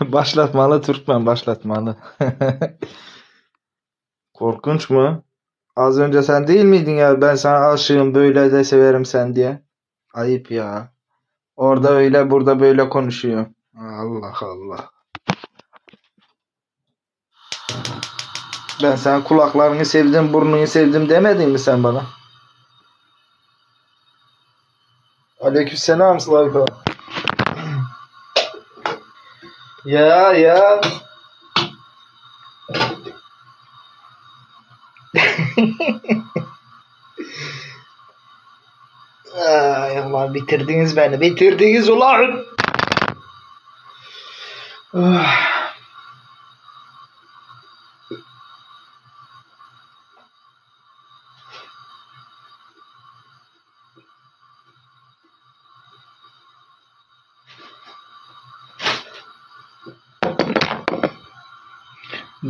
Başlatmaly türkmen başlatmaly. Korkunç mu? Az önce sen değil miydin ya ben sana aşığım böyle de severim sen diye. Ayıp ya. Orada öyle burada böyle konuşuyor. Allah Allah. Ben sana kulaklarını sevdim, burnunu sevdim demedin mi sen bana? Aleykümselam Slavko. Ya ya. Ay Allah bitirdiniz beni. Bitirdiniz ulan. Ah.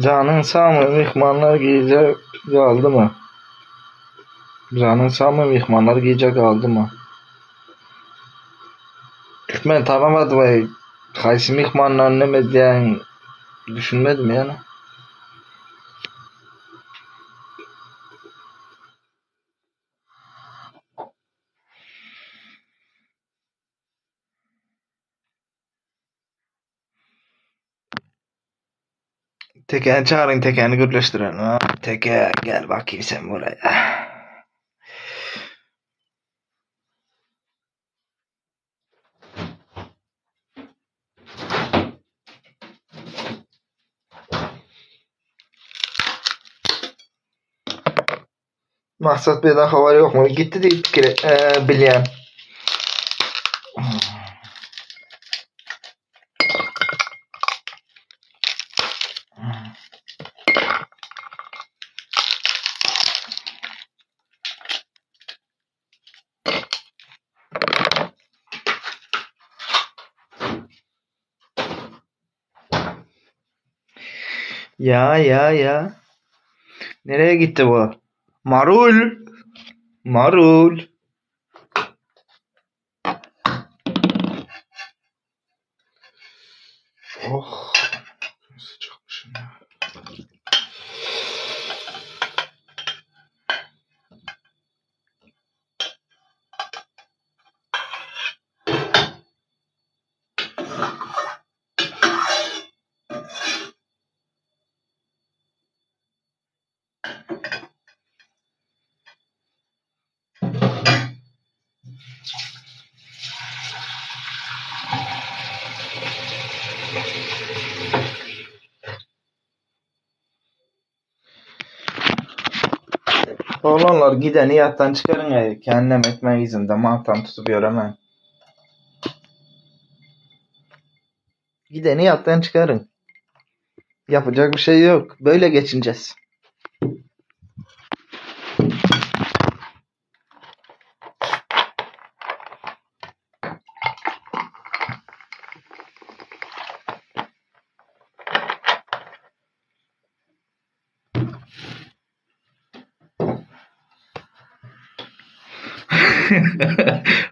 Janyň sagmy myhmanlar gijä galdymy? Janyň sagmy myhmanlar gijä galdymy? Türkmen tanamady waý haýsy myhmanlar neme diýýäň düşünmedim ýöne. Tekäni çagyryň tekäni gürleşdirelim. Ha, teke gel bakayım sen buraya. Maksat Bey'den haber yok mu? Gitti diýip pikir e, bilýän. Ya ya ya. Nereye gitti bu? Marul. Marul. Oh. Sıcakmışım ya. Oglanlar gideni ýatdan çykaryň eý, kendem etmäň yzynda matam tutup ýöremäň. Gideni ýatdan çykaryň. Yapacak bir şey yok. Böyle geçineceğiz.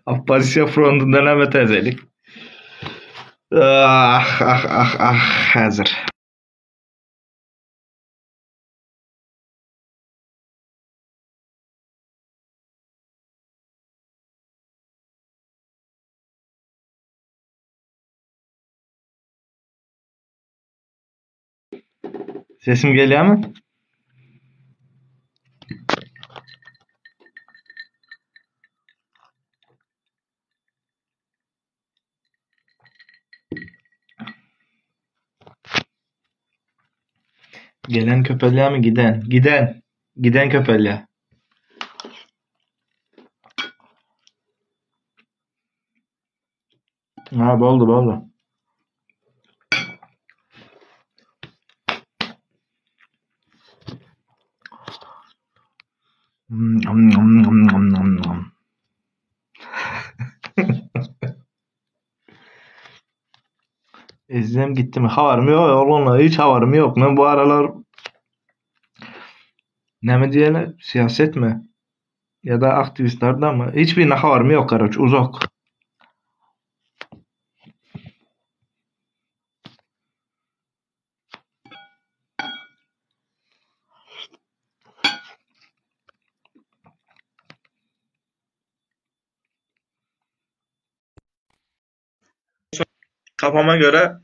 Oppozisiýa frontunda näme täzelik? Ah, ah, ah, ah, häzir. Sesim gelýärmi? Gelen köpelýärmi giden? Giden! Giden köpelýär. Ha boldy boldy. Ezizem gitdimi? Habarym ýok oglanlar, hiç habarym ýok. Men bu aralar näme diýerler, syýasetmi ýa-da aktiwistlerdenmi? Hiç birine habarym ýok, garoç, uzak. Kafama göre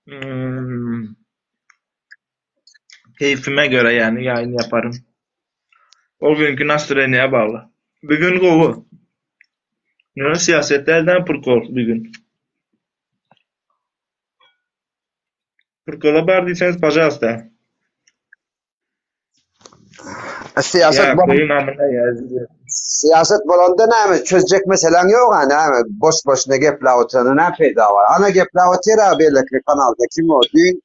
hmm, keyfime göre yani yayın yaparım. O günkü nastreniye bağlı. Bugün gowy. Ýöne syýasat dälden prikol bugün. Prikola bar diýseňiz, pažalsta. Syýasat Ýa bolan koýun amyna ýa. Syýasat bolanda näme çözjek meseleň ýok a näme boş boşuna gepläp oturanda näme peýda bar. Ana gepläp otyr a beýleki kanalda kim o düýn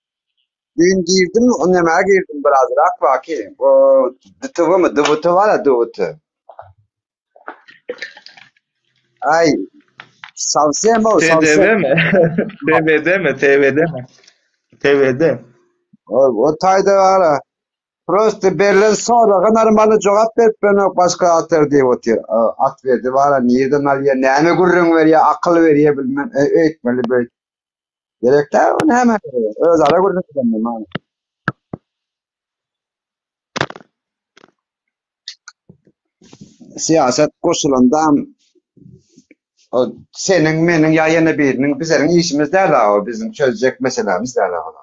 düýn girdim o nämä girdim birazrak baki o DTV mi DVT bar a DVT. Aý Sawsem o TDV Sawsem. mi? TVD mi? TVD mi? TVD. O, o taýda bar a. Prosta berlen soraga normalny jogap berip bilenok başga atar diýip otyr. At berdi bara nirden alýar, näme gürrüň berýär, akyl berýär bilmen, öýtmeli böyt. Gerek däl o näme özara gürrüň bermeli mana. Syýasat goşulandam o seniň, meniň ýa ýene biriniň bizleriň işimiz däl o biziň çözjek meselämiz däl o.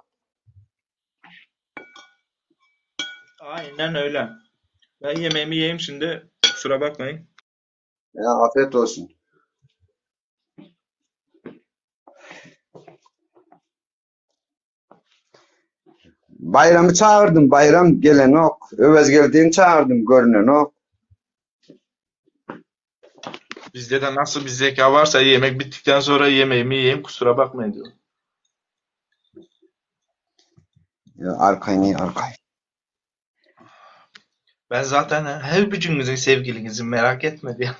Aynen öyle. Ben yemeğimi yiyeyim şimdi. Kusura bakmayın. Ya afiyet olsun. Baýramy çagyrdym, Baýram gelenok. Öwezgeldini çagyrdym, görnenok. Bizde de nasıl bir zeka varsa yemek bittikten sonra yemeğimi yiyeyim kusura bakmayın diyor. Ya arkaýyn iý, arkaýyn. Ben zaten her bütününüzün sevgilinizin merak etme diyor.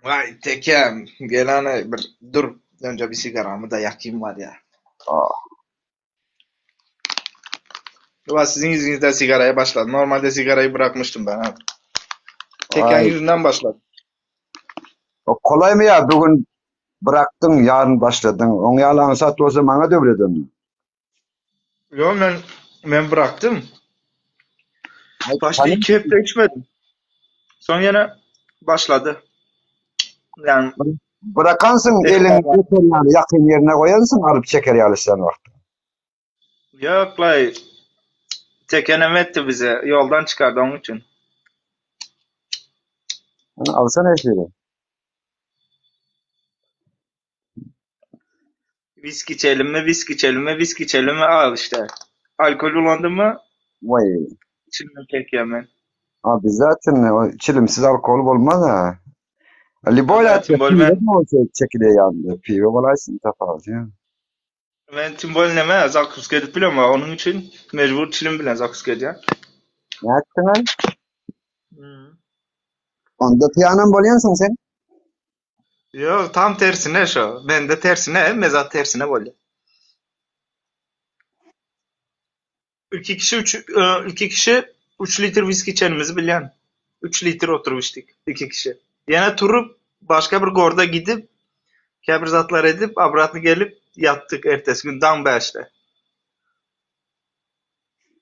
Vay tekem. Gel ana bir dur. Önce bir sigaramı da yakayım var ya. Ah. Ulan sizin yüzünüzden sigaraya başladım. Normalde sigarayı bırakmıştım ben abi. Teken Ay. yüzünden başladım. O kolaýmy ýa bu gün bırakdyň, ýaryn başladyň. Oň ýaly aňsat bolsa maňa döwlet onda. Yo ben ben bıraktım. Ay, Başta tanım- 2 hafta içmedim. Son yine başladı. Yani Bırakansyň Evet. eliňi göter ýaly ýakyn ýerine goýansyň alyp çeker ýaly sen wagty. yok lay tekenem etti bize. Yoldan çıkardı onun için. Onu alsana esiri. Viski içelim mi, viski içelim mi, viski içelim mi? Al işte. Alkol kullandı mı Vay. içimden çekiyorum ben. Abi zaten o çilimsiz alkol bolmaz ha. Liboýla Zaten bolmaz. çekilýär ýaly. Piwo bolaýsyn tapawudy ýa. Ben timbol neme zakuska edip biliyorum ama onun için mecbur çilim bilen zakuska edeceğim. Ne etdiň ay? Onda piýanan bolýansyň sen. Yok tam tersine şu. Ben de tersine, mezat tersine böyle. İki kişi 3 litre viski içenimizi bilen. 3 litre oturup içtik. İki kişi. Yine turup başka bir gorda gidip kebir edip abratını gelip yattık ertesi gün dam 5'te.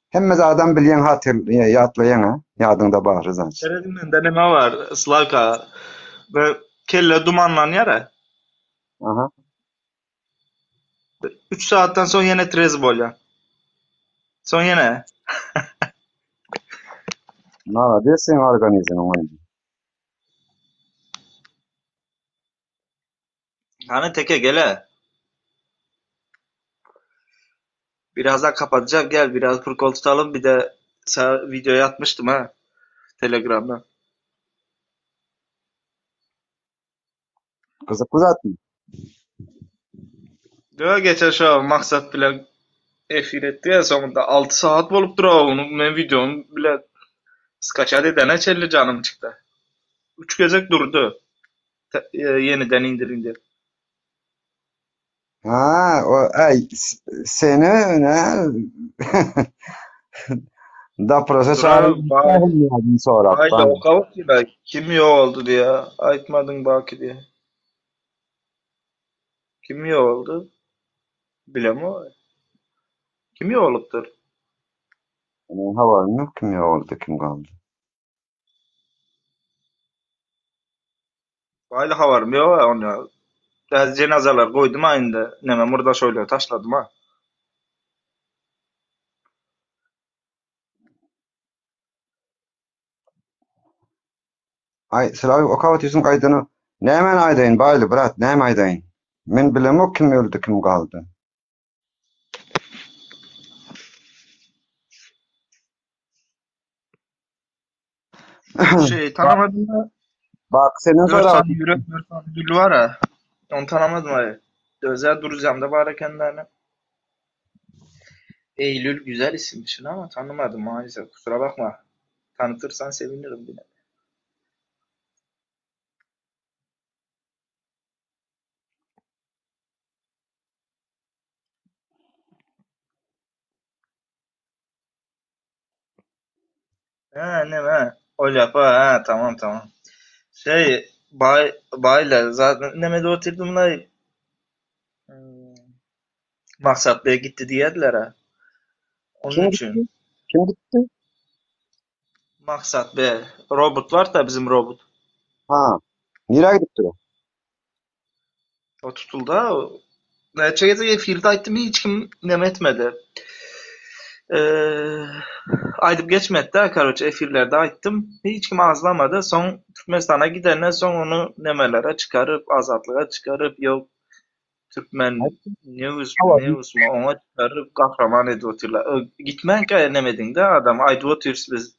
Hemme adam bilýän hatyr ýatlaýan ha. Ýadyňda bar zaten. Dedim bende neme var? Slavka. Ve kelle dumanlanıyor ya. Aha. 3 saatten sonra yine trez bolya. Son yine. Malades seň organizmiň oýny. Hani teke gele. Birazdan kapatacağım. Gel biraz prokol tutalım. Bir de sana videoyu atmıştım ha. Telegram'da. Gyzykly zatmy? Diyor geçen şu maksat bile efir etti ya sonunda 6 saat bolup durar onu ben videomu bile skaçat edene çelli canım çıktı. 3 gezek durdu. Yeniden indir indir. Ha, o ay seni ne? Daprasa Durar bay çağırdım sonra. bay da o kavuk ki kim yo oldu diye. Aytmadın baki diye. Kim yo oldu? Bilem o. Kim yo olupdur? Habaryň yok kim ýok oldu, kim galdy. Baýly habarym ýok-a onda. Häzir jenazalary goýdum-a indi. Neme murdaşoýlary taşladym-a. Aý, Sylap okap otyrsyň aýdana. Nämäni aýdaýyn, Baýly, brat, näme aýdaýyn? Men bilemok kim öldi, kim galdy. Şey tanamadym da. Bak senden Dört sorap sany ýürek, dört sany gül bar ha. Ony tanamadym aý. Özel Duruzyamda bar eken däne. Eylül güzel isimmiş ama tanımadım maalesef. Kusura bakma. Tanıtırsan sevinirim yine. He ne he. Ol yapa he tamam tamam. Şey bay bayla zaten nemede oturdum da hmm, Maksat Bey gitti diýerdiler ha. Onun Kim üçin. gitdi? Kim gitdi? Maksat Bey. Robot var da bizim robot. Ha. Nirä gidipdir o? O tutuldy ha. Näçe gezek efirde aýtdym hiç kim neme etmedi. Ee, aýdyp geçmedi da karoçe efirlerde aýtdym. Hiç kim azlamady. Soň Türkmenistana gidenden soň ony nemelere çykaryp, azatlyga çykaryp, ýok Türkmen News, News mu oňa çykaryp gahraman edip otyrlar. Gitmänkä neme ediňde adam aýdyp otyrys biz.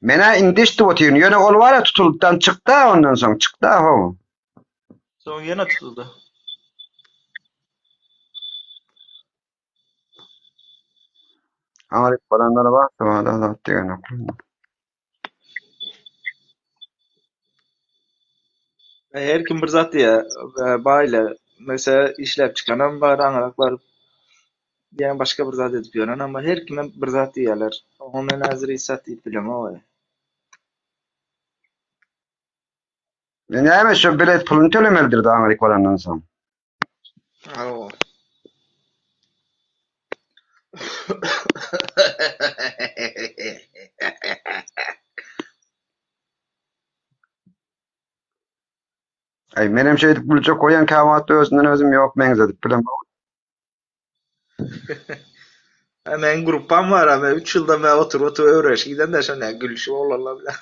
Men-ä indi eşidip otyryn. Ýöne ol bar-a tutulypdan çykdy-a ondan soň, çykdy-a how. Soň ýene tutuldy. Aňryk baranlara bar, şobada zat degenok. Her kim bir zat diýýär, baýla. Mesela işläp çykanam bar, aňryk baryp ýa başga bir zat edip ýören ama her kimem bir zat diýýärler. Oňa men häzir hiç zat diýip bilemok. Näme şu bilet puluny tölemelidir-de aňryk barandan soň. Hawa. Aý menem şeýdip güljek bolýan käwagt özümden özüm ýok meňzedip bilemok. Ha meň gruppam bar, men 3 ýyldan bäri oturyp oturyp öwrenişip giden de şonda gülüşip oglanlar bilen.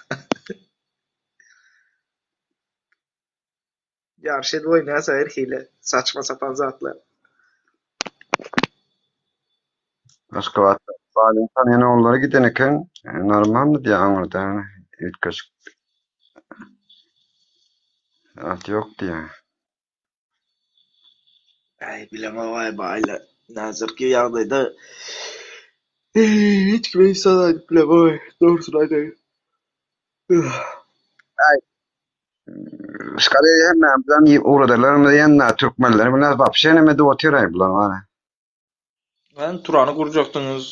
Ýaryş edip oýnaýas her hili saçma sapan zatlar. Aşgabatda balyň tanýan ogullary giden eken, normalny diýýär aňyrda üýtgeşik zat ýok diýýär. Äý bilemok-aý baýlar. Häzirki ýagdaýda hiç kime hiç zat aýdyp bilemok-aý, dogrusyny aýdaýyn. Äý Skoriýa hemmämizem ugradarlarmyz diýen-dä türkmenler bilen wapşe neme edip otyr-aý bular bar-a. Men Turany gurjakdyňyz.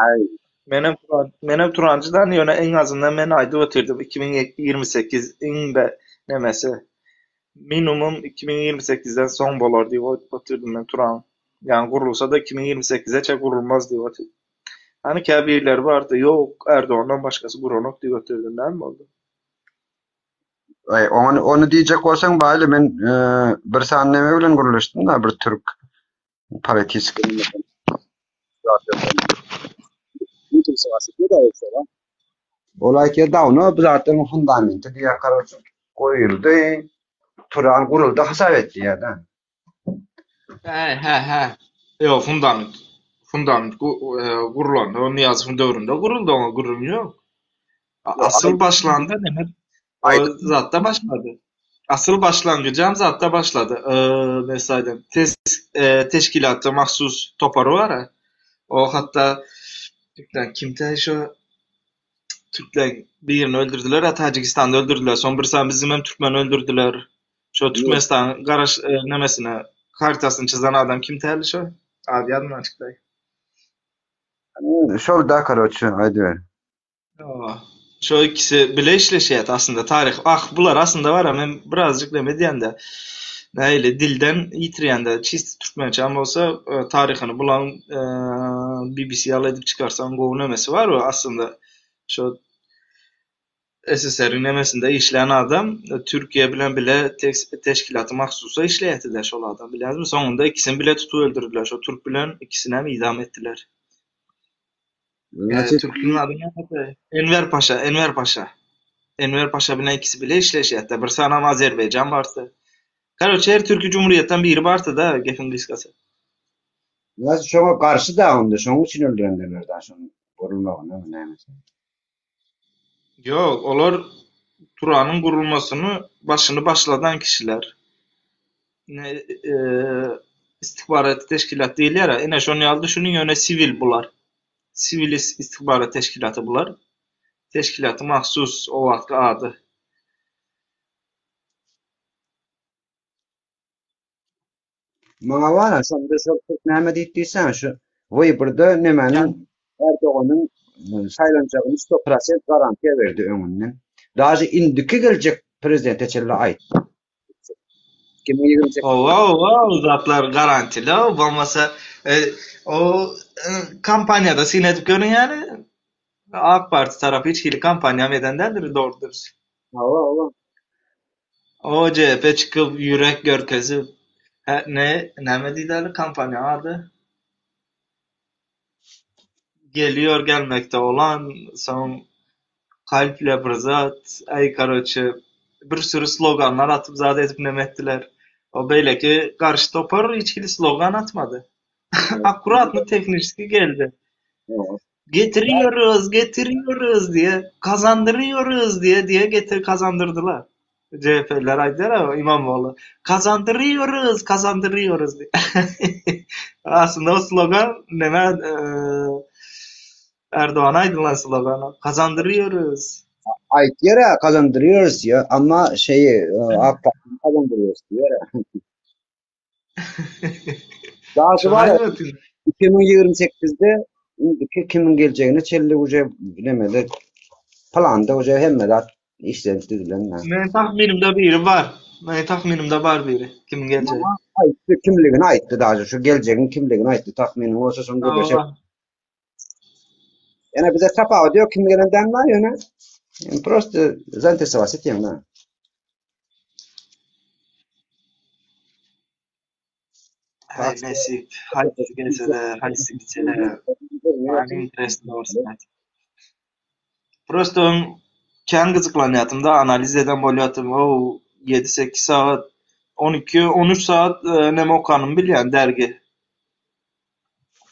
Aý. Menem Turan, menem Turanjydan ýöne iň azyndan men aýdyp otyrdym 2028 iň be nemesi. Minimum 2028-den soň bolar diýip aýdyp otyrdym men Turan. Ýagny gurulsa-da 2028-e çe gurulmaz diýip otyrdym. Hany käbirleri bardy, ýok Erdogandan başgasy guranok diýip otyrdy. Näme boldy? Aý, ony, ony diýjek bolsaň Baýly men e, bir sany neme bilen gürleşdim-de bir türk Politiski Ol aýtýar dawno bu zatlaryň fundamenti diýýär karoçe goýuldy, Turan guruldy hasap et diýýär-de. Hä, hä, hä. Ýok, fundament. Fundament gurlanda, o Nyýazowyň döwründe guruldy, oňa gürrüň ýok. Asyl başlanda neme o zatda başlady. Asyl başlangyjam zatda başlady. Mesaýdan tes teşkilatda mahsus topary bar. O hatda türkler kimtä şo türkler birini öldürdüler, a Täjigistanda öldürdüler. Soň bir sany bizim hem türkmeni öldürdüler. Şo Türkmenistan garaş nemesine kartasyny çyzan adam kimtäli şo? Ady ýadymdan çykdy. Şol da karoçe aýdyber. Şo ikisi bile işleşýärdi aslynda taryh. Ah bular aslynda bar men birazjyk neme edýän-de. Nähili dilden ýitirýän-de çist türkmençäm bolsa e, taryhyny bulaň e, BBC ýaly edip çykarsaň gowy nemesi bar o aslynda. Şo. SSR-iň nemesinde işlän adam Türkiýe bilen bile teşkilaty mahsusa işleýärdi-dä şol adam bilýäňizmi? Soňunda ikisini bile tutup öldürdiler. Şo türk bilen ikisinem idam etdiler. Türküň ady näme? Enwer Paşa, Enwer Paşa. Enwer Paşa bilen ikisi bile işleşýärdi. Bir sanam Azerbaýjan bardy. Karoçe her türki cumhuriyetden biri bardy-da gepiň gysgasy. Nasıl şoňa garşy da onda şoň üçin öldürendirler da şonuň gurulmagyna mı nämesi? Ýok, olar Turanyň gurulmasyny başyny başladan kişiler. Ine, e, istihbarat teşkilat diýilýär-ä. Ine şonuň ýaly düşüniň, ýöne siwil bular. Siwil istihbarat teşkilaty bular. Teşkilaty mahsus o wagtky ady. Maňa bar şonda şol türk näme diýip diýseň şu wyborda nemäniň Erdoganyň e, saýlanjagyny 100% garantiýa berdi öňünden. Daže indiki geljek prezidente çenli aýtdy. 2028 Owa, owa, o zatlar garantili, bolmasa e, o e, kampaniýada syn edip görüň ýaly Ak parti tarapy hiç hili kampaniýam eden däldir dogry dürüst. Hawa, hawa. O CHP çykyp ýürek görkezip, hä ne näme diýdi kampaniýaň ady? Geliyor gelmekte olan soň kalple bir zat, aý karoçe bir sürü sloganlar atyp zat edip neme etdiler. O beýleki garşy topar hiç hili slogan atmady. Akkuratny tehniçki geldi. Getiriyoruz, getiriyoruz diýe, kazandyrýoruz diýe diýe getir kazandyrdylar. CHP-ler aýdýar İmamoğlu. Kazandyrýoruz, kazandyrýoruz diýe. Aslynda o slogan neme e, Erdogana aýdylan slogan. Kazandyrýoruz. Aýtýar kazandyrýoruz diýe, amma şeýi e, AK Parti kazandyrýoruz diýer. Daşy var 2028-de indiki kimiň geljegine çenli uje bilemedi. Planda uje hemme zat işlenip düzülen. Men tahminimde biri bar. Men tahminimde bar biri. Kimiň geljegi. Aýtdy, kimligini aýtdy daşy. Şu geljegiň kimligini aýtdy. Tahminiň bolsa şoň gürleşip. Ýöne bize tapawudy ýok kim gelenden bar ýöne. Prosto zainteresować etýän da. Hay nesip, haýsy gelse-de, haýsy gitse-de, maňa interesli dogrusyny aýt. Prosto öň kän gyzyklanýatym-da, analiz eden bolýatym. O 7-8 sagat, 12, 13 sagat e, neme okanymy bilýän dergi.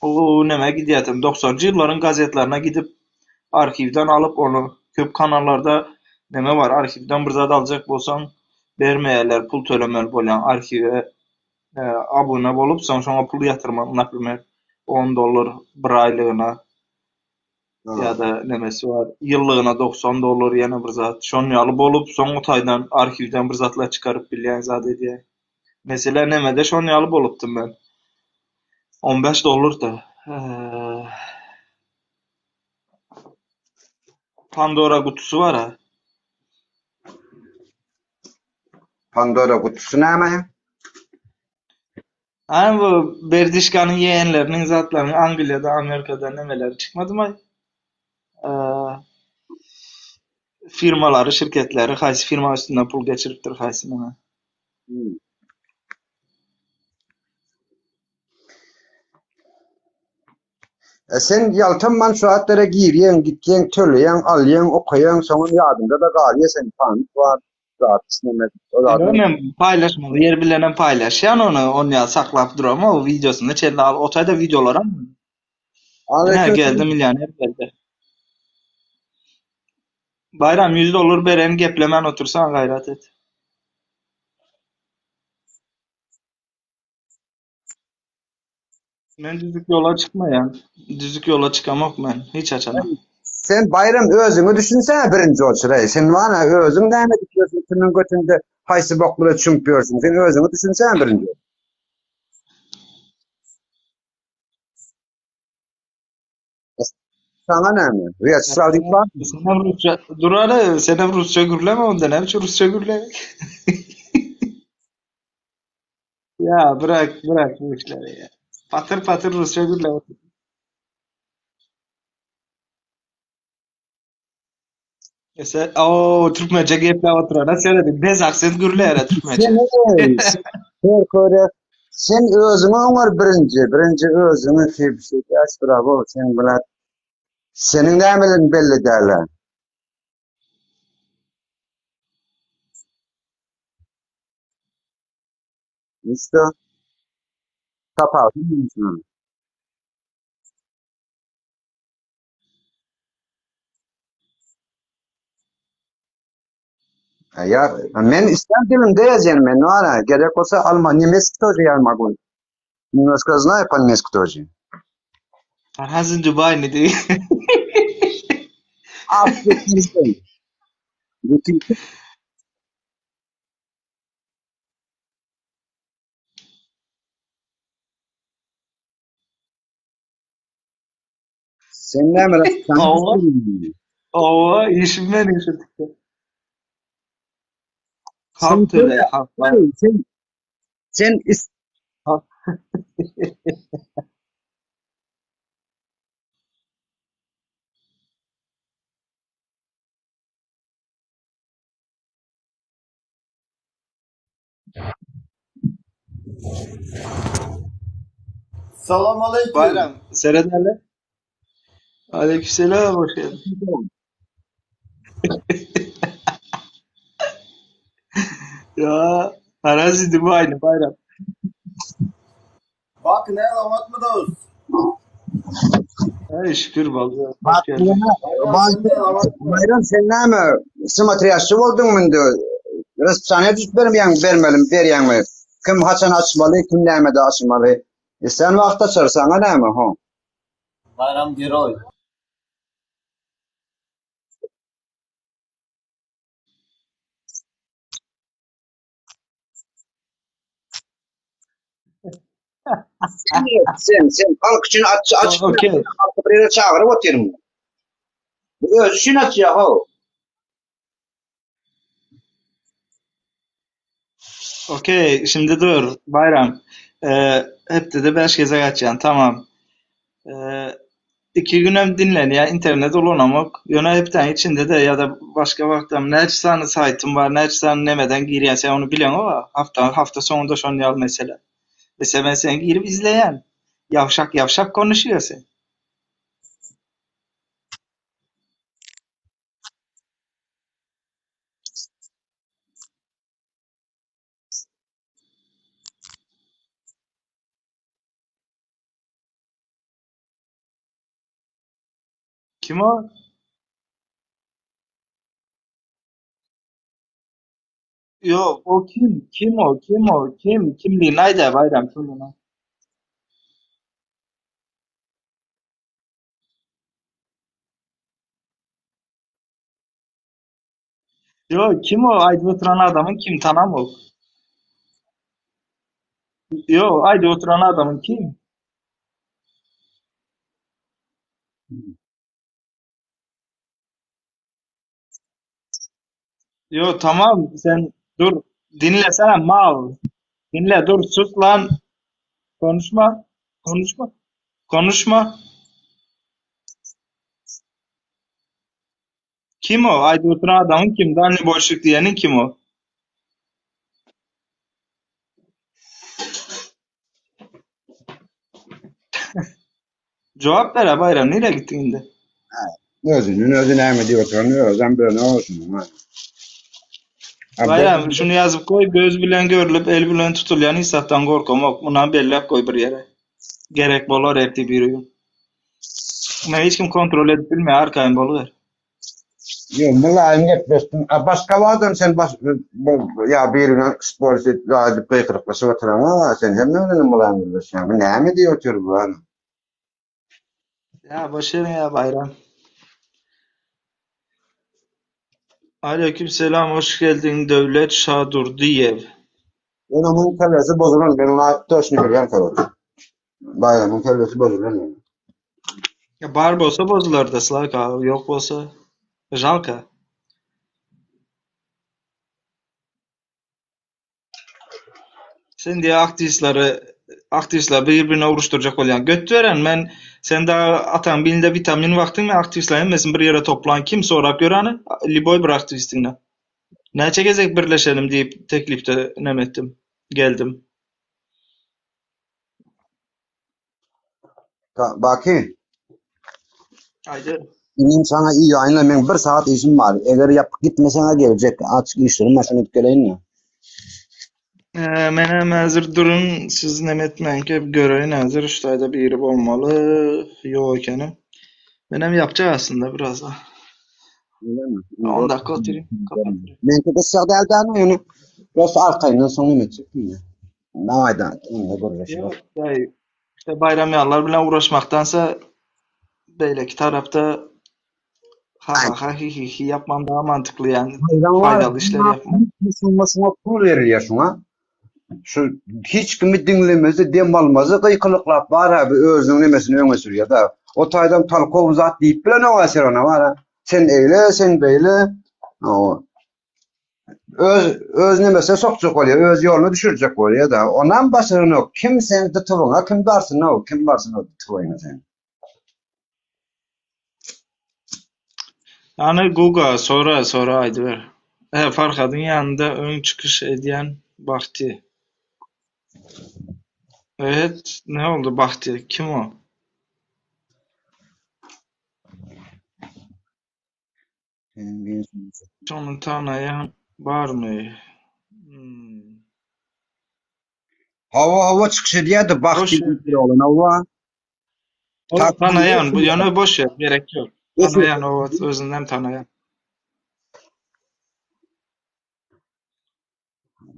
O neme gidýätim, 90-njy ýyllaryň gazetlerine gidip, arhiwden alyp ony köp kanallarda neme bar, arhiwden bir zat aljak bolsaň bermeýärler, pul tölemeli bolýaň arhiwe e, abuna bolup, soň şoňa pul ýatyrmaly, naprimer, 10 dollar bir aýlygyna ýa-da nemesi bar, ýyllygyna 90 dollar ýene bir zat. Şonuň ýaly bolup, soň o taýdan arhiwden bir zatlar çykaryp bilýäň, zat edýäň. Meselä nemede şonuň ýaly bolupdym men. 15 dollar-da. Pandora gutusy bar-a. Pandora gutusy näme? Ana bu Berdişkanyň ýegenleriniň zatlarynyň Angliýada, Amerikada nemeleri çykmadymy? Firmalary, şirketleri haýsy firma üstünden pul geçiripdir, haýsy neme? Hmm. E sen ýaltanman şu zatlara girýäň, gitýäň, töleýäň, alýaň, okaýaň, soňam ýadyňda-da galýar sen pamyk bar, zat neme, o zat. Men paýlaşmaly ýer bilenem paýlaşýan ony, ony ýa saklap duramok, wideosyny çenli al, o taýda wideolaram. Ine geldi millioner geldi. Baýram 100 dollar beren geplemän otursaň gaýrat et. Men düzük ýola çykmaýan. Düzük ýola çykamok men hiç haçanam. Sen Baýram özüňi düşünsene birinji oçuraý. Sen bana özüň näme edip ýörsüň, kimiň götünde haýsy boklara çümüp ýörsüň. Sen özüňi düşünsene birinji. Saňa näme? Wýaçeslaw diýip bar. Senem rusça dur hany, senem rusça gürleme onda näme üçin rusça gürleýäň? Ya bırak bırak bu işleri ya. Patır patır rusça gürle. Ese, o türkmençe gepläp oturana serediň, bez aksent gürleýär türkmençe. Sen ey, sen köre, sen özüňi oňar birinji, birinji özüňi sebsi, bravo, sen bilen. Seniň nämeleriň belli däl. İşte tapawudy mümkin. Ya men islän dilimde ýazýan men wara gerek bolsa alman немецкий тоже я могу. Немножко знаю по-немецки тоже. Farhazin Dubai ne diýip. Sen näme Hawa. Hawa, işim meniň şu tikde. Hak töle, hak bar. Sen sen is Hak. Salam aleyküm. Bayram, seredeli. Aleykümselam, hoş geldin. Ya, arazi Dubai, Bayram. Bak ne alamat mı dost? Hey, şükür vallahi. Hoş geldin. Bayram sen näme smatrýaşçy bolduň munda? Raspsaniýa düşüp bermeýäň, bermelim, berýäňmi? Kim haçan açmaly, kim nämede açmaly? E sen wagt açar, saňa näme, ho? Bayram Geroy. Sen, sen, sen halk üçin aç, aç, Okey. halky bir ýere çagyryp otyryn. Bu öz üçin açýar, ho. Okey, şimdi dur Bayram. Ee, hepde 5 gezek açýan, tamam. Ee, iki günem dinlenýär, internet ulanamok. Ýöne hepdäň içinde de ýa-da başga wagtam näçe sany saýtym bar, näçe sany nemeden girýän, sen ony bileňok. Hafta hafta soňunda şony ýaly mesele. Mesela ben seni girip izleýän. Ýavşak ýavşak konuşuyorsun. Kim o? Yok, o kim? Kim o? Kim o? Kim? Kimliğini haydi Bayram kimliğini. Yok, kim o? Haydi oturan adamın kim? Tanamok. Yok, haydi oturan adamın kim? Yo tamam sen dur dinlesene mal. Dinle dur sus lan. Konuşma. Konuşma. Konuşma. Kim o? Haydi oturan adamın kim? Dani boşluk diyenin kim o? Cevap ver ha Bayram. Nereye gittin şimdi? Özünün özü näme diýip oturan, özem bilen olsun. Ha. Ha, Bayram şunu yazıp koy. Göz bilen görülüp el bilen tutulyan insaftan korkamak. Buna bellep koy bir yere. Gerek bolar erti bir gün. Ne hiç kim kontrol edip bilmiyor. Arkayın boluver. Yo, mulayim gepleşdim. A başga adam sen baş bu ya birine spor edip gykyryplaşyp oturan ama sen hem öyle mulayim gepleşýän. Bu näme diýip otyr bu? ha? Ya boş verin ya Bayram. Aleyküm selam. Hoş geldin Devlet Şadurdiyev. Men onuň kellesi bozulan, men ona toşny bilýän korot. Bayramyň kellesi bozulan. yani. Ya bar bolsa bozular da Slavka. Yok bolsa jalka. Sen diye aktivistleri Aktiwistler bir-birine uruşdyrjak bolýan. Göt beren men sen dagy ataň bilinde witamin wagtyň men aktiwistleň hemmesini bir ýere toplan kim sorap gör hany liboý bir aktiwistiňden. Näçe gezek birleşelim diýip teklipde neme etdim geldim. Baky. Aýdy. Inim saňa iyi ýaýynlar meň bir sagat işim bar. Eger ýapyk gitmeseňä geljek. Açyk işlerim bar şony edip geleýin-de. Ee, menem häzir durun siz neme etmäňkä göreýin häzir şu taýda biri bolmaly ýok ekeni. Menem ýapjak aslynda biraz. 10 dakika oturayım. Kapatırım. Meňki gyssag däl däl ýöne biraz arkaýyndan soň neme etjek indi. Maňaýdan indi gürleşip. Ýok, daýy. İşte Bayram ýalylar bilen uğraşmakdansa beýleki tarapda ha ha ha hi hi hi yapman daha mantıkly yani. Bayram var. Faydaly işler yapmak. Şuňa şuňa pul berilýär şuňa. Şu hiç kimi diňlemezi, dem almazy gykylyklap bar ha bir özüniň nemesini öňe sürýär da. O taýdan talkow zat diýip bilenok sen ona bar ha. Sen eýle, sen beýle. O öz öz nemesine sokjak bolýar, öz ýoluna düşürjek bolýar da. Onam başaranok. Kim sen dytybyňa, kim barsyn o, kim barsyn o dytybyňa sen. Yani Guga sora sora aýdyber. He Farhadyň ýanynda öň çykyş edýän Bahti. Evet, ne oldu Bahti? Kim o? Şony tanaýan barmy? Hmm. Hawa hawa çykyş edýärdi Boş Bahti ver. bir oglan hawa. O tanaýan, bu ýöne boş ver, gerek ýok. Tanaýan o özünden tanaýan.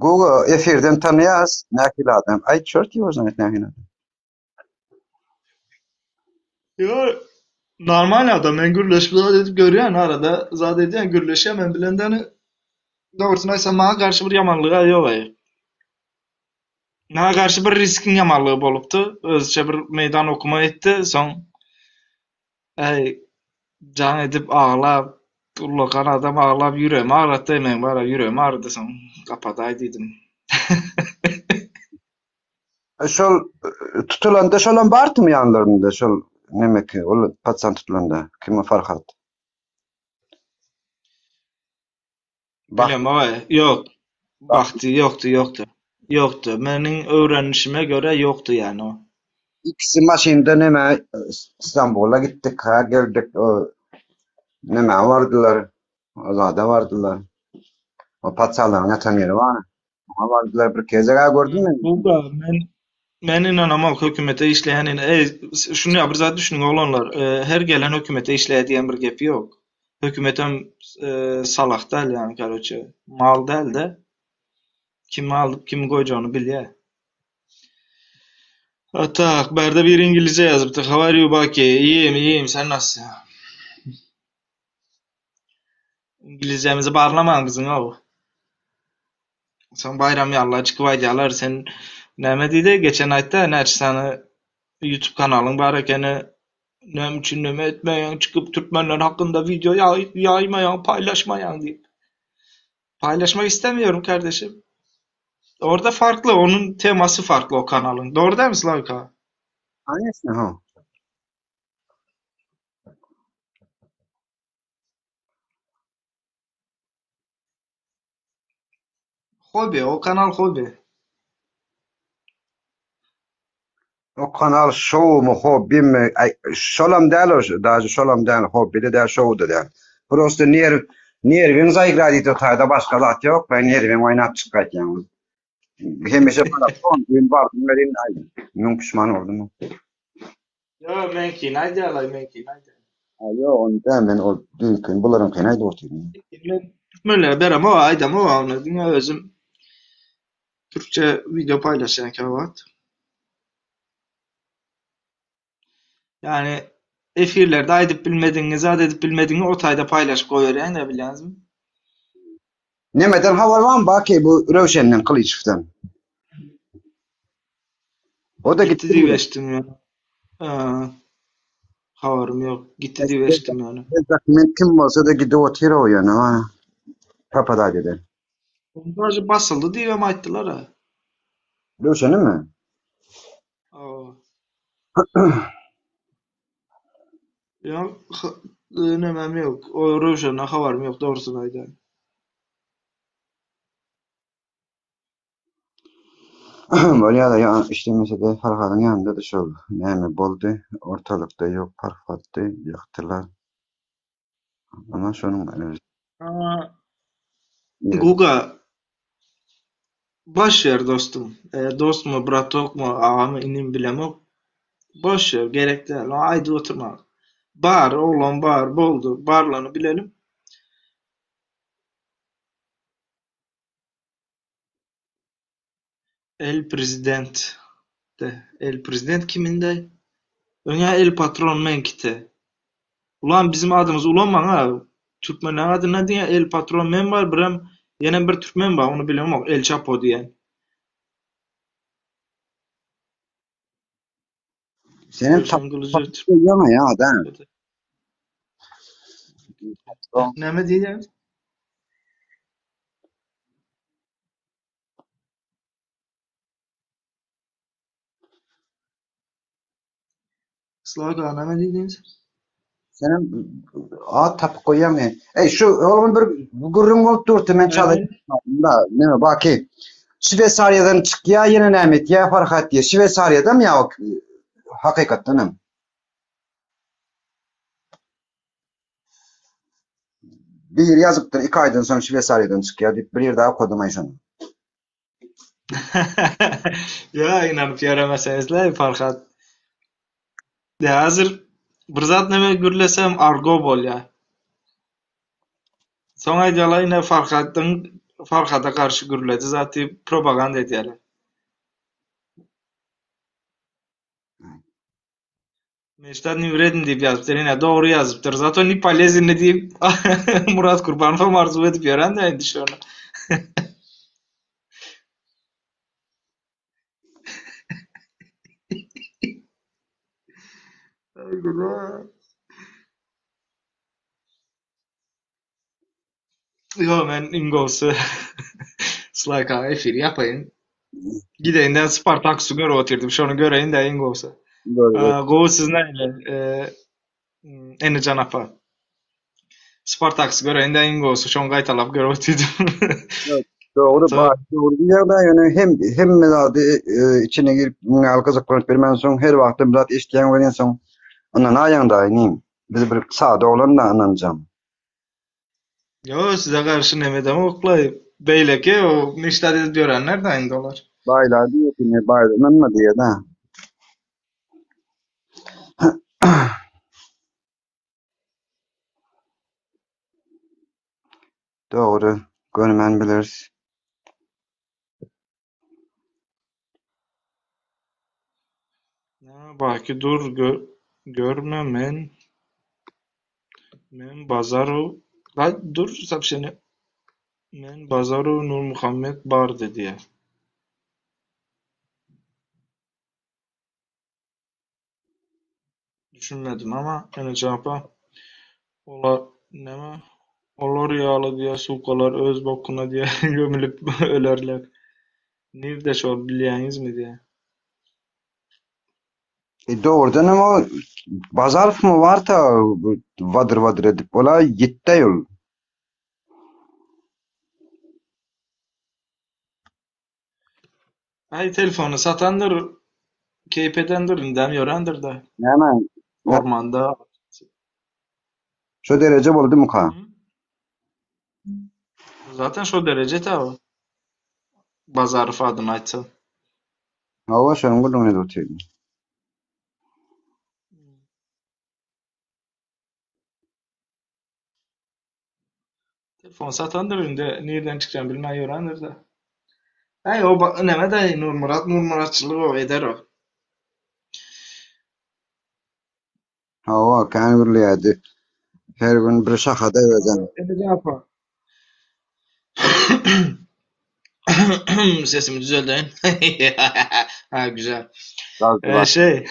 Google efirden tanıyas. Nähili adam? Ay çört ýorzan nähili adam. Yo, normal adam. Men gürleşip zat edip görýän arada zat edýän gürleşýän men bilen de dogrusyny aýtsam maňa garşy bir ýamanlygy ýok aý. Maňa garşy bir riskiň ýamanlygy bolupdy. Özüçe bir meýdan okuma etdi. Soň äý jaň edip aglap ullakan adam aglap ýüregimi agratdy meň bara ýüregim agyrdy soň gapadaý diýdim. Şol tutulanda şolam bardymy ýanlarynda şol nemeki ol patsan tutulanda kim o Farhat? Bak Bilemok, ýok. Bagty ýokdy, ýokdy. Ýokdy. Meniň öwrenişime görä ýokdy ýani o. İkisi maşynda neme İstanbul'a gitdik ha geldik o neme vardylar Azada vardylar. O patsalaryň ýatan ýeri bar. Oňa bardylar bir kezek ha gördün mü? Buga men men ynanamok hökümete işleýän ey şunu ýa bir zat düşüniň oglanlar. E, her gelen hökümete işleýär diýen bir gep ýok. Hökümetem e, salak däl ýani karoçe mal däl de kimi alyp kimi goýjagyny bilýär. Atak, bärde bir İngilizce ýazypdy. How are you Baki? İyiyim, iyiyim. Sen nasılsın? İngilizcemizi barlamaň biziň ow. Soň Baýram ýalylar çykyp aýdýarlar, sen näme diýdi, geçen aýtda näçe sany YouTube kanalyň bar ekeni, näme üçin neme etmeýäň, çykyp türkmenler hakynda wideo ýaýmaýaň, paýlaşmaýaň diýip. Paýlaşmak istemiyorum kardeşim. Orada farkly, onun teması farkly o kanalyň. Dogry dälmi Slavika? Конечно, ha. Hobi, o kanal hobi. O kanal show mu hobby mi? Ay, şolam däl o, daže şolam däl, hobby de däl, show da däl. Prosta nerw, nerwiň zaýgra diýdi o taýda başga zat ýok, ben nerwiň oýnap çykyp gaýtýan. Hemişe parafon, düýn bardym welin, ay, müň pişman oldum. Ýo, meňkini aýdýarlar, meňkini aýdýar. Ay, ýok, ony däl, men ol düýnkini, bularyňkyny aýdyp otyryn. Men türkmenlere beremok, aýdamok, ony diňe özüm türkçe video paýlaşýan käwagt. Yani efirlerde aýdyp bilmedigiňi, zat edip bilmedigiňi o taýda paýlaşyp goýberýäň-de bilýäňizmi? Nemeden habar barmy Baki bu Röwşenden Kılıçowdan? O da Gitdi gitti diýip mi? eşitdim ýöne. Ee, habarym ýok. Gitdi diýip eşitdim ýöne. Dokument kim bolsa da gidip otyr o ýöne. ha. Papada dedi. Daže basyldy diýip hem aýtdylar ha. Röwşeni mi? Hawa. Ýok, nemem ýok. O Röwşenden habarym ýok, dogrusyny aýdaýyn. Bolýa-da, ýa işlemese-de Farhadyň ýanyndady şol. Näme boldy? Ortalykda ýok Farhatdy ýykdylar. Ana şonuň öz. Guga boş ber dostum. Dostmy, bratokmy, agamy, inim bilemok. Boş ber, gerek däl. Oňa aýdyp oturma. Bar, oglan bar, boldy. Barlygyny bilelim. El prezident de. El prezident kiminde? Öňä el patron meňkite. Ulan bizim adymyzy ulanmaň a. Türkmenleň adyndan diňe el patron men bar birem ýenem bir türkmen bar ony bilemok el çapo diýen. Senem Röwşen Gylyjow türk. Ýaňa ýa da. Näme diýýäň? Slaga näme diýdiňiz? Senem at tapyp goýýaň. Eý şu oglum bir gürrüň bolup durdy men çala da näme baki. Şweýsariýadan çykýa ýene näme etýä Farhat diýe. Şweýsariýadamy ýa hakykatdan hem? Biri ýazypdyr, iki aýdan soň Şweýsariýadan çykýar diýip, bir ýerde okadym aý şony. Ýa ynanyp ýöremeseňizle Farhat. Ýa häzir bir zat neme gürlesem argo bolýar. Soň aýdýarlar ine Farhadyň Farhada garşy gürledi zat diýip propaganda edýärler. Meştat ne wredin diýip ýazypdyr. Ine dogry ýazypdyr. Zato ne polezny diýip Murat Kurbanowam arzuw edip ýören-dä indi şony. Aý guda. Ýok men iň gowusy Slayka efir ýapaýyn. Gideýin-de Spartakusy görüp otyrdym. Şony göreýin-de iň gowusy. Gowy siz nähili? Enejan apa. Spartakusy göreýin-de iň gowusy. Şony gaýtalap görüp otyrdym. Dogry, bar, dogry diýýär-de, ýöne hem hemme zady içine girip, muňa ýaly gyzyklanyp bilmän soň her wagtda bir zat eşidýäň welin soň ynanaýaň-da inim. Biz bir sada oglan-da ynanjaň. Ýo size garşy neme edemok-laý. Beýleki o meştat edip ýörenler-dä indi olar. Baýlar diýýär indi baýlar ynanma diýýär-dä. Dogry, görmän bileris. Näme Baky dur görme men men Bazarow gaý dur soobşeniýa men Bazarow Nurmuhammet bardy diýýär. Düşünmedim ama Enejan apa olar näme olar ýaly diýýär sukalar öz bokuna diýýär gömülip ölerler. Nirde şol bilýäňizmi diýýär. E dogrudanam o Bazarowmy barta wadyr wadyr edip ola ýitdä ol. Aý telefony satandyr, keýp edendir, indem ýörendir-dä. Näme? Ormanda. Şo dereje boldumyka? Zaten şo dereje ta o. Bazarow adyny aýtsa. Hawa, şonuň gürrüňini edip otyryn. Telefon satandyr indi nirden çykýan bilmän ýörendir-de. Äý o neme daýy Nurmyrat Nurmyratçylyk o eder o. Hawa kän gürleýärdi. Her gün bir şahada özem. Enejan apa. Sesimi düzeldeýin. Ha güzel. Şey.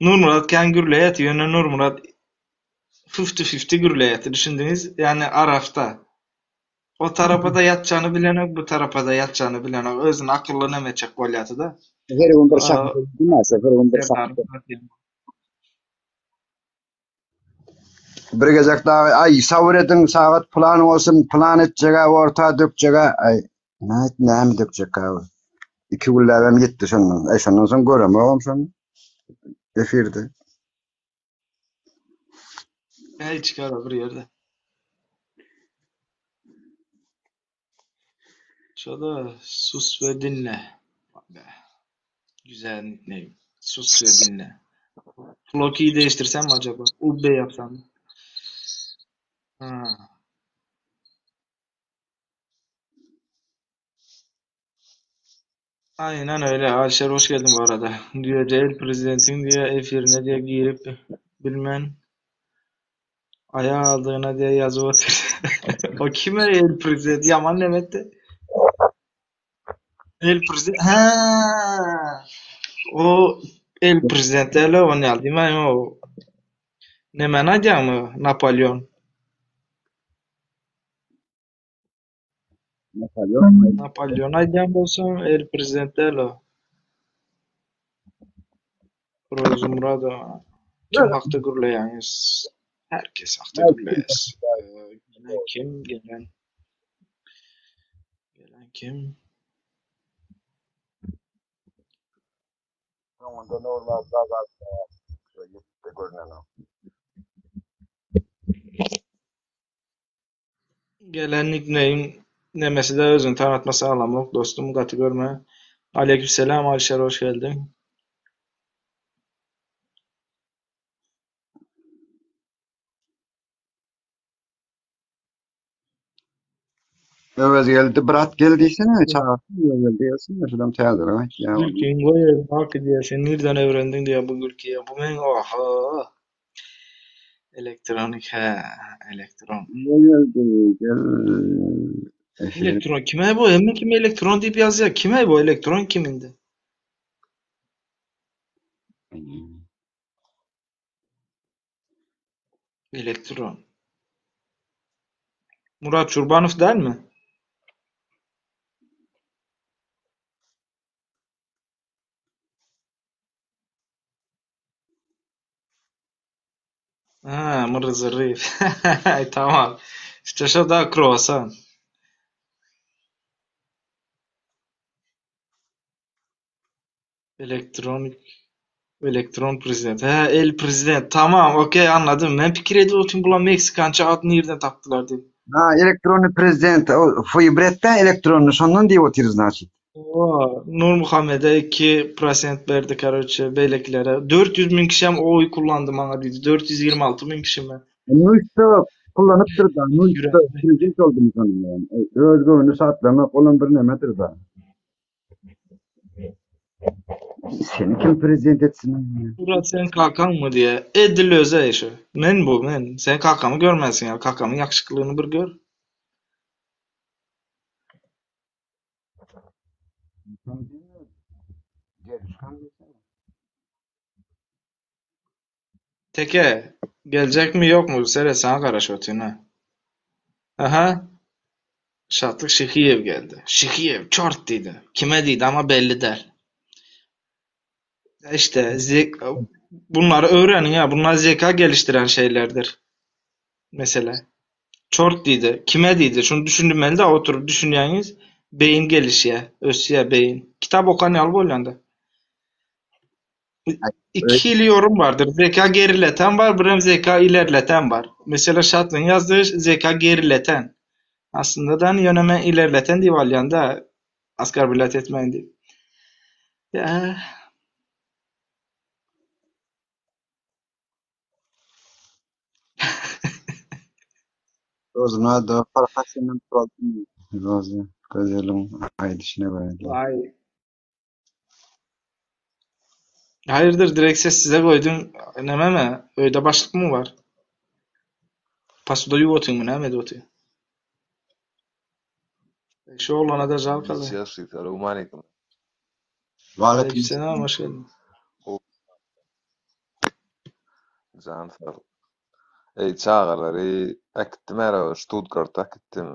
Nurmyrat kän gürleýärdi, ýöne Nurmyrat fifty-fifty gürleýärdi, düşündiňiz? Ýagny arafda. O tarapa-da ýatjagyny bilenok, bu tarapa-da ýatjagyny bilenok. Özüni akylly neme etjek bolýardy-da. Her gün bir şah diýmese, her gün bir şah. Bir gezek dagy aý sabyr ediň sagat plan bolsun plan etjegä orta dökjegä aý näet näme dökjekkä o. Iki günläbem ýetdi şondan. Aý şondan soň göremogam şony. Efirde. Äý çykar bir ýerde. Şoda sus we dinle. Güzel nickname. Sus we dinle. Floki'yi değiştirsem mi acaba? Ubbe yapsam mı? Ha. Aynen öyle. Alişer hoş geldin bu arada. Diyor değil prezidentin diye efirine diye girip bilmen ayağa aldığına diye yazı otur. O kime el prezident? Yaman Mehmet'ti. El prezident. Ha. O el prezident däl o ony diýmäň o. Nämäni aýdýaňmy? Napolyon. Napolyon. Napolyon aýdýan bolsaň, el prezident däl o. Rozumrada kim hakda gürleýäňiz? Herkes hakda gürleýäs. Gelen kim? Gelen. Gelen kim? Soňunda Nurmyrat Bazar ýetdi görnenok. Gelen nickname nemesi de özüni tanatmasy alamok dostum gaty görme. Aleykümselam Alişer hoş geldin. Öwez geldi, brat gel diýsene, çagyrsana Öwez geldi gelsin, şulam täzelik aýtýar. Gülkiň goý hak diýýär. Sen nirden öwrendiň diýýär bu gülkiyi. Bu meň oho. Elektronik hä, elektron. Geldi, gel. Efir. Elektron kime bu? Hemme kim elektron diýip ýazýar. Kime bu elektron kim indi? Elektron. Murat Çurbanow dälmi? Ha, Mırzırryýew. Tamam. İşte şo da kruasan. Elektronik elektron prezident. He, el prezident. Tamam, okey anladım. Men pikir edip otyryn bular Meksikança at nirden tapdylar diýip. Ha, elektronny prezident, o Fybretde elektronny şondan diýip otyr znaçit. Owa, Nurmuhammede 2% berdi karoçe beýlekilere. 400 müň kişem oý kullandy maňa diýdi. 426 müň kişimi. Nuşta kullanypdyr da, nuşta Ýürekli. prezident oldy şondan. Öz göwnüni şatlamak olam bir nemedir da. Seni kim prezident etsin? Murat sen kakaňmy diýe. Edil özi şu. Men bu men. Sen kakamy görmänsiň ýa kakamyň ýakşyklygyny bir gör. Teke, geljekmi ýokmy seret saňa garaşyp otyryn ha. Aha. Şatlyk Şyhyýew geldi. Şyhyýew çort diýdi. Kime diýdi ama belli däl. İşte bunlary öwreniň ya bunlar zeka gelişdiren şeylerdir. Mesele. Çort diýdi. Kime diýdi. Şuny düşündirmeli de oturup düşünýäňiz. Beýin gelişýär, ösýär beýin. Kitap okan ýaly bolýanda. İki hili yorum vardır. Zeka gerileten var, bir hem zeka ilerleten var. Mesela Şatlygyň ýazdygy zeka gerileten. Aslynda da ýöne men ilerleten diýip alýan da askarbilat etmäýin diýip. Ya. Özüne da professional problem. Rozy Gözeliň aýdyşyna görä diýip. Vay. Hayırdır direkt ses size koydun. Neme mi? Öýde başlyk mı var? Pasuda ýuwup otyrmy näme edip otyr? Şu oglana da žalkaly. Hiç ýagşy, salowmaleýkim. Waleýkim Aleykümselam, hoş geldin. Gowy. Jan saglyk. Eý, çagalary äkitdim ärä, Stuttgarta äkitdim.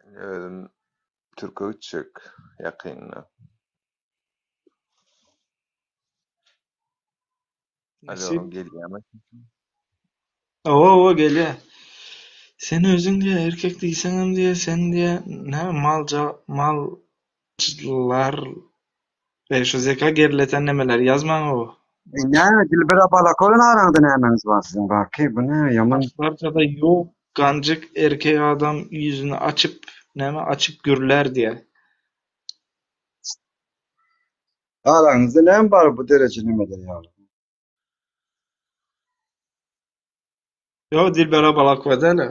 Özüm türke gitjek ýakynda. Alo, Nesip. gelýärmi? Hawa, hawa gelýär. Sen özüň diýýär, erkek diýseňem diýýär, sen diýýär, näme malja mallar Eý, şu zeka gerileten nemeleri ýazmaň-ow. E, näme Dilbera Balako bilen araňyzda nämäňiz bar siziň Baky bu näme ýaman Başlarçada ýok ganjyk erkek adam ýüzüni açyp näme açyp gürlär diýä. Araňyzda näme bar bu dereje nimeler ýaly. Ýok Dilbera Balakowa däl-ä.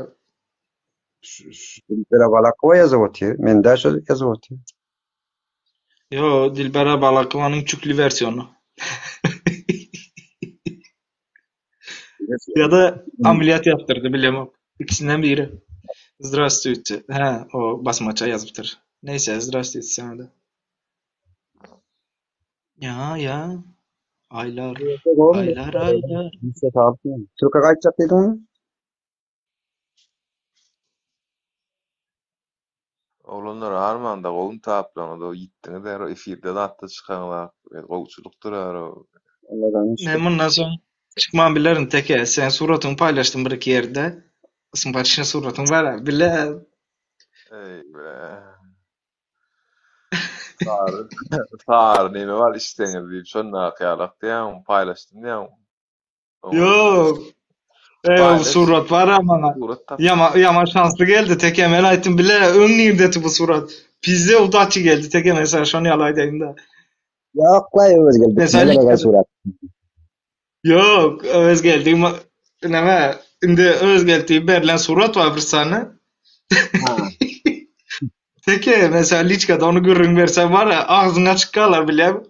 Dilbera Balakowa ýazyp otyr. Men däl şo ýazyp otyr. Ýok Dilbera Balakowanyň çükli wersiýony. Ýa-da ameliyat ýapdyrdy bilemok. Ikisinden biri. Zdrastwuyte. Hä, o basmaça ýazypdyr. Neýse, zdrastwuyte saňa-da. Ýa, ýa. Aýlar, aýlar, aýlar. Türke gaýtjak diýdiňmi? Oglanlar armanda gowyny taplaňyz o ýitdiňiz är o efirde zatda çykaňyzak gowçulykdyr är o. Alladan şükür. Men mundan soň çykman bilerin teke. Seň suratyňy paýlaşdym bir iki ýerde. Sympatiçny suratyň bar bile. Eý be. Sary sary neme bar içseňiz diýip şondaky ýalak diýýäň paýlaşdym diýýäň. Ýok. Eý, o surat bar a maňa. Ýama ýaman şansly geldi teke men aýtdym bile öň nirdeti bu surat. Pizde udaçi geldi teke men sana şony ýaly aýdaýyn-da. Ýok-la Öwezgeldi. Näme surat? Ýok, Öwezgeldi näme indi Öwezgeldi berlen surat bar bir sany. Teke mesela liçkada ony gürrüň bersem bar a agzyň açyk galar bilýämi?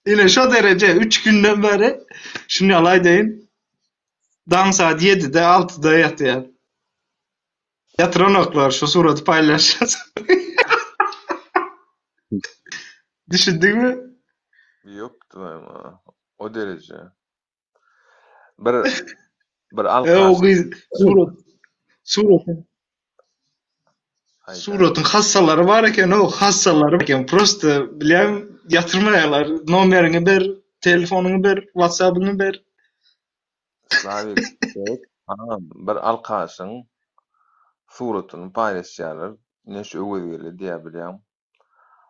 Ine şo dereje 3 günden bäri şuny ýaly aýdaýyn. Daň saat 7-de 6-da ýatýar. Ýatyranoklar şu suraty paýlaşýar. Düşündiňmi? Ýokdy o dereje. Bir bir E, o alkaş. gyz surat suratyň Haýda. suratyň hassalary bar eken, o hassalary eken. Prosta bilýän ýatyrmaýarlar. Nomeriňi ber, telefonyňy ber, WhatsApp-yňy ber. Slavik, gerek. Agam, bir alkaşyň suratyny paýlaşýarlar. Ine şu Öwezgeldi diýýär bilýäň.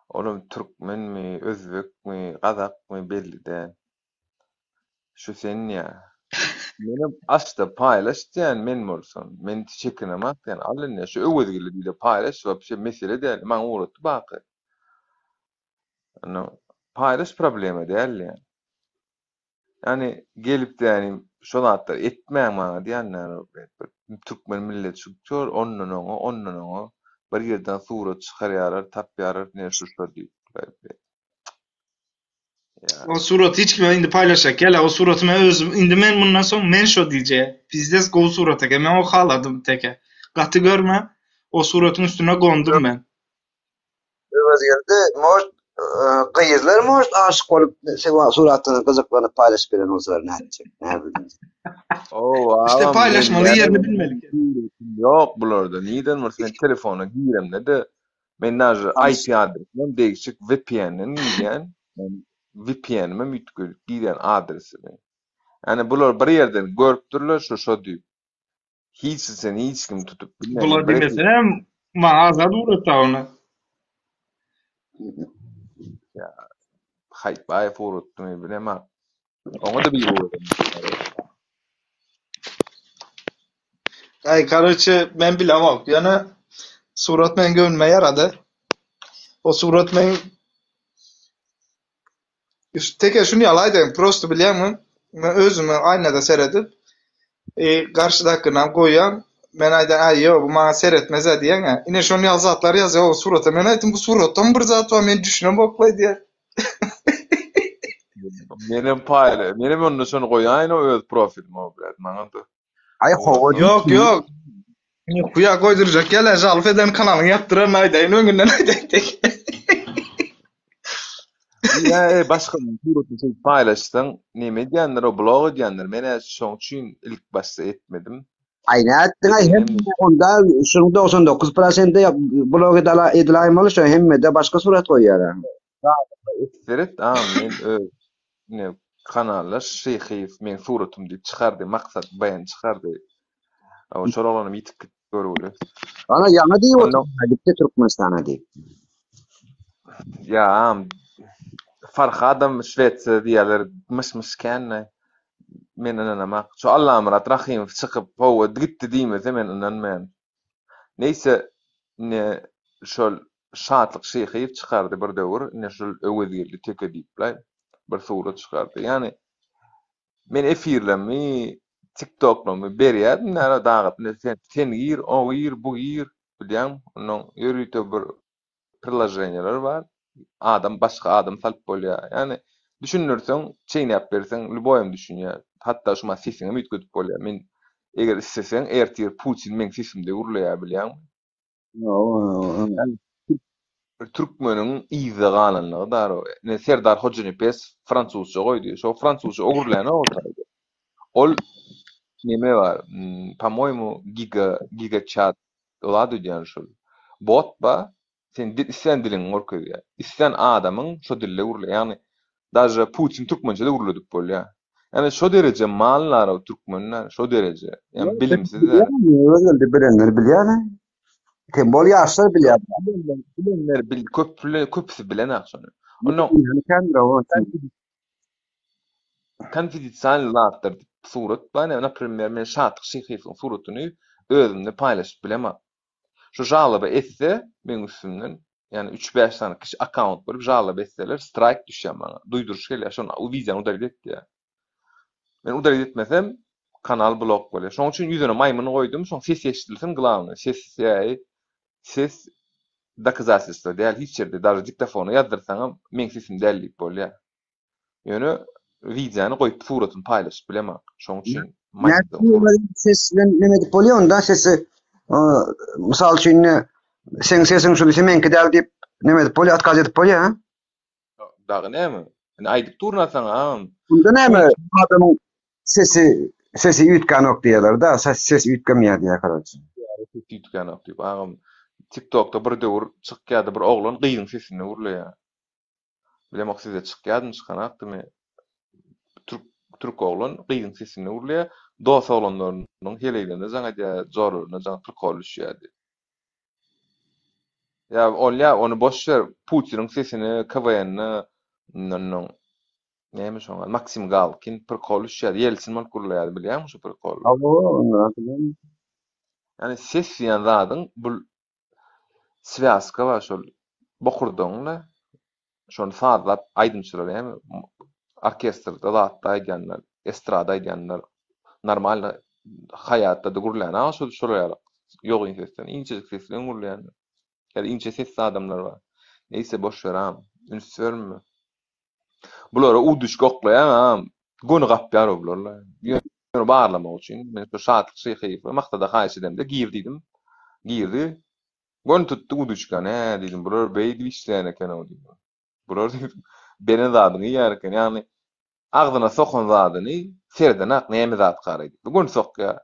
Olam türkmenmi, özbekmi, gazakmy belli däl. Şu sen diýýär. Menem aç-da paýlaş diýýän men bolsam. Men çekinemok diýýän. Al indi şu Öwezgeldi diý-de paýlaş wapşe mesele däl. Maňa ugratdy baky. Indi paýlaş problema däl diýýän. Ýani gelip diýýän şo zatlary etmäň maňa diýýän bir türkmen milleti şu ondan oňa ondan oňa bir ýerden surat çykarýarlar tapýarlar ine şu şo diýip. Ýa. O suraty hiç kime indi paýlaşjak gel o suraty men özüm indi men mundan soň men şo diýjek. Pizdes gowy surat eken men o haladym teke. Gaty görme o suratyň üstüne gondum men. Öwezgeldi может gyzlar может aşyk bolup suratyny gyzyklanyp paýlaşyp beren bolsalar nätjek näbildim. Ow İşte agam men paýlaşmaly näme ýerini bilmeli. Ýok bularda nirden bir sen telefona giremde-de Men daže IP adresimem degişik VPN-den girýän. Men VPN-imem üýtgedip girýän adresimi. Ýani bular bir ýerden görüpdirler şu şo diýip. Hiç seni hiç kim tutup bilmez. Bular diýmesenem maňa azat ugratdy ony. Ýa Haýbaýew ugratdymy bilemok. Oňa-da biri ugradan. Aý, karoçe, men bilemok. Ýöne surat meň göwnüme ýarady. O surat meň Teke şuny ýaly aýdaýyn, prosto bilýäňmi? Men özüme aýnada seredip, e, garşydakynam goýýan. Men aýdan, aý, ýok, bu maňa seretmez-ä diýýän-ä. Ine şony ýaly zatlar ýazýar o surata. Men aýtdym, bu suratdan bir zat bar, men düşünemok-laý diýýän. Menem paýla, menem onda şony goýaýyn o öz profilime, blät, maňa-da. Aý hawa Ýok, ýok. Huýa goýdurjak ýaly, žalf eden kanalyňy ýapdyraryn aýdaýyn, öňünden aýdaýyn tek. Ýa, e, başga suratyny çekip paýlaşsaň, neme edýändir o, blog edýändir. Men-ä şoň üçin ilk başda etmedim. Aý nätdiň aý hem onda şunuň 99 prosenti blog edala edilaýmaly şo hemmede başga surat goýýar. Seret a men öz ne kanalda Şyhyýew meň suratym diýip çykardy Maksat BN çykardy. Aw şol oglanam ýitip gitdi görgüli. Ana ýaňy diýip otyr gitdi Türkmenistana diýip. Ýa Farhadam Şwesiýada diýýärler myş-myş kän-de. Men ynanamak. Şu Allamyrat Rahymow çykyp hawa gitdi diýmese men ynanmaýan. Neýse ine şol Şatlyk Şyhyýew çykardy bir döwür ine şol Öwezgeldi Teke diýiplaý bir surat çykardy. Ýagny men efirlerimi tiktoklarymy berýärdim nära dagyp ine sen sen gir o gir bu gir bilýäň onnoň ýörite bir priloženiýalar bar. Adam başga adam salyp bolýar. Ýagny düşündirseň, çeýnäp berseň lýuboýam düşünýär. Hatda şuma sesiňem üýtgedip bolýar. Men eger isleseň ertir Putin meň sesimde gürleýär bilýäňmi? Bir türkmeniň yzda galanlygy dar o. Ine Serdar Hojanepes fransuzça goýdy. Şo fransuzça o gürlänok o taýda. Ol neme bar, po-moýemu giga giga çat Zat öýdýän şol. Bot ba, sen dil islän diliňi görkezýär. Islän adamyň şo dilde gürle. Ýagny daže Putin türkmençe-de gürledip bolýar. Ýagny şo dereje mallar türkmenler, şo dereje. Ýagny bilimsizler. Öwezgeldi bilenler bilýär. Tem bol ýaşlar bilýär. Bilenler bil köp köpüsi bilenak şony. Ondan Konfidensialnyý zatlar diýip surat bar. Näme, naprimer, men Şatlyk Şyhyýewiň suratyny özümde paýlaşyp bilemok. Şu žaloba etse meň üstümden, ýagny üç-bäş sany kişi akkaunt bolup žaloba etseler, straýk düşýär maňa. Duýduryş gelýär, şony wideony udalit et diýýär. Men udalit etmesem, kanal blok bolýar. Şonuň üçin ýüzüne maýmyn goýdum, şoň sesi eşidilsin, glawnyý, ses, ses dokazatelstwo däl hiç ýerde, daže diktofona ýazdyrsaňam meň sesim däl diýip bolýar. Ýöne wideony goýup suratyny paýlaşyp bilemok. Şoň üçin ses bilen neme edip bolýar onda sesi mysal üçin indi seň sesiň şu diýse meňki däl diýip neme edip bolýar otkaz edip bolýar ha? Dagy näme? Indi aýdyp durun saňa agam. Bunda näme adamyň sesi sesi üýtgänok diýýärler-de, ses ses üýtgemeýär diýýär karoçe. Ses üýtgänok diýip agam TikTokda bir döwür çykýardy bir oglan gyzyň sesinde gürleýär. Bilemok sizde çykýardymy çykanakdymy türk türk oglan gyzyň sesinde gürleýär. Dos oglanlarynyň heleýlerine jaň edýär, joralaryna jaň prikol düşýärdi. Ýa bolýa ony boş ber Putiniň sesini KWN-de ondan näme şoň ady Maksim Galkin prikol düşýärdi. Ýeltsin bolup gürleýärdi bilýäňmi şu prikoly? Hawa ony bilýän. Ýani ses diýen zadyň bul Swýazka bar şol bokurdagyňda şony sazlap aýdymçylar näme orkestrde zatda aýdýanlar estrada aýdýanlar normalno haýatda-da gürlänok şol şolar ýaly ýogyn sesden inçejik ses bilen gürleýänler ýa-da inçe sesli adamlar bar neýse boş ber agam üns berme bulara uduşka oklaýaň agam göni gapýar bularla Ýöne barlamak üçin men şu Şatlyk Şyhyýewe Maksada haýyş edemde gir diýdim. Girdi. Göni tutdy uduçkany. Hä diýdim, bular beýdip işleýän eken-ow diýdim. Bular diýdim, beren zadyňy iýýär eken. Ýagny agzyna sokan zadyny serdenak näme zat garaý diýip. Göni sokýar.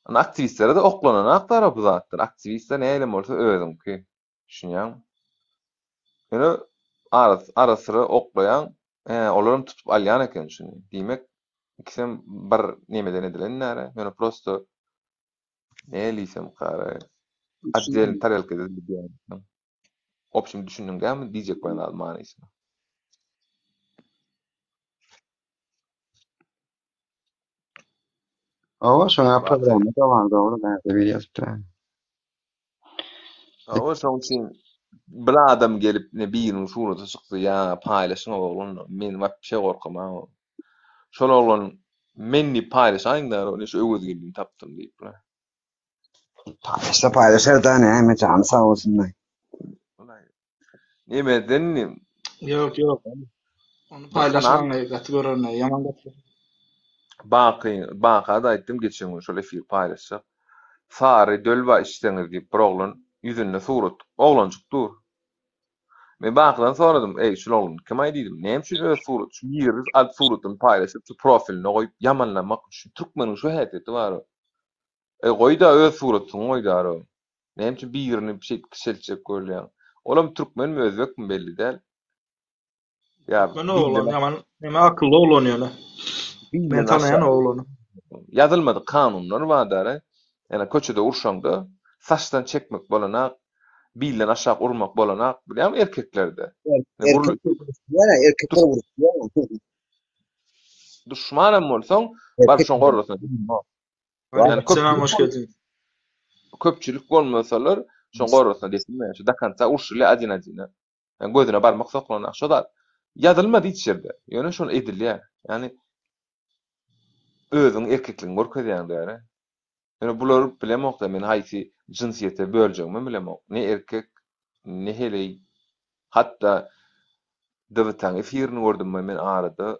Indi aktiwistlere-de oklananak dara bu zatlar. Aktiwistler nähilem bolsa özüňki. Düşünýäňmi? Ýöne ara-syra oklaýaň, hä, olaram tutup alýan eken şuny. Diýmek, ikisem bir nemeden edilen däl-ä. Ýöne prosto nähili diýsem kara, otdelny tarelkada diýýän. Obşim düşündiň dälmi diýjek bolýan zadym manysyny. Hawa, şoňa programma da bar, dogry, bärde biri ýazypdyr. Hawa, şoň üçin bir adam gelip ne biriniň suraty çyksa ýa paýlaşyň oglan, men wapşe gorkam-a. Şol oglan men diýip paýlaşaýyň-da, ine şu Öwezgeldini tapdym diýip. Paýlaşsa paýlaşar da, näme jany sag bolsun. Nemeden Ýok, ýok. Ony paýlaşmaň gaty görerne, ýaman gaty. Baky, Baka-da aýtdym geçen gün şol efir paýlaşjak. Sary dölba içseňiz diýip bir oglan ýüzünde surat, oglanjyk dur. Men Bakydan soradym, eý şul oglan kim-aý diýdim. Näme üçin öz surat, şu girdi alyp suratyny paýlaşyp şu profiline goýup ýamanlamak üçin. Türkmeniň şu häsiýeti bar. Eý goýda öz suratyňy goýda aro. Näme üçin birini şeýdip kiçeltjek bolýaň? Olam türkmenmi özbekmi belli däl. Ýa Türkmen oglan ýaman neme akylly oglan ýöne. Men tanaýan oglany. Ýazylmadyk kanunlar bar dara. Ýani köçede urşaňda saçdan çekmek bolanak, bilden aşak urmak bolanak bilýäňmi erkeklerde. Ýa erkekler uruşýar. Duşmanam bolsaň baryp şoň gorrasyna depmek. Yani köpçülik, hoş geldin. Köpçülik bolmasalar, şoň gorrasyna depilmeýär. Şu do konca urşulýar adin-adine. Yani gözüne barmak sokulanda şo zat ýazylmady hiç ýerde. Ýöne şol edilýär. Yani özüň erkekligiňi görkezýäň däri. Ýöne bular bilemok-da men haýsy jynsyýete böljegimi bilemok. Ne erkek, ne heleý. Hatda DWT-nyň efirini gördüm men arada.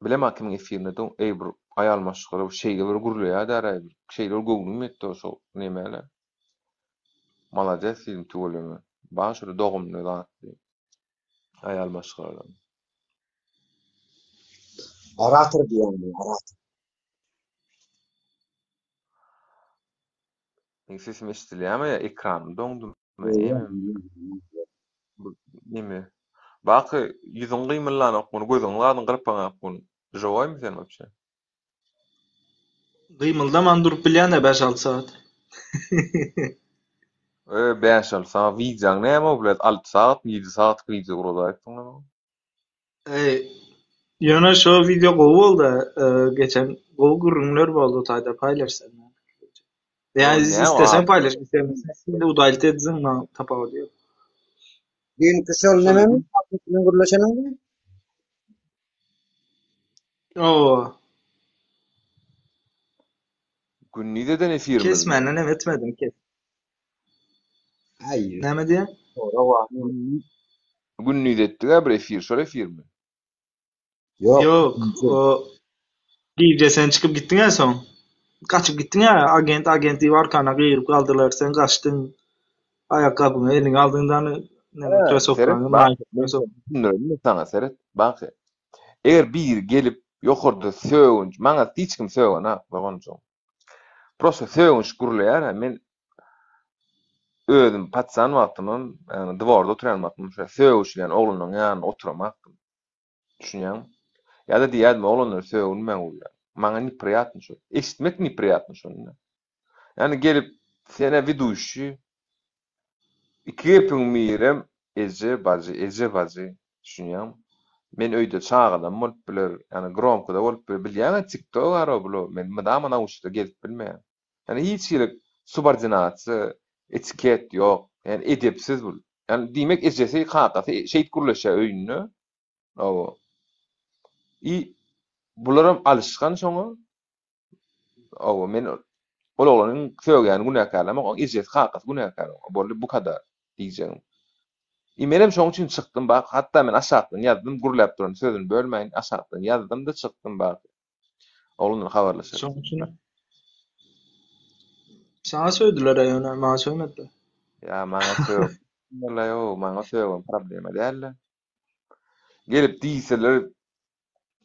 Bilemok kimiň efirindedigin, eý bir aýal maşgala bir şeýle bir gürleýär däräý bir şeýle bir göwnüm ýetdi şo nemäle. Malades diýdim tüweleme. Bar şöyle dogumly zatly aýal maşgalalar. Orator diýýän orator. Meň sesim eşidilýärmi ýa ekranym doňdumy? Neme? Baky ýüzüň gymyldanok muny, gözüň zadyň gyrpaňak muny. Živoýmy sen wapşe? Gymyldaman durup bilýän-dä bäş-alty sagat. E, bäş-alty sagat wideoň näme o blet? Alty sagatmy, ýedi sagatlyk wideo ugradaýypsyň maňa. Eý, ýöne şo wideo gowy boldy, geçen gowy gürrüňler boldy o taýda paýlaşsaň. Ýa isleseň paýlaş, islemeseň indi udalit edsiň, maňa tapawudy ýok. Düýnki şol nememi? Bilen gürleşeniňmi? Owa. Gündiz eden efirimiz. Kesmänden hem etmedim kes. Aý. Näme diýýäň? Sorag bar. Gündiz etdik-ä bir efir, şol efirmi? Ýok. Ýok, o gije sen çykyp gitdiň-ä soň. Gaçyp gitdiň-ä, agent, agent diýip arkana gygyryp galdylar, sen gaçdyň. Aýakgapyňy eliňe aldyň da neme Seret, krossowkaňy, bak, Nike krossowka. Düşündirelim saňa, seret, baky. Eger biri gelip ýokarda sögünç, maňa hiç kim sögenok, doganjygym. Prosta sögünç gürleýär-ä, men özüm patsan wagtymam, ýagny dworda oturýan wagtym şo sögüşilýän oglanlaryň ýanynda oturamokdym. Düşünýäňmi? Ýa-da diýýärdim, oglanlar sögünmäň urýar. Maňa nepriýatny şol. Eşitmek nepriýatny şonda. Ýagny gelip sen-ä widuşi, iki gepiň birem eje, bajy, eje, bajy. Düşünýäňmi? Men öýde çagalam bolup biler, ýagny gromkada bolup biler. Bilýäň-ä TikTok bar-ow bul-ow. Men mydama nauşnikde gezip bilmeýän. Ýagny hiç hili subordinasiýa, etiket ýok. Ýagny edepsiz bul. Ýagny diýmek ejesi, kakasy şeýdip gürleşýär öýünde. Hawa. I bularam alyşgan şoňa. Hawa, men ol oglanyň sögýäni günäkärlemok, oň ejesi, kakasy günäkär oňa. Boldy, bu kadar diýjegim. I menem şoň üçin çykdym bak, hatda men aşakdan ýazdym, gürläp duran sözüni bölmäýin, aşakdan ýazdym-da çykdym bak. Oglanlar habarlaşarys. Şoň üçin Saňa söýdüler-ä ýöne, maňa söýmediler. Ýa maňa sög. Ýo, maňa sögem problema däl-de. Gelip diýseler,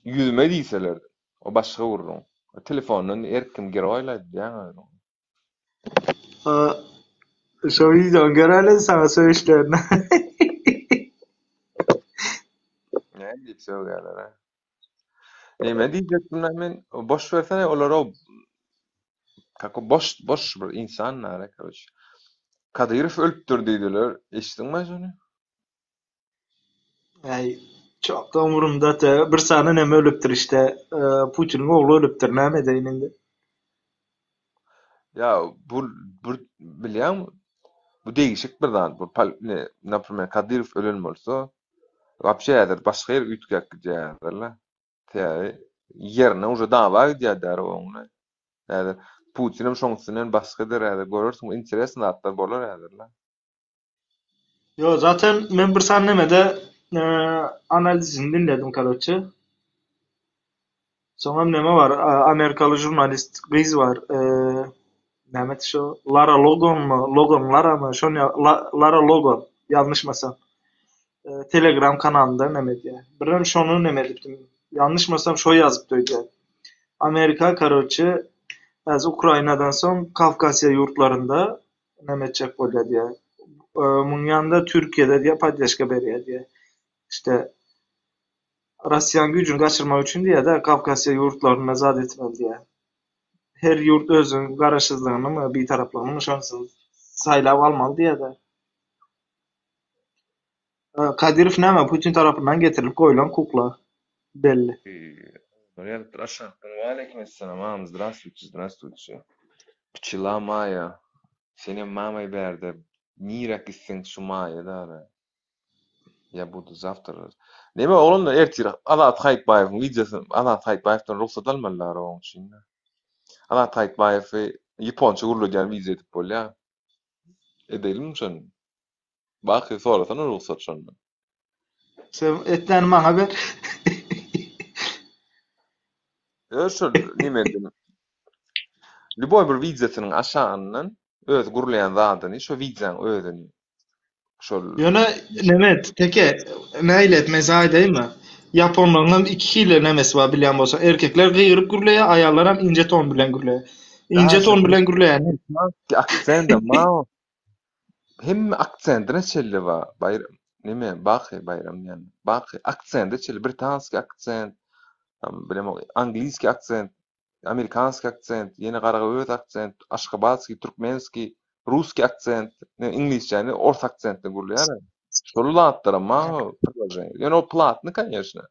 ýüzüme diýseler, o başga gürrüň. Telefondan her kim geroýlaý diýýäň özüň. Şo wideony göräýle saňa söýüşlerini. Näme diýip sögýärler-ä? Näme diýjekdim men? Boş bersene olara Kako boş boş bir insan nara karoç. Kadyrow ölüpdir diýdiler. Eşitdiňmi şony? Äý, çok da umurumda te. Bir sany neme ölüpdir işte. E, Putiniň ogly ölüpdir. Näme edeýin indi? Ýa bu bu bilýäňmi? Bu degişik bir zat. Bu pol ne, naprimer Kadyrow ölen bolsa, wapşe häzir başga ýer üýtgäp gidýärler-le. Sebäbi ýerine uje dawa gidýär däri oňuna. Häzir Putinem şoň üstünden basgy eder häzir görersiň interesny zatlar bolar häzir-le. Yo zaten men bir sany nemede e, analizini dinledim karoçe. Soňam neme bar? Amerikaly žurnalist gyz bar. E, näme şo? Lara Logan mı? Logan Lara mı? Şon La, Lara Logan ýalňyşmasam. E, Telegram kanalynda neme edýär. Birem şony neme edipdim. Ýalňyşmasam şo ýazypdy öýdýän. Amerika karoçe. Häzir Ukrainadan soň Kawkasiýa ýurtlarynda näme etjek bolýar diýýär. Muň ýanynda Türkiýede diýýär poddeşka berýär diýýär. Işte Russiýanyň güýjüni gaçyrmak üçin diýýär-de Kawkasiýa ýurtlarynda zat etmeli diýýär. Her ýurt özüniň garaşsyzlygynymy, bitaraplygynymy şonysyny saýlap almaly diýýär-de. Kadyrow näme Putin tarapyndan getirilip goýlan kukla belli. Olar ýazypdyr aşakdan Waleýkim essalam agam zdrastwuyçe zdrastwuyçe Pçela Maýa senem mamay bärde niräk gitseň şu Maýa dara Ýa budu zawtra Neme oglanlar ertir Azat Haýytbaýewiň wideosyny Azat Haýytbaýewden rugsat almalylar oň üçin Azat Haýytbaýewi ýaponça gürledýän wideo edip bolýa Edeýlimi şony Baky sorasana rugsat şondan. Sen etmäni maňa ber. Ýok şol nemeden lýuboý bir wideosynyň aşagyndan öz gürleýän zadyny şo wideoň özüni şol Ýöne neme et teke nähili et men saňa aýdaýynmy? Ýaponlaryňam iki hili nemesi bar bilýän bolsaň. Erkekler gygyryp gürleýär, aýallaram inje ton bilen gürleýär. Inje Daže ton bilen gürleýäni. Aksendem bar. Hemme aksentine çenli bar. Baýram neme Baky Baýram diýýän. Baky aksente çenli britanskiý aksent, bilemok angliýskiý aksent, amerikanskiý aksent, ýene garaga öz aksent, aşgabatskiý, türkmenskiý, russkiý aksent, iňlisçäni ors aksentde gürleýär. Şol zatlaram bar priloženiýe. Ýöne o platny koneçne.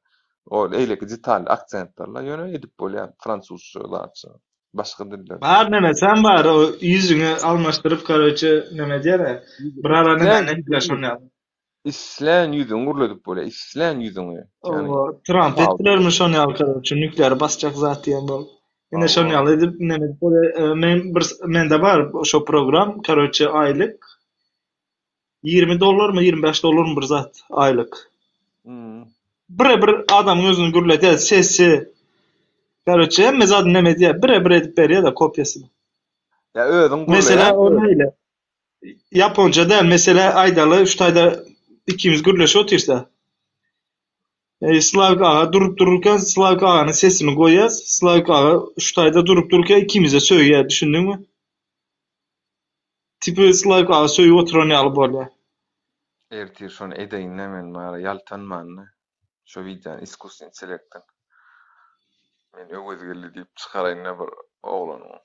O eýleki detal aksentlerle ýöne edip bolýar fransuzça zatça. Başga diller. Bar neme sen bar o ýüzüňi almaşdyryp karoçe neme diýer bir ara neme etdiler şony ýaly. Islän ýüzüňi gürledip bolýar, islän ýüzüňi. Ýani Tramp etdilermi şony ýaly karoçe nuklear basjak zat diýen bolup. Ine şony ýaly edip neme edip bolýar. Men bir mende bar şo program karoçe aýlyk 20 dollarmy 25 dollarmy bir zat aýlyk. Bire bir adamyň özüni gürledýär, sesi. Karoçe hemme zadyny neme edýär, bire bir edip berýär-de kopýasyny. Ýa özüň gürleýär. Mesela o näle? Ýaponça däl, mesela aýdaly şu taýda ikimiz gürleşip otyrsa. E, Slawik aga durup dururken Slawik aganyň sesini goýýas. Slawik aga şu taýda durup dururken ikimize sögýär, düşündiňmi? Tipi Slawik aga söýüp oturan ýaly bolýar. Ertir şony edeýin-dä men bara ýaltanman-da şo wideony iskusnyý intellektden men Öwezgeldi diýip çykaraýyn-da bir oglanyň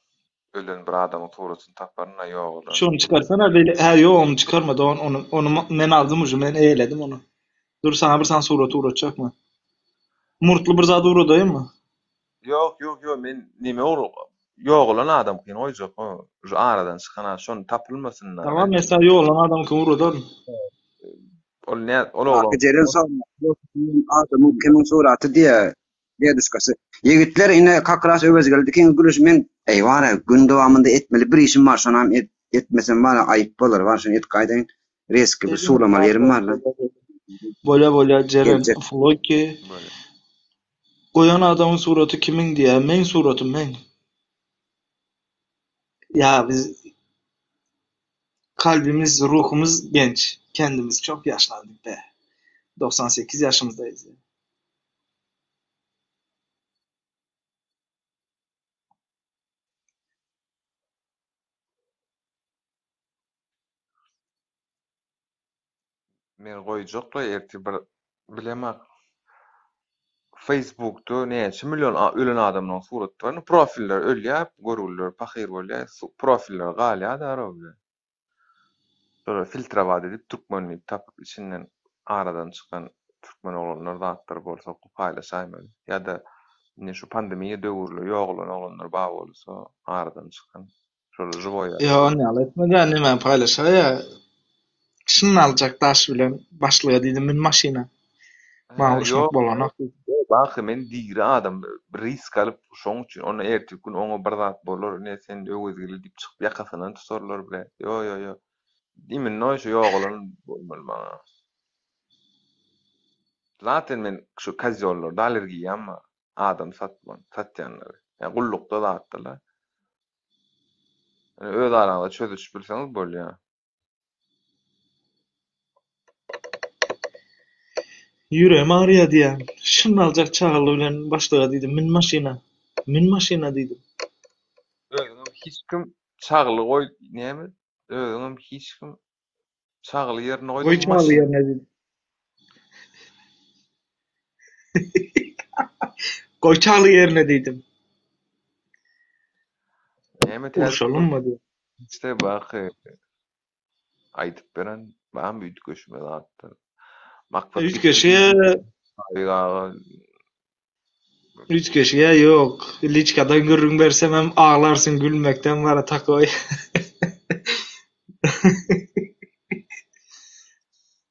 ölen bir adamyň suratyny taparyn-da ýogalan. Şony çykarsana beýle hä ýok ony çykarma dogan ony ony men aldym uje men eýeledim ony. Dur saňa bir sany surat ugratjak men. Murtly bir zat ugradaýynmy? Ýok ýok ýok men neme ogry ýogalan adamkyny goýjak o şu aradan çykan adam şony tapylmasyn Tamam men saňa ýogalan adamkyny ugradaryn. Ol nä ol oglan. Baky Jeren adamyň kimiň suraty diýä deduşkasy. Ýigitler ine kakras Öwezgeldi ikiňiz gülüşip men eý wara gün dowamynda etmeli bir işim bar şonam etmesem wara aýyp bolar bar şony edip gaýdaýyn reski bir suwlamaly ýerim barla. Bolýa bolýa Jeren Floki. Goýan adamyň suraty kimiň diýýä meň suratym meň. Ýa biz kalbimiz ruhumyz genç kendimiz çok ýaşlandyk be. 98 ýaşymyzdaýyz. Men goýjakla ertir bir bilemak. Facebookda näçe million ölen adamlaryň suraty bar. Profiller ölýär, görgüliler pahyr bolýar, profiller galýar da bilen. Şolar filtrawat edip türkmen diýip tapyp içinden aradan çykan türkmen oglanlar zatlar bolsa paýlaşaýmaly. Ýa-da indi şu pandemiýa döwürli ýogalan oglanlar bar bolsa aradan çykan. Şol živoý. Ýok, ony ýaly etme-de, näme paýlaşaýa. Şuny aljak daş bilen başlyga diýdim min maşyna. Maňa uruşmak bolanok diýdim. Baky men diri adam risk alyp şoň üçin onda erteki gün oňa bir zat bolar ine sen Öwezgeldi diýip çykyp ýakasyndan tutarlar bile. Ýo ýo ýo. Iminno şu ýogalan bolmaly maňa. Zaten men şu kozýollarda allergiýam bar. Adam satman satýanlary. Ýa gullukda zatdylar. Öz araňyzda çözüşip bilseňiz bolýar. Ýüregim agyrýar diýýän. Şuny aljak çagally bilen başlyga diýdim, mün maşyna. Mün maşyna diýdim. Hiç kim çagly goý näme özüňem hiç kim çagly ýerine Goý goýduň çagly maşyn. ýerine diýdim. Goý çagly ýerine diýdim. Näme täze Urşalymmy diýip. İşte baky aýdyp beren barmy üýtgeşme zatlar. Maksat Üýtgeşige Sabyk aga Üýtgeşige ýok. Liçkadan gürrüň bersemem aglarsyň gülmekden bara takoý.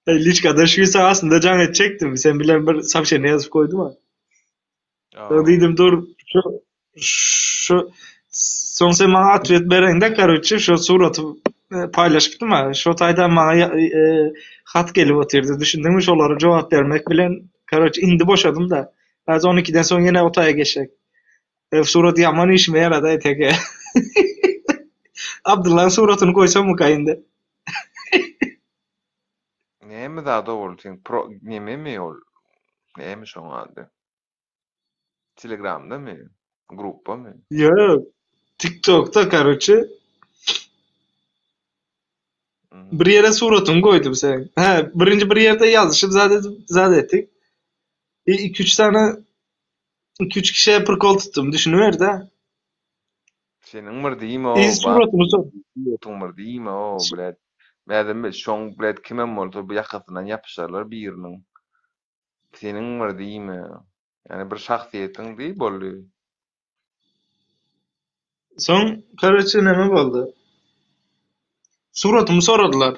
Eý liçkadan şu gün saňa aslynda jaň etjekdim. Sen bilen bir soobşeniýe ýazyp goýdum-a. Soň diýdim dur şu şu soň sen maňa otwet bereňde karoçe şu suraty paýlaşypdym-a. Şo taýdan maňa hat gelip otyrdy. Düşündiňmi? Şolara jogap bermek bilen karoçe indi boşadym-da. Häzir on ikiden soň ýene o taýa geçjek. Surat ýaman işime ýarady teke. Abdyllaň suratyny goýsammyka indi? Näme zat ol seň pro nememi ol näme şoň ady? Telegramdamy? Gruppamy? Ýok. TikTokda karoçe. Bir ýere suratyňy goýdum seň. Hä, birinji bir ýerde ýazyşyp zat edip zat etdik. Bir iki-üç sany iki-üç kişä prikol tutdum, düşüniber-dä. Seniň bir diýme I o, suratymy sor. Suratyň bir diýme o, blät. Mädem şoň blät kimem bolsa bu ýakasyndan ýapyşarlar biriniň. Seniň bir diýme. Ýani bir şahsyýetiň diý boldy. Soň karoçe neme boldy. Suratymy soradylar.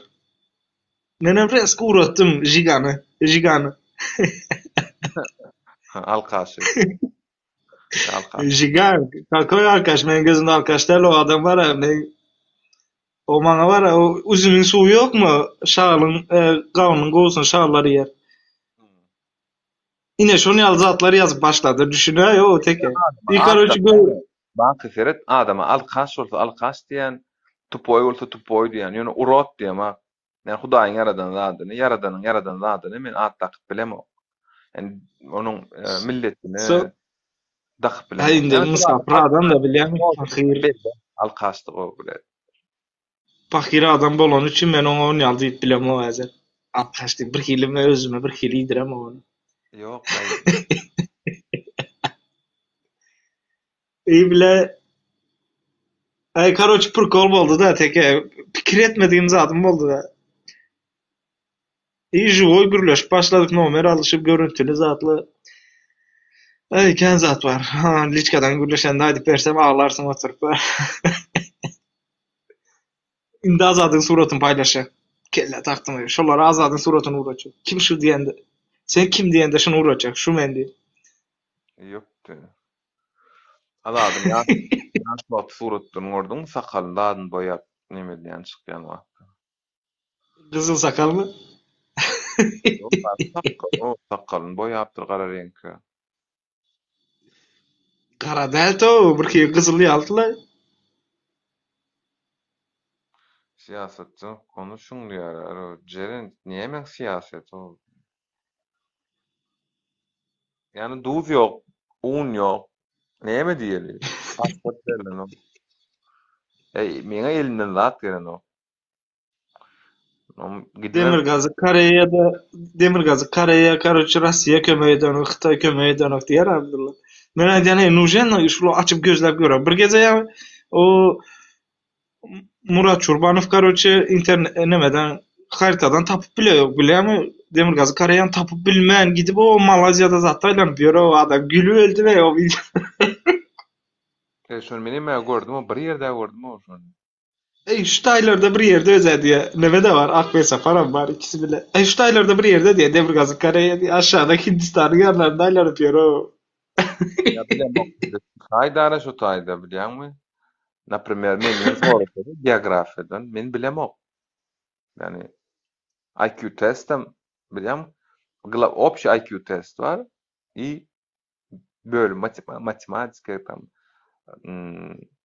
Menem resko ugratdym Žigany, Žigany. Alkaşy. Alkaş. Žigan, kakoý alkaş, meniň gözümde alkaş däl o adam bar-a, men o maňa bar-a, o üzümiň suwy ýokmy, şalyň, e, gawunyň gowusyny şallar iýer. Ine şon ýaly zatlar ýazyp başlady. Düşünäý o teke. I karoçe gör. Baky seret adama alkaş bolsa alkaş diýýän, tupoý bolsa tupoý diýýän, ýöne urod diýemok. Men Hudaýyň ýaradan zadyny, ýaradanyň ýaradan zadyny men at dakyp bilemok. Ýani onuň milletine dakyp bilemok. Aý indi mysapyr adam-da bilýäňmi pahyr. Alkaşdyk o bilen. Pahyr adam bolany üçin men oňa on ýaly diýip bilemok häzir. Alkaş diýip birhili men özüme birhili iýdiremok ony. Ýok, Eý bile Aý karoç prikol boldy-da teke. Pikir etmedigim zadym boldy-da. I živoý gürleşip başladyk nomer alyşyp görüntüli zatly. Aý kän zat bar. Ha liçkadan gürleşende aýdyp bersem aglarsyň oturyp. Indi Azadyň suratyny paýlaşjak. Kellä takdyň. Şolara Azadyň suratyny ugratjak. Kim şu diýende, sen kim diýende şuny ugratjak. Şu men diýip. Ýokdy. Azadyň ýaş ýaş wagty suratlaryny gördüňmi sakalyny zadyny boýap neme edýän çykýan wagty. Gyzyl sakalmy? Ýok, sakal, sakalyny boýapdyr gara reňke. Gara däl to, birki gyzyl ýalydylaý. Syýasatçy konuşuň diýýärler. O Jeren nämäň syýasaty ol? Ýani duz ýok, un ýok. Näme diýeli? Pasport berlenok. Eý, meňe elimden zat gelenok. Demirgazyk Koreýada Demirgazyk Koreýa karoçe Rossiýa kömek edenok Hytaý kömek edenok diýer Abdylla. Men aýdýan eý nužen şular açyp gözläp görer. Bir geze ýa o Murat Çurbanow karoçe internet nemeden haritadan tapyp bile ýok bilýäňmi Demirgazyk Koreýany tapyp bilmän gidip o Malaziýada zatda aýlanyp ýör o adam gülüp öldi be o wideo. E şony menem gördüm o bir ýerde gördüm o şony. Eý şu taýlarda bir ýerde özä diýä. Neme-de bar, Akbel Saparam bar ikisi bile. Eý şu taýlarda bir ýerde diýä, Demirgazyk Koreýa diýä, aşagda Hindistanyň ýanlarynda aýlanyp ýör o. Ýa bilemok. Haýdara şu taýda bilýäňmi? Naprimer menden sorasa geografiýadan men bilemok. Ýani IQ testem bilýäňmi? Общий IQ test bar i bölüm matematika tam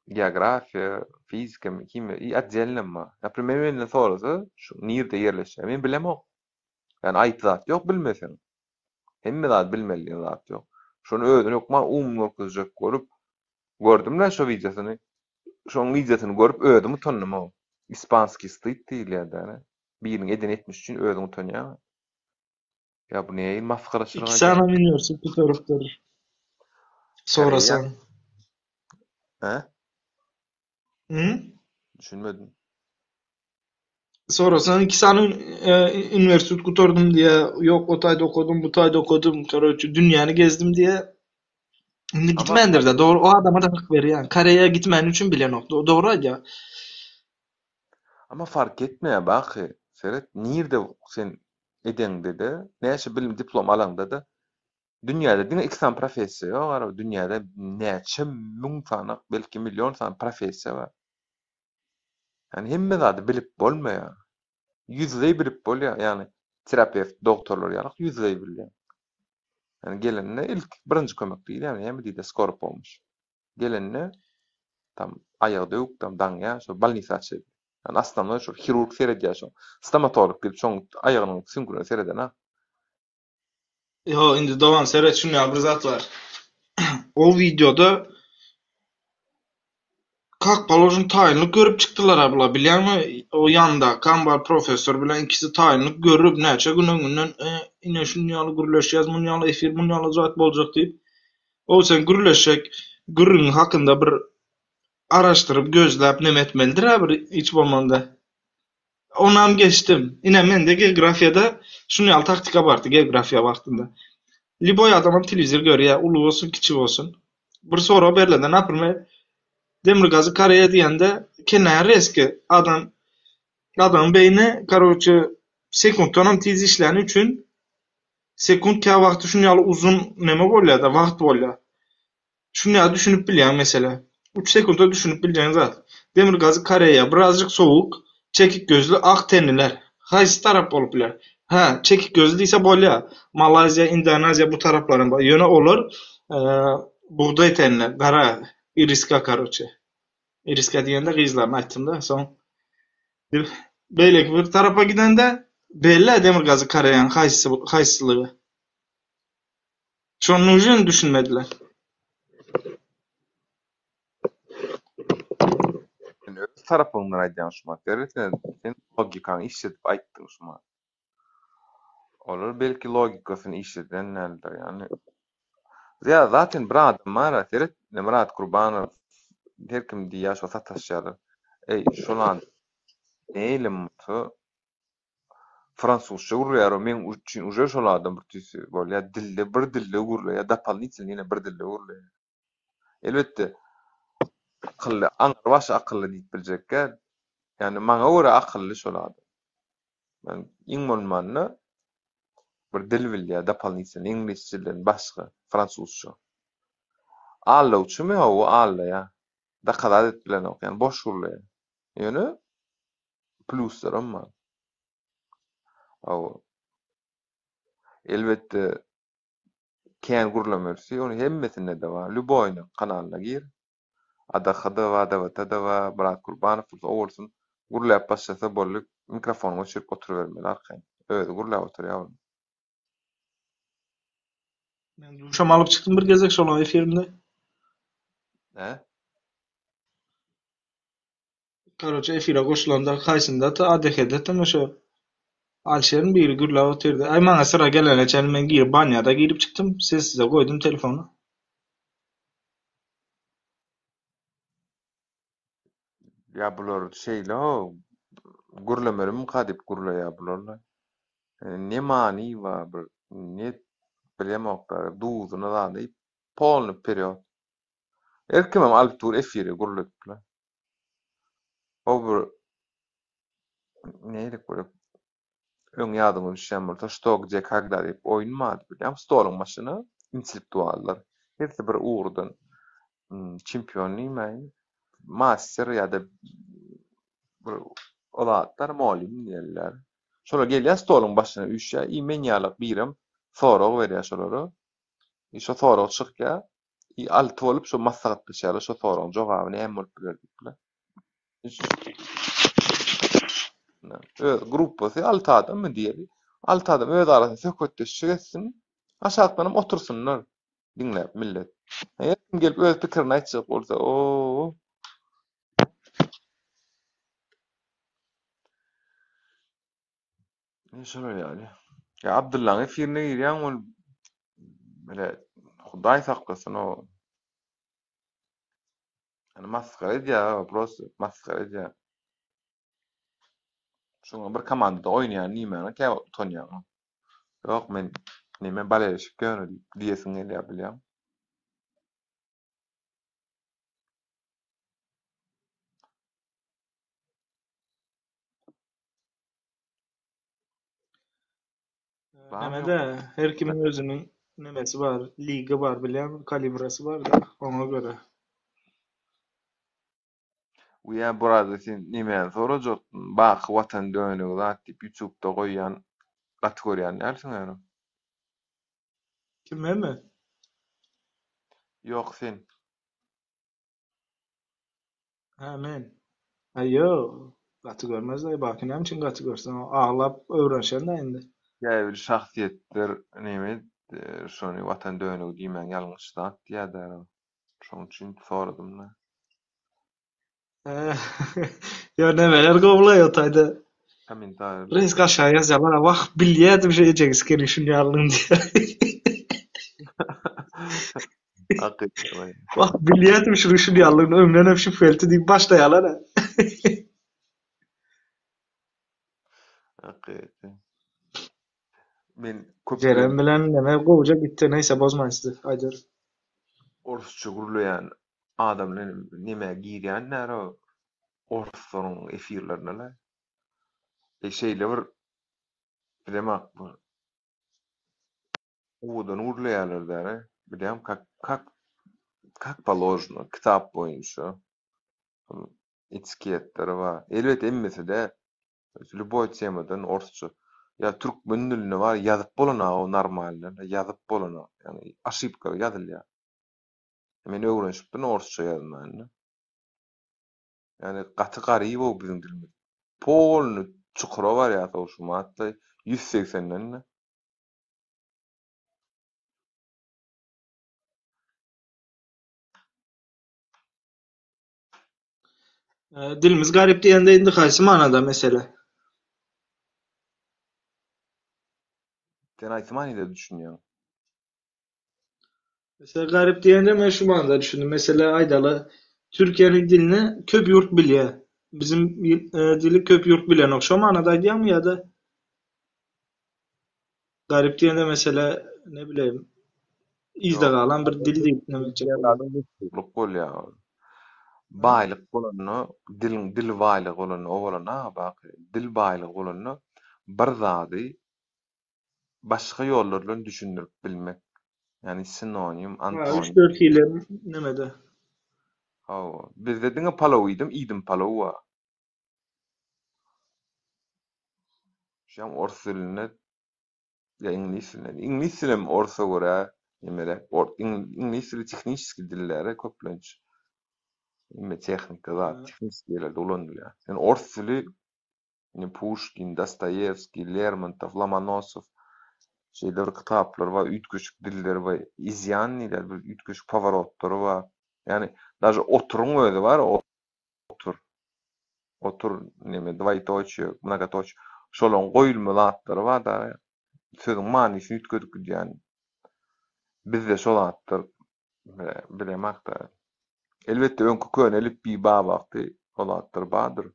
geografiýa, fizika, himiýa i otdelno bar. Naprimer menden sorasa şu nirde ýerleşýär men bilemok. Ýani aýyp zat ýok bilmeseň. Hemme zady bilmeli diýen zat ýok. Şony özüni hökman umum görkezjek bolup gördüm-le şo wideosyny. Şoň wideosyny görüp özüm utandym-ow. Ispanskiý styd diýilýär-dä. Biriniň eden etmişi üçin özüň utanýaň. Ýa bu nähili masgaraçylyk Iki aýdýaň? sany uniwersitet gutarypdyr. Sorasaň. Hä? Hı? Düşünmedim. Sorasaň iki sany e, uniwersitet gutardym diýe, ýok o taýda okadym, bu taýda okadym, karoçe dünýäni gezdim diýe. Indi Ama gitmändir-de, dogry o adama da hak berýän. Koreýa gitmäni üçin bilenok. Do- Dogry aýdýar. Ama fark etmeýär Baky. Seret, nirde sen edeňde-de, näçe bilim diplom alaňda-da dünýäde diňe iki sany professiýa ýok araba dünýäde näçe müň sany belki million sany professiýa bar. Ýani hemme zady bilip bolmaýar. Ýüzleý bilip bolýar. Ýagny terapewt dogtorlar ýaly ýüzleý bilýär. Ýani gelende ilk birinji kömek diýilýär, näme diýilýär, skoro pomoş. Gelende tam aýagy döwük tam daňýar, şo bolnisa açyp. Ýani asnamnoý şol hirurg seredýär şo. Stomatolog gelip şoň aýagynyň süňküne seredenok. Ýo, indi dogan seret şuny ýaly bir zat bar. O wideoda kak položen taýynlyk görüp çykdylar a bular bilýäňmi? O ýanyndaky bar professor bilen ikisi taýynlyk görüp näçe gün öňünden e, ine şuny ýaly gürleşýäs, muny ýaly efir, muny ýaly zat boljak diýip. O sen gürleşjek gürrüň hakynda bir araşdyryp, gözläp neme etmelidir-ä bir hiç bolmanda. Onam geçdim. Ine mende geografiýada şuny ýaly taktika bardy geografiýa wagtynda. Liboý adamam telewizor görýär, uly bolsun, kiçi bolsun. Bir sorag berlende, naprimer, Demirgazyk Koreýa diýende kenara reski adam adamyň beýni karoçe sekuntdanam tiz işläni üçin sekunt käwagty şuny ýaly uzyn neme bolýar-da, wagt bolýar. Şuny ýaly düşünip bilýäň meselä. Üç sekuntda düşünip biljegiň zat. Demirgazyk Koreýa, birazjyk sowuk, çekik gözli, ak tenliler. Haýsy tarap bolup biler? Hä, çekik gözli diýse bolýa. Malaýziýa, Indoneziýa bu taraplaram bar. Ýöne olar bugdaý tenli, gara, iriska karoçe. Iriska diýende gyzlaryny aýtdym-da, soň beýleki bir tarapa gidende belli Demirgazyk Koreýanyň haýsy haýsylygy. Şonuň üçin düşünmediler. Sen öz tarapyňdan aýdýaň şumat. Seret sen, sen logikaňy işledip aýtdyň şumat. Olar belki logikasyny işleden däldir. Ýagny Ýa zaten bir adam bar-a, seret, Myrat Kurbanow her kim diýýär şo sataşýarlar. Eý, şol adam neýle bolsa Fransuzça gürleýär o meň üçin uje şol adam bir tüýsi bolýar dilde bir dilde gürleýär dopolnitelny ýene bir dilde gürleýär. Elbetde akylly aňry başy akylly diýip biljekgä ýani maňa görä akylly şol adam. Ýani iň bolmanda bir dil bilýär dopolnitelny iňlis dilden başga fransuzça. Aldawçymy hawa aldaýar. Dokazat edip bilenok ýani boş gürleýär. Ýöne Pluslaram bar. Hawa. Elbetde kän gürlemelisi ony hemmesinde-de bar. Lýuboýyny kanalyna gir. ADH-da bar, DWT-da bar, Myrat Gurbanow bolsa o bolsun. Gürläp başlasa boldy, mikrofonyňy öçürip oturybermeli arkaýyn. Özi gürläp oturýar ol. Men duşam alyp çykdym bir gezek şolaň efirinde. Hä? Karoçe efire goşulanda haýsynda ADH-de tm şo Alişeriň biri gürläp otyrdy. Aý maňa syra gelene çenli men girip banýada girip çykdym. Sessize goýdum telefony. Ýa bular şeýle how gürlemelimika diýip gürleýär bularla. Ne many bar bir ne bilemoklar duzuny zady polny wperýod. Her kimem alyp dur efire gürledipler. O bir neýlik bir öň ýadyňa düşýän bolsa Što gde kogda diýip oýun bardy bilýäňmi stoluň başyna intellektuallar hersi bir ugurdan çempion diýmäýin master ýa-da bir o zatlar mugallym diýerler. Şolar gelýär stoluň başyna üýşýär i men ýalak birem sorag berýär şolara. I şo sorag çykýar. I alty bolup şo maslahatlaşýarlar şo soragyň jogaby näme bolup biler diýipler. Öz gruppasy alty adammy diýeli. Alty adam öz arasynda söhbetdeşlik etsin. Aşakdanam otursynlar diňläp millet. Her kim gelip öz pikirini aýtjak bolsa, o. Ine şolar ýaly. Ýa Abdyllaň efirine girýäň ol bile Hudaý saklasyn o. Ýani masgara edýär o prosta masgara edýär. Şoňa bir komandada oýnaýan diýmäne käwagt utanýaň. Ýok men neme bolelşik ýöne diýesiň gelýär bilýäň. Barmy Neme-de, her kimiň özüniň nemesi bar, ligi bar bilýäňmi, kalibrasy bar-da, oňa görä. Uýa burada sen nemäni sorajakdym, Baky Watan dönügi zat diýip ýutubda goýýan gaty görýän dälsiň ýöne. Kim menmi? Ýok sen. Hä men. Aý ýok. Gaty görmez-aý Baky näme üçin gaty görsün? O aglap öwrenişen-dä indi. Käbir şahsyýetler neme şony Watan dönügi diýmäň ýalňyş zat diýýärler. Şoň üçin soradym-da. Ýok nemeler gowulaý o taýda. Kommentariýalar. Reýs aşağı ýazýarlar, wah bilýärdim şu ejeňi sikerin şuny ýalyny diýýär. Hakyky. Wah bilýärdim şuny şuny ýalyny öňden hem şübhelti diýip başlaýarlar-a. Hakyky. Men köplenç Jeren bilen neme gowja gitdi neýse bozmaýyn sizi aýdar. Orsça gürleýän adam bilen nemä girýän näro orslaryň efirlerine-le. E şeýle bir bilemok bir owadan gürleýärler däli. Bilýän kak kak kak položno kitap boýunça etiketleri bar. Elbetde hemmesi däl. Lýuboý temadan orsça ýa türkmen dilinde bar ýazyp bolanok normalny ýazyp bolanok. Ýagny oşibkaly ýazylýar. Men öwrenişipdim orsça ýazmany. Ýagny gaty garyp-ow biziň dilimiz. Polny çukura barýas-ow şu matda 180-den-de. Dilimiz garyp diýende indi haýsy manada mesele? Sen haýsy manyda düşünýäň? Mesela garyp diýende men şu manyda düşündim. Mesela aýdaly Türkiýäniň dilini köp ýurt bilýär. Bizim e, dili köp ýurt bilenok. Şo manyda aýdýaňmy ýa-da garyp diýende mesela ne bileyim yzda Ýok. galan bir dil diýip näme etjek bolýar. Meşhurlyk bolýar ol. Baýlyk bolanda, diliň dil baýlygy bolanda, o bolanda baky dil baýlygy bolanda bir zady başga ýollar bilen düşündirip bilmek. Ýagny sinonim, Ha, antonim. 3-4 hili nemede. Hawa. Bizde diňe palaw iýdim, iýdim palaw bar. Şam ors dilinde ýa iňlis dilinde. Iňlis dili hem orsa görä nemeräk. Or, iňlis dili tehniçeskiý dillere köplenç. Hemme tehnika zat, tehniçeskiý ýerlerde ulanylýar. Sen ors dili ine Puşkin, Dostoýewskiý, Lermontow, Lomonosow şeýle bir kitaplar bar, üýtgeşik dilleri bar. Izýan diýilýär, bir üýtgeşik poworotlary bar. Ýagny daže oturyň özi bar, otur. Otur neme dwoýtoçiýe, mnogotoçiýe. Şolaryň goýulma zatlary bar da. Sözüň manysyny üýtgedip gidýän. Bizde şo zatlar bilemok-da. Elbetde öňki köne elipbiý bar wagty o zatlar bardyr.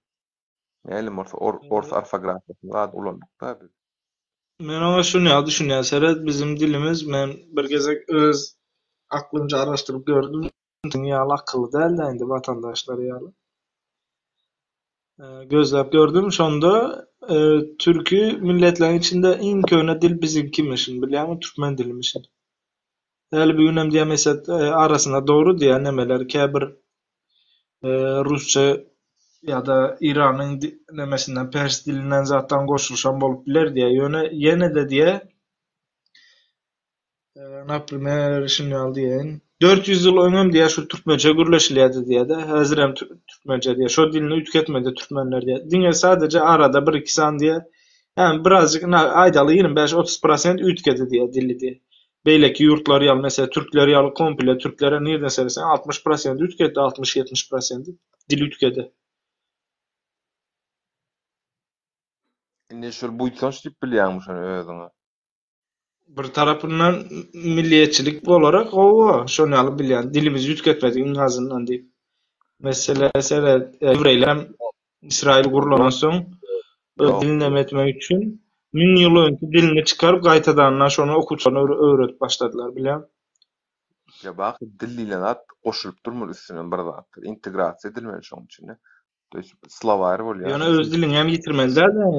Mälim bolsa or, ors orfografiýasyny zat ulandyk-da biz. Men oňa şuny ýaly düşünýän, seret bizim dilimiz men bir gezek öz aklymca araşdyryp gördüm. Siziň ýaly akylly däl-dä indi watandaşlar ýaly. Gözläp gördüm şonda türki milletleriň içinde iň köne dil biziňkimişin bilýäňmi türkmen dilimişin. Häli bu günem diýýän meset arasynda dogry diýýän nemeler käbir rusça ýa-da Iranyň nemesinden pers dilinden zatdan goşulyşan bolup biler diýýär. Ýöne ýene-de diýýär Naprimer, şuny ýaly diýeýin. 400 ýyl öňem diýýär şu türkmençe gürleşilýärdi diýýär-de. Häzirem türkmençe diýýär. Şo dilini üýtgetmedi türkmenler diýýär. Diňe sadece arada bir iki sany diýýär. Ýagny birazjyk aýdaly 25-30 prosent üýtgedi diýýär dili diýýär. Beýleki ýurtlar ýaly, meselem, türkler ýaly komple türklere nirden seretseň 60 prosent üýtgetdi, 60-70 prosenti dil üýtgedi. Indi şol buýsanç diýip bilýäňmi şony özüňe? Bir tarapyndan milliýetçilik bolarak gowy, şony ýaly bilýän, dilimizi üýtgetmedik iň azyndan diýip. Mesele seret, ýewreýler hem Ysraýyl gurlandan soň öz dilini neme etmek üçin 1000 ýyl öňki dilini çykaryp gaýtadandan şony okuwçylaryna öwredip başladylar, bilýäňmi? Ýa bak, dil diýlen zat goşulyp durmaly üstünden bir zatlar, integrasiýa edilmeli şoň içine. To ýest slowar bolýar. Ýöne öz diliňi hem ýitirmeli däl-de.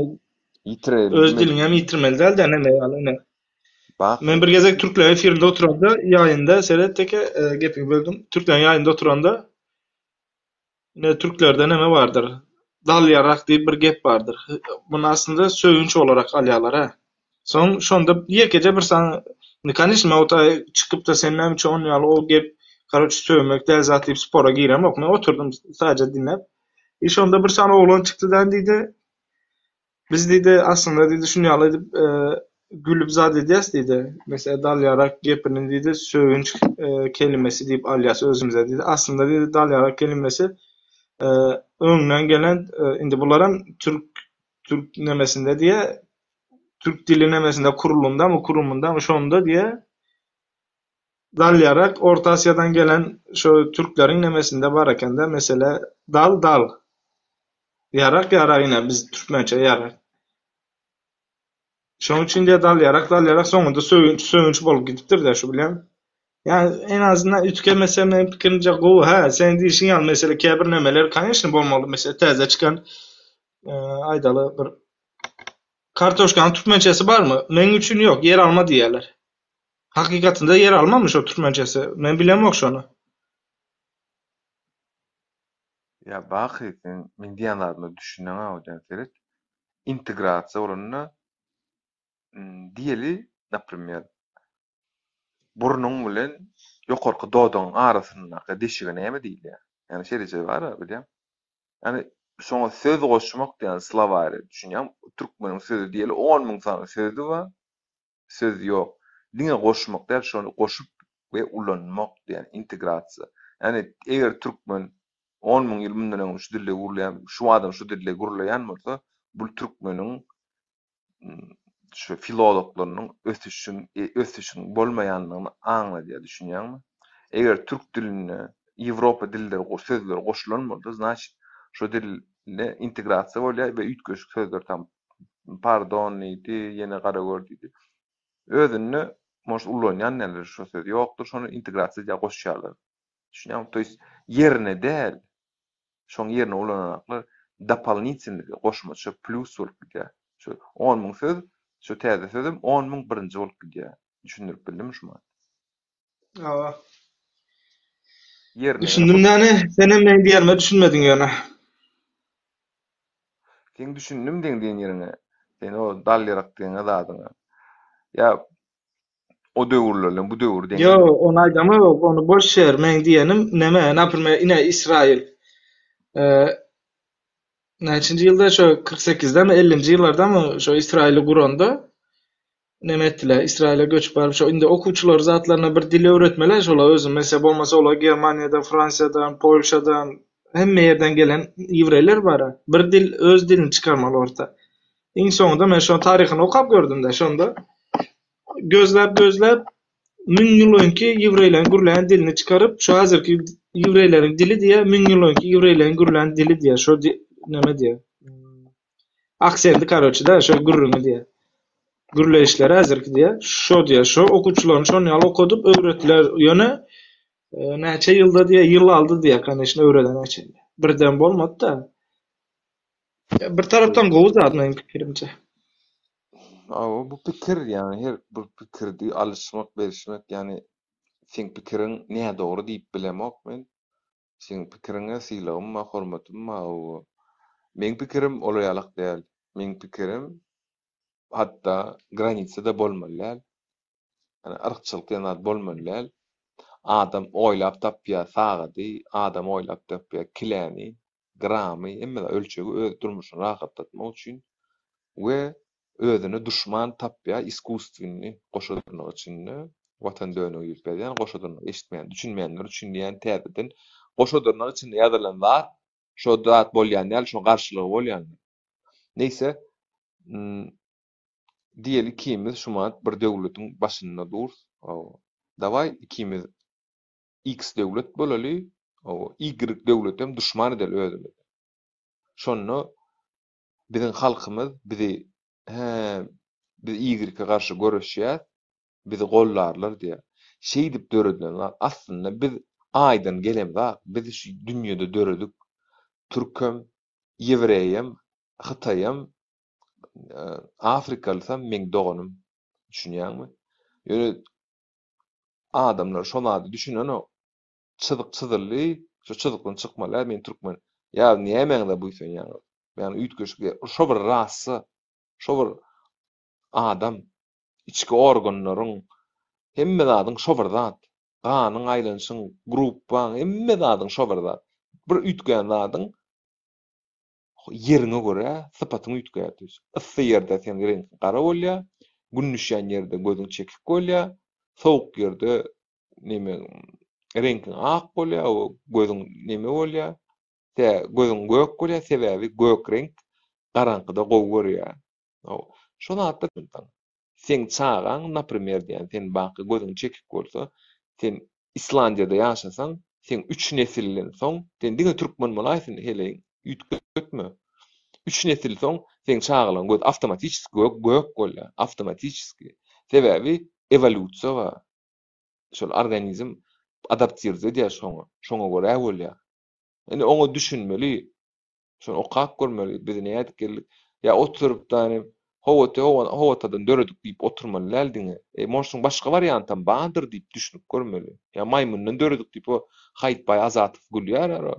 Ýitireli. Öz diliňi hem ýitirmeli däl-de, neme ýaly ine. Bak. Men bir gezek türkleriň efirinde oturanda, ýaýynda, seret teke, e, gepiňi böldüm. Türkleriň ýaýynda oturanda, ine türklerde neme bardyr? Dal ýarak diýip bir gep bardyr. Muny aslynda sögünç olarak alýarlar, hä. Soň şonda ýekeje bir sany, indi kanyşno men o taýy çykyp-da sen näme üçin on ýaly o gep, karoçe sögmek däl zat diýip spora giremok. Men oturdym saja diňläp. I şonda bir sany oglan çykdy-da diýdi, biz diýdi aslynda diýdi şuny ýaly edip gülüp zat edýäs diýdi. Meselem dal ýarak gepini diýdi sögünç kelimesi diýip alýas özümize diýdi. Aslynda diýdi dal ýarak kelimesi öňden gelen indi bularam türk türk nemesinde diýe türk dili nemesinde kurulundamy kurumundamy şonda diýe dal ýarak Orta Asiýadan gelen şo türkleriň nemesinde bar ekende mesele dal dal ýarak ýarak ine biz türkmençe ýarak şoň üçin diýe dal ýarak dal ýarak soňunda sögünç sögünç bolup gidipdir de şu bilýän ýa en azyndan üýtgemese meniň pikirimce gowy hä seň diýişiň ýaly mesele käbir nemeler koneçno bolmaly mesele täze çykan aýdaly bir Kartoşkanyň türkmençesi barmy? Meň üçin ýok, ýer alma diýýärler. Hakykatynda ýer almamy şo türkmençesi? Men bilemok şony. Ýa Baky sen meň diýen zadyma düşüneňä öýdýän seret. Integrasiýa bolanda diýeli naprimer burnuň bilen ýokarky dodagyň arasyndaky deşige näme diýilýär? Ýagny şeýleje bar-a bilýäň. Ýagny şoňa söz goşmak diýen slowary düşünýäňmi? Türkmeniň sözi diýeli 10 mün sany sözi bar. Söz ýok. Diňe goşmak däl, şony goşup we ulanmak diýen integrasiýa. Ýagny eger türkmen 10 mün ýyl mundan öň şu dilde gürleýän, şu adam şu dilde gürleýän bolsa, bu türkmeniň şu filologlarynyň ösüşiň ösüşiň bolmaýandygyny aňladýar, düşünýäňmi? Eger türk dilinde Ýewropa dilleri sözleri goşulan bolsa, znaçit şo dilde integrasiýa bolýar we üýtgeşik sözler tam pardon diýdi, ýene gara gör diýdi. Özünde может ulanýan däldir şo söz ýokdur, şony integrasiýa edýär, goşýarlar. Düşünýäňmi? To ýest ýerine däl. Şoň ýerine ulananaklar dopolnitelnyý goşmaça plýus bolup gidýär. Şu 10 mün söz, şu täze sözem 10 mün birinji bolup gidýär. Düşündirip bildimmi şu man? Hawa. Ýerine Düşündim näne, senem meň diýenime düşünmediň ýöne. Seň düşündim diýen diýen ýeriňe. Sen o dal ýarak diýen zadyňa. Ýa o döwürler bilen bu döwür deň. Ýo, ony aýdamok, ony boş ýer. Meň diýenim neme, naprimer, ine Israil. Eee näçinji ýylda şo 48-demi, 50-nji ýyllardamy şo Israili guranda neme etdiler, Israile göçüp baryp şo indi okuwçylar zatlaryna bir dil öwretmeli şolar özü. Meselem bolmasa olar Germaniýadan, Fransiýadan, Polşadan hemme ýerden gelen ýewreýler bar. Bir dil öz dilini çykarmaly orta. Iň soňunda men şoň taryhyny okap gördüm-de, şonda gözläp gözläp 1000 ýyl öňki ýewreýleriň gürlän dilini çykaryp, şu häzirki ýewreýleriň dili diýe, 1000 ýyl öňki ýewreýleriň gürlän dili diýe, şo neme diýe. Aksendi karoçe da, şo gürrüňi diýe. Gürleýişleri häzirki diýe, şo diýe, şo okuwçylaryny şony ýaly okadyp öwretdiler. Ýöne e, näçe ýylda diýe, ýyl aldy diýe, koneçne öwredene çenli. Birden bolmady-da. Bir tarapdan gowy zat meniň pikirimçe. Hawa, bu pikir, ýagny her bir pikirdi alyşmak, berişmek, ýagny seň pikiriň nädogry diýip bilemok men. Seň pikiriňe sylagym bar, hormatym bar, hawa. Meň pikirim olar ýalak däl. Meň pikirim hatda granisada bolmaly däl. Ýagny yrkçylyk diýen zat bolmaly däl. Adam oýlap tapýar sagady, adam oýlap tapýar kiläni, gramy, hemme zat ölçegi öz durmuşyny rahatlatmak üçin we özüne duşman tapýar iskusstwennyý goşa dyrnak içinde watan dönügi diýip ýazýan goşa dyrnak eşitmeýän düşünmeýänler üçin diýýän täzeden goşa dyrnak içinde ýazylan zat şo zat bolýan däl şoň garşylygy bolýandyr. Neýse. Diýeli ikimiz şumat bir döwletiň başynda durus. Hawa. Dawaý ikimiz X döwlet bolaly, hawa, Y döwletem duşman edeli özümize. Şonda biziň halkymyz bizi hä biz Y-e garşy göreşýäs, bizi goldarlar diýýär. Şeýdip döredilen zat. Aslynda biz Aýdan gelemzak, biz şu dünýede döredik. Türkem, ýewreýem, hytaýam, afrikalysam meň doganym. Düşünýäňmi? Ýöne adamlar şo zady düşünenok. Çyzyk çyzyldy, şo çyzykdan çykmaly däl, men türkmen. Ýa nämäňize buýsanýaňyz? Ýagny üýtgeşik, şo bir rasa, şo bir adam, içki organlaryň, hemme zadyň şo bir zat. Ganyň aýlanyşyň, gruppaň, hemme zadyň şo bir zat. Bir üýtgän zadyň ýeriňe görä sypatyň üýtgär. Yssy ýerde seň reňkiň gara bolýar, gün düşýän ýerde gözüň çekik bolýar, sowuk ýerde neme reňkiň ak bolýar, gözüň neme bolýar, tä gözüň gök bolýar, sebäbi gök reňk garaňkyda gowy görýär. Şo zatlar Seň çagaň, naprimer diýýän, sen baky gözüň çekik bolsa, sen Islandiýada ýaşasaň, seň üç nesilden soň, sen diňe türkmen bolaýsyn heleýiň, üýtgetme. Üç nesil soň seň çagalaň gözi awtomatiçeski gök gök bolýar, awtomatiçeski. Sebäbi ewolýusiýa bar. Şol organizm adaptirze edýär şoňa, şoňa görä bolýar. Indi oňa düşünmeli. Şony okap görmeli, biz nädip geldik. Ýa oturyp dany Howate howatadan döredik diýip oturmaly däl diňe. E, может, başga wariantam bardyr diýip düşünip görmeli. Ýa maýmyndan döredik diýip o Haýytbaý Azatow gülýär ara.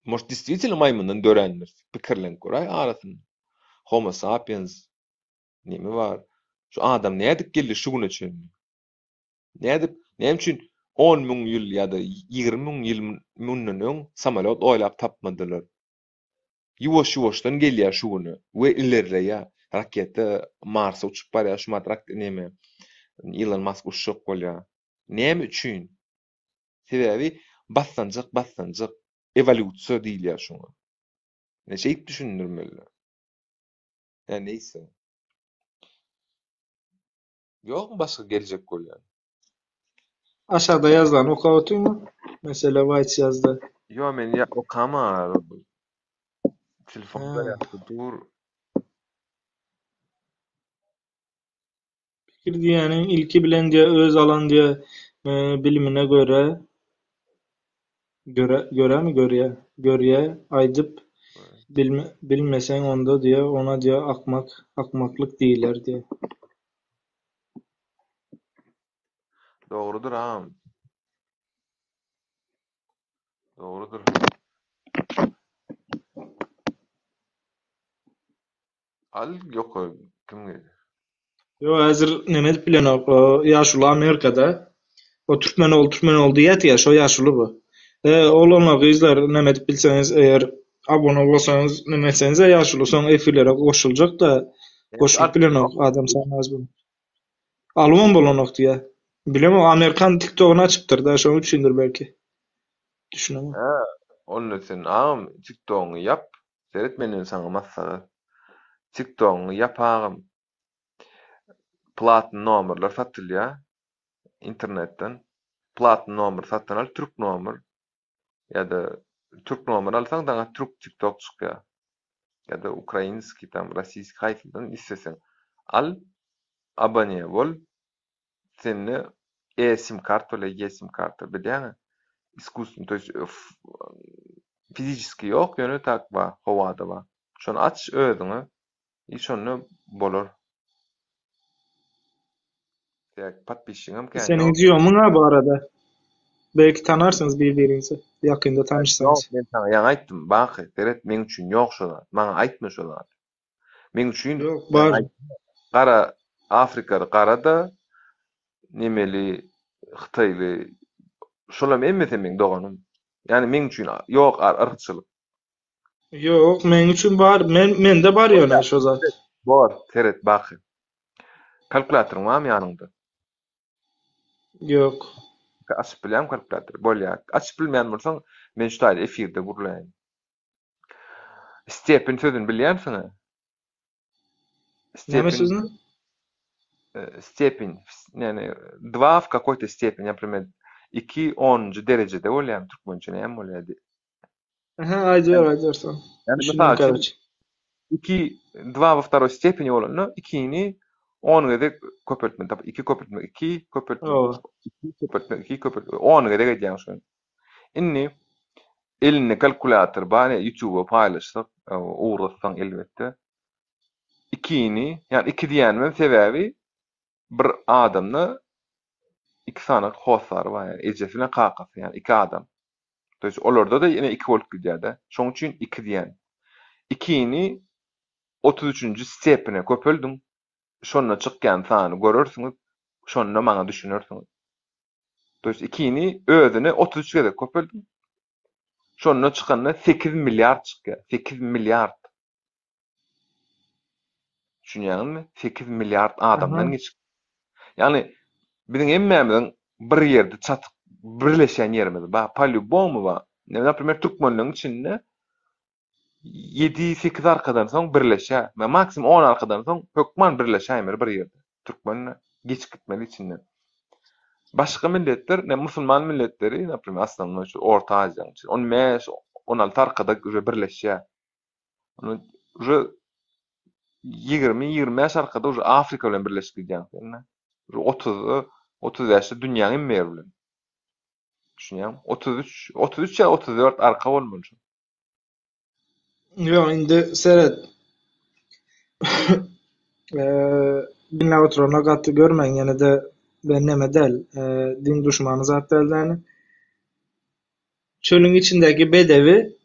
Может, действительно maýmyndan dörändir. Pikirlenip göräý arasynda. Homo sapiens neme bar? Şu adam nädip geldi şu güne çenli? Nädip, näme üçin 10 000 ýyl ýa-da 20 000 ýyl mundan öň samolýot oýlap tapmadylar? Ýuwaş-ýuwaşdan gelýär şu güne we ilerleýär. Raketa Marsa uçup barýar, şu mat neme Elon Musk uçjak bolýar. Näme üçin? Sebäbi basganjak basganjak ewolýusiýa diýilýär şuňa. Ine şeýdip düşündirmeli. Ýa neýse. Ýokmy başga geljek bolýan? Aşağıda ýazylan okap oturma. Mesela White ýazdy. Ýo men ýa okama. Telefon Ha. zarýadda dur. Pikir diýýäniň ilki bilen diýe öz alan diýe e, bilimine görä göre göremi görýä görýä aýdyp bilme, bilmeseň onda diýe ona diýe akmak akmaklyk diýiler diýe. Dogrudyr agam. Dogrudyr. Al ýok kim gelýär? Ýo häzir neme edip bilenok. O ýaşuly Amerikada. O türkmen ol türkmen ol diýýär diýe şo ýaşuly bu. E, oglanlar gyzlar neme edip bilseňiz eger abone bolsaňyz neme etseňiz ýaşuly soň efirlere goşuljak da goşulyp bilenok adam sany az bu. Alybam bolanok diýýär. Bilemok Amerikan TikTokyny açypdyr da şonuň üçindir belki. Düşünemok. Hä, onda sen agam TikTokyňy ýap. Seret menden saňa maslahat. TikTokyňy ýap agam. Platny nomerler satylýar internetden. Platny nomer satyn al, türk nomer ýa-da türk nomer alsaň saňa türk TikTok çykýar. Ýa-da ukrainskiý tam, rossiýskiý haýsyndan isleseň al, abone bol. Sende e-sim kart bolýar, e-sim karta bilýäňä? Iskusstweniý, to есть fiziçeskiý ýok, ýöne tak bar, howada bar. Şony aç özüňe i şonda bolar. Tek podpisçiňem kän Seniň ýok. diýomyň ha bu arada. Belki tanarsyňyz bir-biriňizi. Ýakynda tanyşsaňyz. Ýok, men saňa ýaňy aýtdym, baky, seret, meň üçin ýok şo zat. Maňa aýtma şo zat. Meň üçin Ýok, bar. gara Afrikaly gara-da, nemeli hytaýly şolam hemmesi meň doganym. Ýani meň üçin ýok yrkçylyk. Ýok, meň üçin bar. Men mende bar ýöne şo zat. Bor, seret baky. Kalkulýatoryň barmy ýanyňda? Ýok. Açyp bilýäňmi kalkulýatory? Bolýar. Açyp bilmeýän bolsaň, men şu taýda efirde gürläýin. Stepen sözüni bilýänsiň-ä? Näme Stepin sözüni? stepin, ýagny dva w kakoý-to stepeni, naprimer, iki onunjy derejede bolýarmy türkmençe näme bolýar? Aha, aýdyber, aýdyber soň. Ýagny Düşündim, mysal üçin karoçe. iki dva wo wtoroý stepeni bolanda ikini on gezek köpeltmeli. Tap iki köpeltmek iki köpeltmek Hawa. iki köpeltmek iki köpeltmek on gezek edýäň şony. Indi elinde kalkulýator bar, ýutuba paýlaşsak, ugratsaň elbetde. Ikini, ýagny iki diýenimiň sebäbi bir adamda iki sany hossary bar, ýagny ejesi bilen kakasy, ýagny iki adam. To ýest olarda-da ýene iki bolup gidýär-de. Şonuň üçin iki diýen. Ikini 33-nji stepene köpeldiň, şonda çykýan sany görersiňiz, şonda maňa düşünersiňiz. To ýest ikini özüne 33 gezek köpeldiň. Şonda çykanda 8 milliard çykýar. 8 milliard. Düşünýäňizmi? 8 milliard adamdan Aha. geçip. Ýagny biziň hemmämiziň bir ýerde çatyk birleşen ýerimiz bar. Po-lýubomu bar. Naprimer, türkmenleriň içinde 7-8 arkadan soň birleşýär. Maksimum 10 arkadan soň hökman birleşäýmeli bir ýerde. Türkmen geçip gitmeli içinden. Başga milletler, ne musulman milletleri, naprimer, aslynda şu Orta Aziýanyň içinde 15, 16 arkada uje birleşýär. Ony uje 20-25 arkada uje Afrika bilen birleşip gidýäň sen. Uje 30-da, 35-de dünýäň hemme ýeri bilen. Düşünýäňmi? 33, 33 ýa 34 arka bolmaly şu. Ýok, indi seret. Eee, diňläp oturana gaty görmäň, ýene-de ben neme däl, eee, din duşmany zat däl däni. Çölüň içindäki bedewi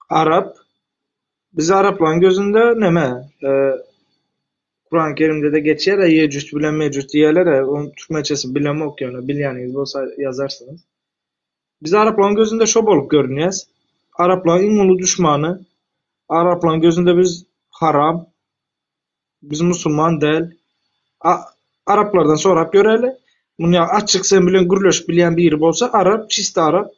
arap biz araplaryň gözünde neme, eee, Kurany Kerimde-de geçýär-ä Ýejüç bilen Mejüç diýýärler-ä, onuň türkmençesini bilemok ýöne bilýäniňiz bolsa ýazarsyňyz. Biz araplaryň gözünde şo bolup görünýäs. Araplaryň iň uly duşmany. Araplaryň gözünde biz haram. Biz musulman däl. A araplardan sorap göräli. Muny açyk sen bilen gürleşip bilýän biri bolsa arap, çist arap.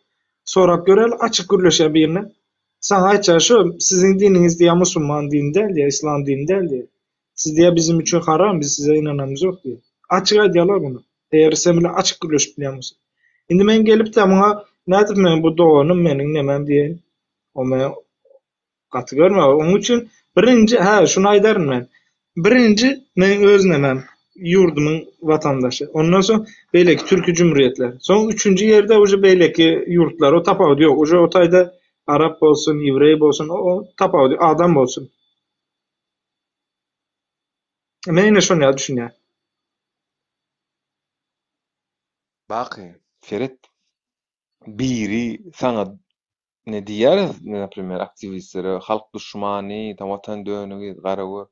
Sorap göräli açyk gürleşýän birine. Saňa aýtjagy şo, siziň diniňiz diýýär musulman dini däl diýýär, islam dini däl diýýär. Siz diýýär bizim üçin haram, biz size ynanamyzok diýýär. Açyk aýdýarlar muny. Eger sen bilen açyk gürleşip bilýän bolsa. Indi men gelip-de muňa nädip men bu doganym meniň nemem diýeýin. O men gaty görme. Onuň üçin birinji, hä, şuny aýdaryn men. Birinji meň öz nemem, ýurdumyň watandaşy. Ondan soň beýleki türki jumhuriýetler. Soň üçünji ýerde uje beýleki ýurtlar. O tapawudy ýok. Uje o taýda arap bolsun, ýewreý bolsun, o tapawudy adam bolsun. Men ine şony ýaly düşünýän. Baky, seret, biri saňa ne diýýär, naprimer, aktiwistlere halk duşmany, tam watan dönügi, garagöz.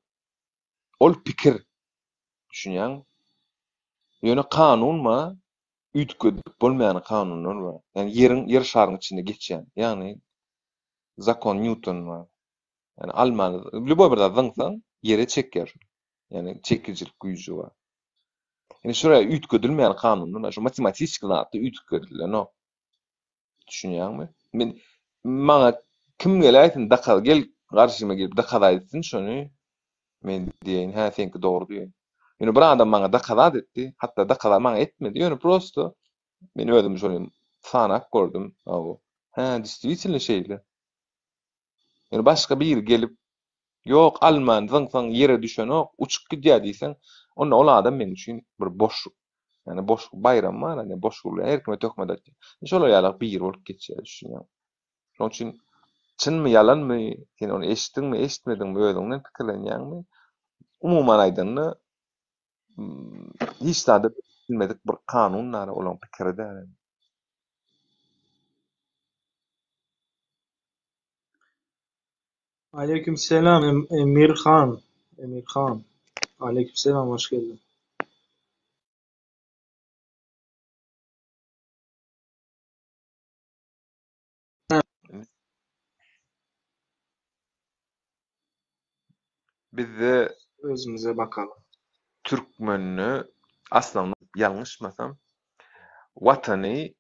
Ol pikir. Düşünýäňmi? Ýöne kanun bar, üýtgedip bolmaýan kanunlar bar. Ýagny ýeriň, ýer şaryň içinde geçýän. Ýagny zakon Nýuton bar. Ýagny almany, lýuboý bir zat zyňsaň, ýere çekýär. Ýagny çekijilik güýji bar. Ýani şuraya üýtgedilmeýän kanunlar bar. Şu matematiski zatda üýtgedilenok. Düşünýäňmi? Men maňa kim geläýsin dakaz gel garşyma gelip dakaz aýtsyn şony men diýeýin hä seňki dogry diýeýin. Ýöne bir adam maňa dakazat etdi, hatda dakazat maňa etmedi, ýöne prosto men özüm şony sanap gördüm. Hawa. Hä, distwitelno şeýle. Ýöne başga biri gelip, Ýok, almany zyňsaň ýere düşenok, uçup gidýär diýseň, onda ol adam meň üçin bir boş, ýagny boş baýram bar, ýagny boş gürleýän, her kime töhmet atýan. Şolar ýalak biri bolup geçýär, düşünýäňmi? Şonuň üçin çynmy, ýalanmy, sen ony eşitdiňmi, eşitmediňmi, özüňden pikirlenýäňmi? Umuman aýdanda, hiç zada bilmedik bir kanun bar, olaň pikiri däl. Aleyküm selam Emirhan. Emirhan. Aleyküm selam hoş geldin. Bizde özümize bakalım. Türkmende aslynda ýalňyşmasam watany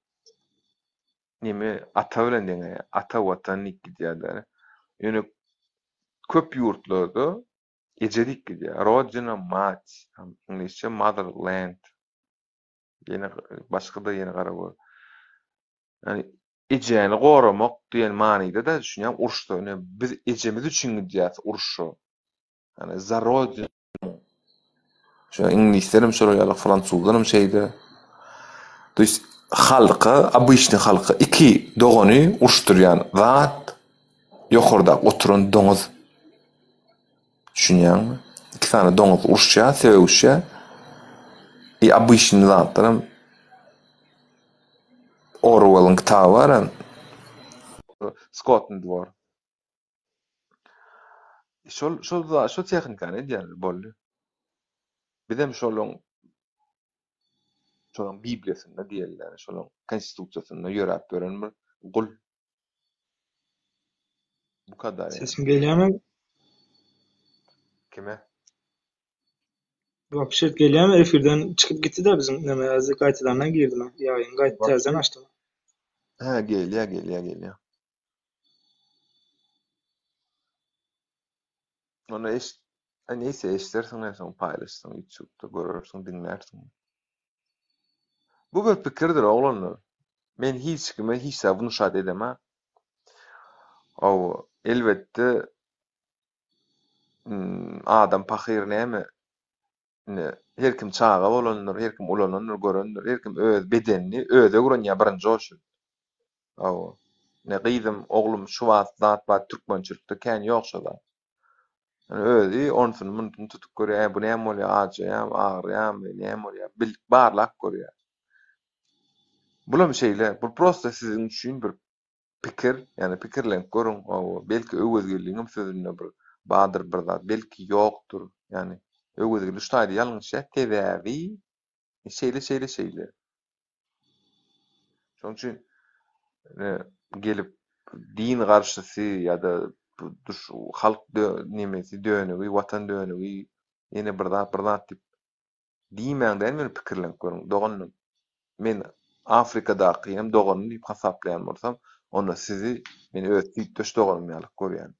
neme ata bilen deňeýär. Ata watan diýip gidýärler. Ýöne köp ýurtlarda. Eje diýip gidýär. Rodina mать, iňlisçe motherland. Ýene başga-da ýene gara gör. Ýani ejäni goramak diýen manyda-da düşünýäň uruşda. Ine biz ejemiz üçin gidýäs uruşa. Ýani za rodinu. Şo iňlislerem şolar ýaly, fransuzlaram şeýle. To ýest halka, obyçnyý halka iki dogany uruşdyrýan zat ýokardaky oturan doňuz. Düşünýäňmi? Iki sany doňuz uruşýar, sögüşýär. I obyçnyý zatlaram Orwelliň kitaby bar. Skotny dwor. Şol şol şo tehnikany edýärler boldy. Bizem şolaň şolaň bibliýasynda diýeliň, şolaň konstitusiýasynda ýöräp ýören bir gul. Bu kadar ýa. Sesim gelýärmi? Kime? Wapşe gelýärmi? Efirden çykyp gitdi-de biziň neme häzir gaýtadandan girdim. Ýaýyny gaýt täzeden açdym. Hä, gelýär, gelýär, gelýär. Onda eş A neýse eşdersiň en soň paýlaşsaň ýutubda görersiň diňlärsiň. Bu bir pikirdir oglanlar. Men hiç kime hiç zat wnuşat edemok. Hawa, elbetde adam pahyr näme indi her kim çaga bolandyr, her kim ulanandyr, görendir, her kim öz bedenini özi öwrenýär birinji oçurt. Hawa. Ine gyzym, oglum şu wagt zat bar türkmençilikde kän ýok şo zat. Ýöne özi onsuny munsuny tutup görýär, e bu näme bolýar, ajaýarmy, agyrýarmy, näme bolýar, bil barlap görýär. Bulam şeýle, bu prosta siziň üçin bir pikir, ýagny pikirlenip görüň, hawa, belki Öwezgeldiňem sözünde bir bardyr bir zat, belki ýokdur, ýagny Öwezgeldi şu taýda ýalňyşýar, sebäbi şeýle, şeýle, şeýle. Şonuň üçin gelip din garşysy ýa-da halk nemesi dönügi, watan dönügi, ýene bir zat, bir zat diýip diýmäň däl, ýöne pikirlenip görüň, doganym. Men Afrikadakynam doganym diýip hasaplaýan bolsam, onda sizi men öz süýtdeş doganym ýaly görýän.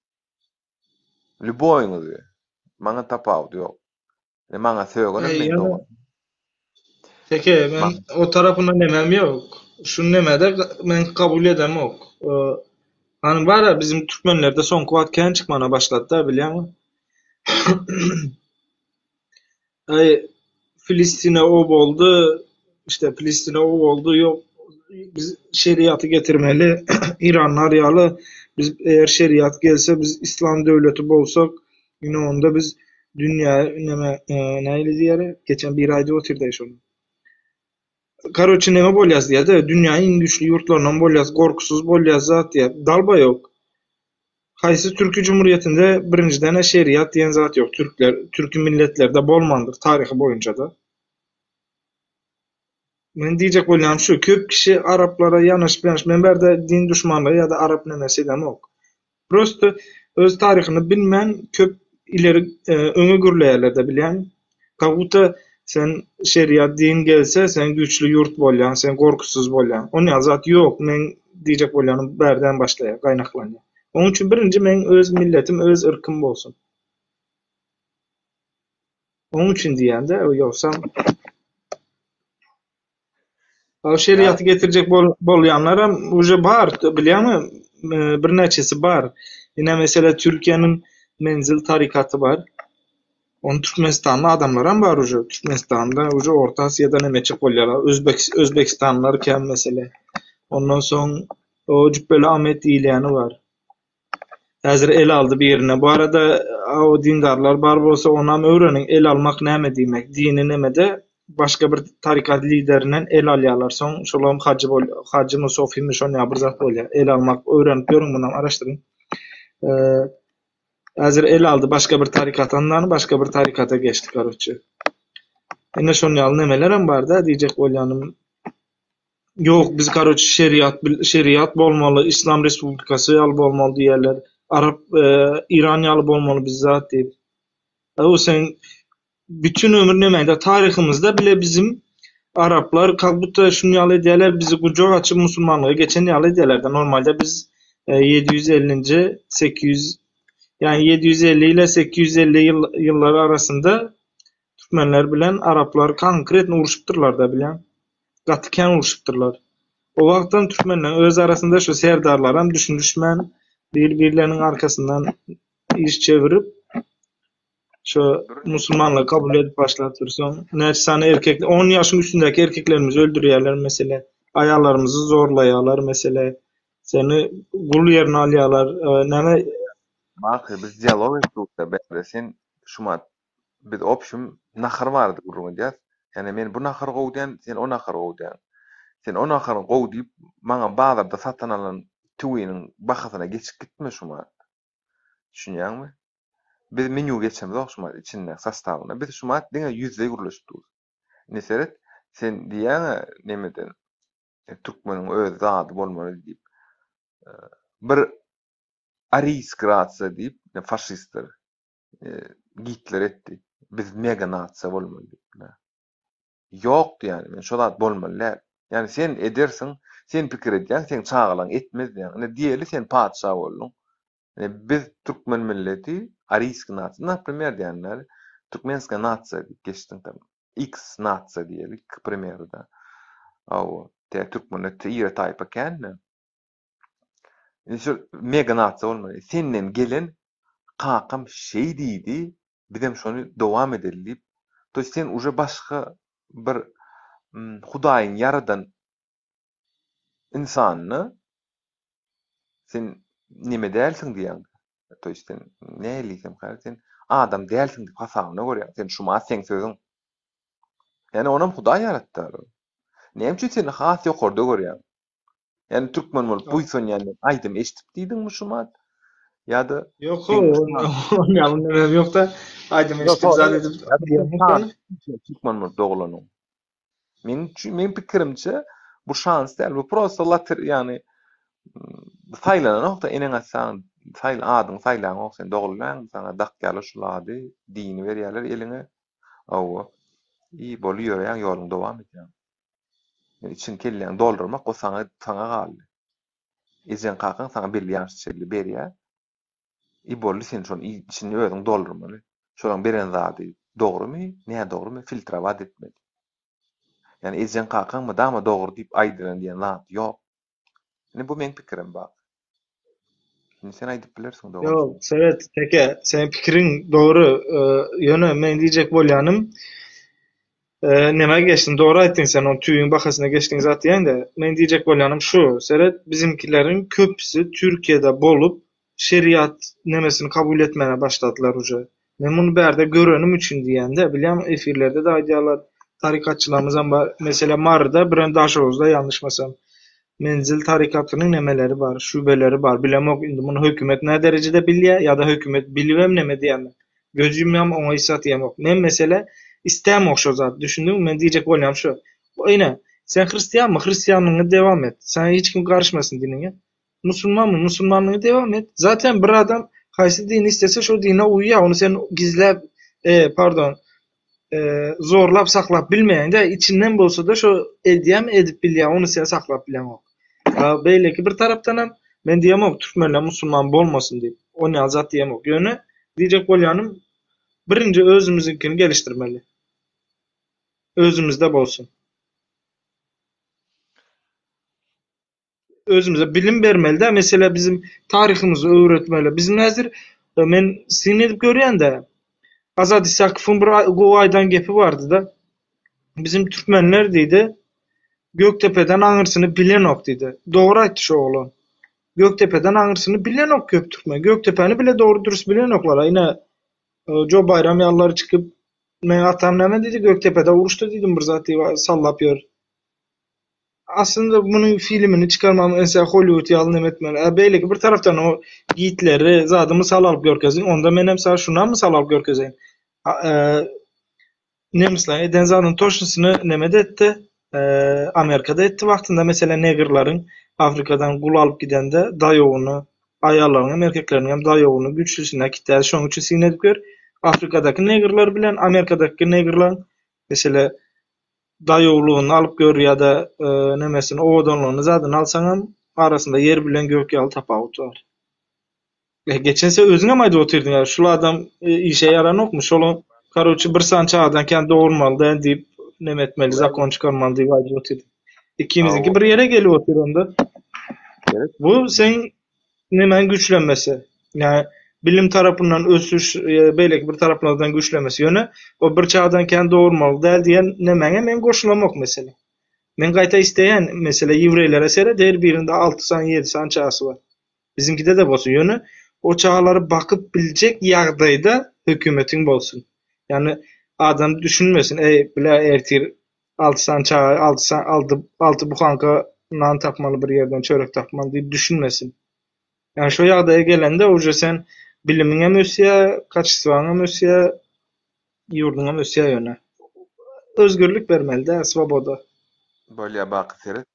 Lýuboýyňyzy. Maňa tapawudy ýok. E maňa sögenem meň doganym. Teke men o tarapynda nemem ýok. Şu nemede men kabul edemok. Hany bara bizim türkmenlerde soňky wagt kän çykmana başlady-da bilýäňmi? Aý Filistine o boldy, işte Filistine o boldy, ýok biz şeriaty getirmeli, Iranlar ýaly biz eger şeriat gelse biz islam döwleti bolsak Ine onda biz dünýä neme nähili diýýär? Geçen biri aýdyp otyrdy şony. Karoçe neme bolýas diýýär-de, dünýäniň iň güýçli ýurtlaryndan bolýas, gorkusyz bolýas zat diýýär. Dalba ýok. Haýsy türki jumhurýetinde birinjiden-ä şeriat diýen zat ýok. Türkler, türki milletlerde bolmandyr taryhy boýunça-da. Men diýjek bolýanym şu, köp kişi araplara ýanaşyp-ýanaşyp, men bärde din duşmanlygy ýa-da arap nemesi edemok. Prosto öz taryhyny bilmän köp ileri öňe gürleýärler-de bilýäňmi? Как будто sen şeriat din gelse sen güýçli ýurt bolýaň, sen gorkusyz bolýaň. Onýaly zat ýok, meň diýjek bolýanym bärden başlaýar, gaýnaklanýar. Onuň üçin birinji meň öz milletim, öz yrkym bolsun. Onuň üçin diýýän-de, ýogsam O şeriaty getirjek bol, bolýanlaram uje bar, bilýäňmi? Birnäçesi bar. Ine mesela Türkiýäniň Menzil tarikaty bar. Ony Türkmenistanda adamlaram bar uje. Türkmenistanda uje Orta Aziýadan hem etjek bolýarlar. Özbek Özbekistanlylar kän mesele. Ondan soň o Jüpbeli Ahmet diýilýäni bar. Häzir el aldy birine. Bu arada o dindarlar bar bolsa onam öwreniň el almak näme diýmek. Dini nemede başga bir tarykat liderinden el alýarlar. Soň şolam hajy bol hajymy sofymy şonýa bir zat bolýar. El almak öwrenip görüň munam araşdyryň. Häzir el aldy başga bir tarykatdan başga bir tarykata geçdi karoçe. Ine şonýaly nemelerem barda diýjek bolýanym. Ýok, biz karoçe şeriat şeriat bolmaly, Islam respublikasy ýaly bolmaly diýýärler. Arap, Iran ýaly bolmaly biz zat diýip. O sen bütün ömür näme taryhymyzda bile bizim araplar как будто şuny ýaly edýärler, bizi gujak açyp musulmanlyga geçen ýaly edýärler-de. Normalde biz 750-nji, 800. Ýagny 750 ile 850 ýyl ýyllar arasynda türkmenler bilen araplar konkretno urşupdyrlar-da bilýäň. Gaty kän urşupdyrlar. O wagtam türkmenleň öz arasynda şu serdarlaram düşünişmän bir-birleriniň arkasyndan iş çevirip şu musulmanlygy kabul edip başlapdyr. Soň näçe sany erkek 10 ýaşyň üstündäki erkeklerimizi öldürýärler mesele. Aýallarymyzy zorlaýarlar mesele. Seni gul ýerine alýarlar. Näme Baky biz dialog etdik-de bärde sen şumat biz obşim nahar barada gürrüň edýäs. Ýani men bu nahary gowy diýän, sen o nahary gowy diýäň. Sen o nahary gowy diýip maňa bazarda satyn alan tüwiniň bahasyna geçip gitme şumat. Düşünýäňmi? Biz menýu geçemzok şumat içinde sostawyna. Biz şumat diňe ýüzleý gürleşip durus. Indi seret, sen diýýäň-ä nemeden türkmeniň öz zady bolmaly diýip. Bir ariýski rasiýa diýip, faşistler Gitler etdi. Biz mega nasiýa bolmaly diýip. Ýok diýýän, men şo zat bolmaly däl. Ýani sen edersiň, sen pikir edýäň, seň çagalaň etmez diýýäň. Ine diýeli sen patyşa bolduň. Ine biz türkmen milleti ariýski nasiýa, naprimer diýenler, türkmenskiýa nasiýa diýip geçdiň tam. X nasiýa diýeli, k primeru-da. Hawa, tä türkmende tire taýpa kän-de. Indi şu mega nasiýa bolmaly. Senden gelen kakam şeý diýdi, bizem şony dowam edeli diýip. To ýest sen uje başga bir Hudaýyň ýaradan ynsanyna sen neme dälsiň diýýäň. To ýest sen nähili diýsem sen adam dälsiň diýip hasabyna görýäň. Sen şumat seň sözüň. Ýani onam Hudaý ýaratdy. Näme üçin seni has ýokarda görýäň? Ýani türkmen bolup buýsanýan diýen aýdym eşidip diýdiňmi şumat? Ýa-da Ýok, ýa nemem ýok-da, aýdym eşidip zat edip. Türkmen bolup doglanyň. Meň üçin, meň pikirimçe bu şans däl, bu prosta loter, ýagny saýlananok-da eneň ataň saýla adyňy saýlaňok sen dogulmaýaň saňa dakýarlar şul ady, dini berýärler eliňe. Hawa. I boldy ýöreýäň ýoluňy dowam edýäň. Içiň kelläňi doldurmak o saňa saňa galdy. Ejeň kakaň saňa belli ýaşa çenli berýär. I boldy sen şony içini özüň doldurmaly. Şolaň beren zady dogrymy, nädogrymy filtrawat etmeli. Ýani ejeň kakaň mydama dogry diýip aýdylan diýen zat ýok. Indi bu meň pikirim bak. Indi sen aýdyp bilersiň dogry. Ýok, seret, teke, seň pikiriň dogry, ýöne meň diýjek bolýanym, nämä geçdim, dogry aýtdyň sen, ol tüýüň bahasyna geçdiň zat diýeňde, meň diýjek bolýanym şu, seret, bizimkileriň köpüsi Türkiýede bolup, şeriat nemesini kabul etmäne başladylar uje. Men muny bärde görenim üçin diýýän-de, bilýäňmi, efirlerde-de aýdýarlar, tarykatçylarymyzam bar. Meselem, Maryda, birem Daşoguzda ýalňyşmasam, Menzil tarykatynyň nemeleri bar, şubeleri bar. Bilemok, indi muny hökümet näderejede bilýär ýa-da hökümet bilibem neme diýýärmi? Göz ýumýam, oňa hiç zat diýemok. Men mesele istämok şo zat, düşündiňmi? Men diýjek bolýanym şu. Ine, sen hristianmy, hristianlygyňy dewam et. Saňa hiç kim garyşmasyn diniňe. Musulmanmy, musulmanlygyňy dewam et. Zaten bir adam haýsy dini istese şo dine uýýar, ony sen gizläp, e, pardon, e, zorlap saklap bilmeýäň-de, içinden bolsa-da şo edýämi, edip bilýär, ony sen saklap bileňok. A beýleki bir tarapdanam men diýemok türkmenler musulman bolmasyn diýip. Ony ýaly zat diýemok. Ýöne diýjek bolýanym birinji özümiziňkini gelişdirmeli. Özümizde bolsun. Özümize bilim bermeli-dä, meselä bizim taryhymyzy öwretmeli. Bizim häzir men syn edip görýän-de, Azat Isakowyň bir gowy aýdan gepi bardy-da. Bizim türkmenler diýdi, Gökdepeden aňyrsyny bilenok diýdi. Dogry aýtdy şu oglan. Gökdepeden aňyrsyny bilenok köp türkmen. Gökdepäni bile dogry dürüst bilenoklar. Ine, Jo Baýram ýalylar çykyp, Meň atam näme diýdi, Gökdepede uruşdy diýdim bir zat diýip sallap ýör. Aslynda munuň filmini çykarmagyň meselem Hollywood ýaly neme etmeli. A beýleki bir tarapdan o Gitleri zady mysal alyp görkezdiň. Onda menem saňa şunam mysal alyp görkezeýin. Nemisler eden zadyň toşnysyny nemede etdi? Amerikada etdi wagtynda meselem negrleriň Afrikadan gul alyp gidende daýawyny, aýallaryň hem erkekleriň hem daýawyny güýçlüsini äkitýärdi. Şonuň üçin syn edip gör, Afrikadaky negrler bilen Amerikadaky negrleriň mesele daýawlygyny alyp gör ýa-da nemesini owadanlygyny zadyny alsaňam arasynda ýer bilen gök ýaly tapawut bar. E, geçen sen özüňem aýdyp otyrdyň ýa, şul adam e, işe ýaranokmy? Şola karoçi bir sany çagadan kän dogurmaly däl diýip neme etmeli, zakon çykarmaly diýip aýdyp otyrdyň. Ikimiziňki bir ýere gelip otyr onda. Gerek. Bu seň nemäň güýçlenmesi. Ýa bilim tarapyndan ösüş, e, beýleki bir taraplardan güýçlenmesi. Ýöne o bir çagadan kän dogurmaly däl diýen nemäňe men goşulamok mesele. Men gaýta isleýän, mesele ýewreýlere seret, her birinde 6 sany, 7 sany çagasy bar. Biziňkide-de bolsun, ýöne o çagalary bakyp biljek ýagdaýda hökümetiň bolsun. Ýagny adam düşünmesin, eý, bile ertir 6 sany çaga, 6 sany, alty, alty buhanka nan tapmaly bir ýerden, çörek tapmaly diýip düşünmesin. Ýagny şo ýagdaýa gelende uje sen bilimiňem ösýär, kaçestwaňam ösýär, ýurduňam ösýär ýöne. Özgürlik bermeli-dä, swoboda. Bolýa Baky seret.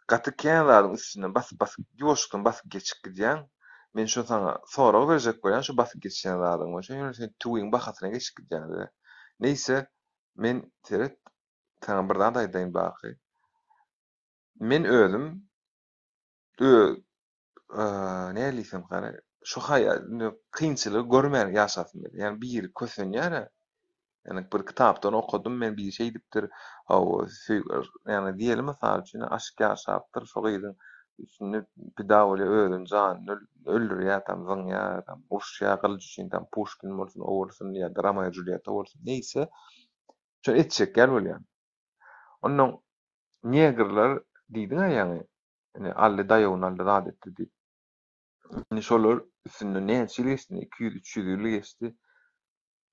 Gaty kän zadyň üstünden basyp basyp ýuwaşlykdan basyp geçip gidýäň. Men şo saňa sorag berjek bolýan şo basyp geçýän zadyň boýunça ýöne sen tüwiň bahasyna geçip gidýäňdä. Neýse men seret saňa bir zat aýdaýyn Baky. Men özüm ö nähili diýsem hany şu haýa kynçylygy görmän ýaşasym gelýär. Ýagny biri kösenýär-ä. Ýagny bir kitapdan okadym men biri şeýdipdir. Hawa, söýgi ýagny diýeli mysal üçin aşyk ýaşapdyr, şo gyzyň üstünde pida bolýar, özüni janyny öldürýär tam, zyňýar tam, uruşýar gylyç üçin tam Puşkin bolsun, o bolsun ýa-da Romeo Julýetta bolsun, neýse. Şony etjek ýaly bolýar. Onnoň negrler diýdiň-ä ýaňy, Ine, aldy daýawyny aldy zat etdi diýip. Indi şolar üstünden näçe ýyl geçdi, 200, 300 ýyl geçdi.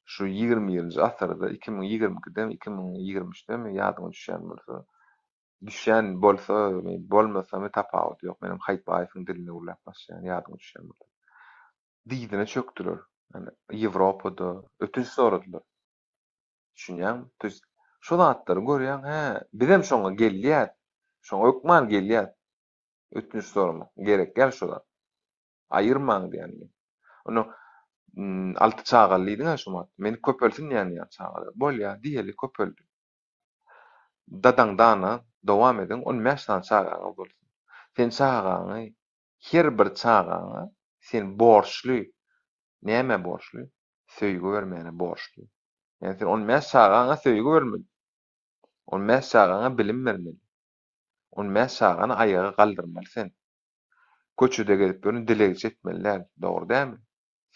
Şu 21-nji asyrda, 2022-demi, 2023-demi ýadyňa düşýän bolsa, düşýän bolsamy, bolmasamy tapawudy ýok. Menem Haýytbaýewiň dilinde gürläp başlaýan, ýadyňa düşýän bolsa. Dyzyna çökdüler. Ýani Ýewropada ötünç soradylar. Düşünýäňmi? To ýest şo zatlary görýäň, hä, bizem şoňa gelýäs. Şoňa hökman gelýäs. Ötünç soramak gerek däl şo zat. Aýyrmaň diýýän men. Onda alty çagaly diýdiň-ä şu wagt. Men köpelsin diýýän diýýän çagalar. Bolýa, diýeli köpeldi. Dadaň dana dowam ediň, 15 sany çagaňyz bolsun. Sen çagaňy, her bir çagaňa sen borçly. Nämä borçly? Söýgi bermäne borçly. Ýagny sen 15 çagaňa söýgi bermeli. 15 çagaňa bilim bermeli. 15 çagany aýaga galdyrmaly sen. Köçede gezip ýörün dilegçi etmeli däl. Dogry dälmi?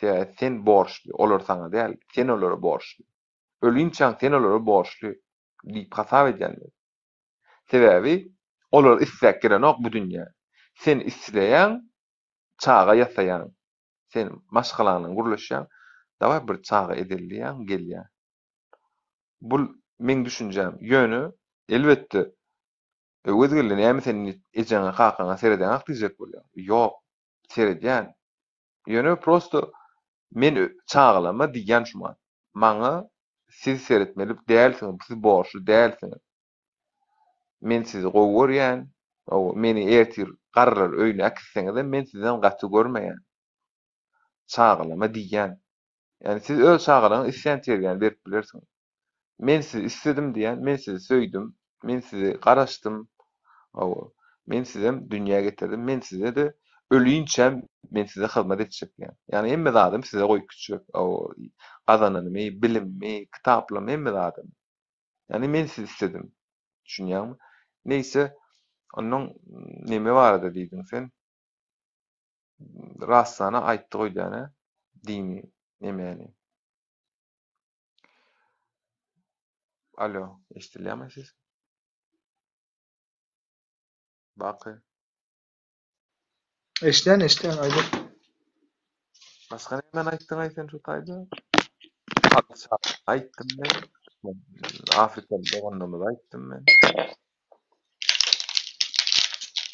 Sebäbi sen borçly, olar saňa däl, sen olara borçly. Ölinçäň sen olara borçly diýip hasap edýän men. Sebäbi olar isläp gelenok bu dünýä. Sen isleýäň, çaga ýasaýaň. Sen maşgalaň bilen gürleşýäň, dawaý bir çaga edeli diýýäň, gelýär. Bul meň düşünjäm. Ýöne, elbetde, Öwezgeldi näme sen indi ejeňe kakaňa seredeňak diýjek bolýaň. Ýok, seredýän. Ýöne prosto men çagalama diýýän şu wagt. Maňa siz seretmeli dälsiňiz, siz borçly dälsiňiz. Men sizi gowy görýän, hawa, meni ertir garrylar öýüne äkitseňizem men sizden gaty görmeýän. Çagalama diýýän. Ýagny siz öz çagalaryňyza islän terbiýäni berip bilersiňiz. Men sizi isledim diýýän, men sizi söýdüm, men sizi garaşdym, hawa, men sizem dünýä getirdim, men size-de ölinçäm men size hyzmat etjek diýýän. Ýagny hemme zadymy size goýup gitjek, hawa, gazananymy, bilimimi, kitaplarymy, hemme zadymy. Ýagny men sizi isledim. Düşünýäňmi? Neýse, onnoň neme barada diýdiň sen? Rastana aýtdy goýdýan-ä, dini nemäni. Alo, eşidilýärmi ses? Baky. Eşidýän, eşidýän, aýdyp. Başga nämäni aýtdyň-aý sen şu taýda? Aýtdym men. Afrikaly doganlarymyza aýtdym men.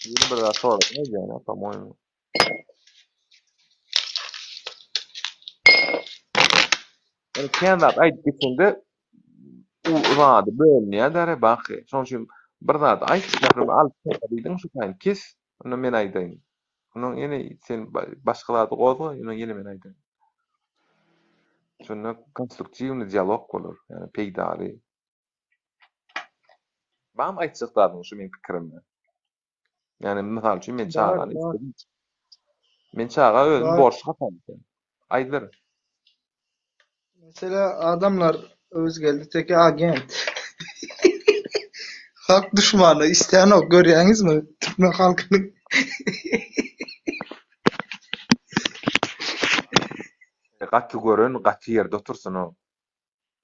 Ýene bir zat soradym öýdýän, po-moýemu. Ýöne kän zat aýdyp geçende u zady bölünýär däre baky. Şonuň üçin bir zady aýt, mähriban alyp çyk diýdiň şu taýyny kes, onda men aýdaýyn. Ondan ýene sen başga zady gozga, ondan ýene men aýdaýyn. Şonda konstruktiwnyý dialog bolar, ýagny peýdaly. Barmy aýtjak zadyň şu meň pikirimde? Ýagny mysal üçin men Bar, çagany bar. isledim. Men çaga özüm Bar. borçly hasap edýän. Aýdyber. Mesele adamlar Öwezgeldi teke agent. Halk duşmany istänok görýäňizmi türkmen halkynyň. Gaty gören gaty ýerde otursyn-ow.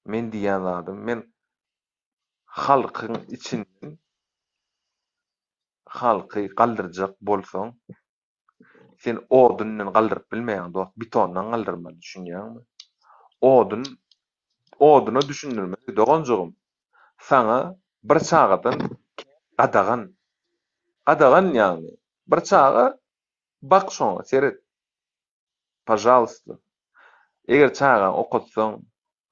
Men diýýän zadym, men halkyň içinden halky galdyrjak bolsaň, sen odun bilen galdyryp bilmeýäň dost, betondan galdyrmaly, düşünýäňmi? Odun oduna düşündirmeli doganjygym. Saňa bir çagadan gadagan. Gadagan ýagny. Bir çaga bak şoňa, seret. Pažalsta. Eger çagaňy okatsaň,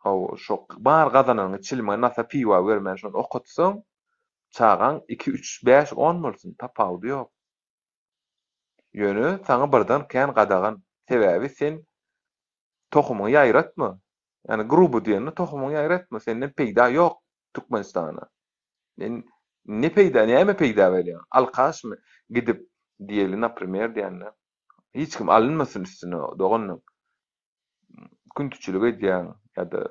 hawa, şo bar gazananyňy çilime, nasa, piwa bermän şony okatsaň, çagaň iki, üç, bäş, on bolsun, tapawudy ýok. Ýöne saňa birden kän gadagan. Sebäbi sen tohumyňy ýaýratma. Ýagny grubo diýende tohumyňy ýaýratma, senden peýda ýok Türkmenistana. Men ne peýda, näme peýda berýäň? Alkaşmy? Gidip diýeli, naprimer diýende. Hiç kim alynmasyn üstüne doganlyk. Küntüçilik edýäň ýa-da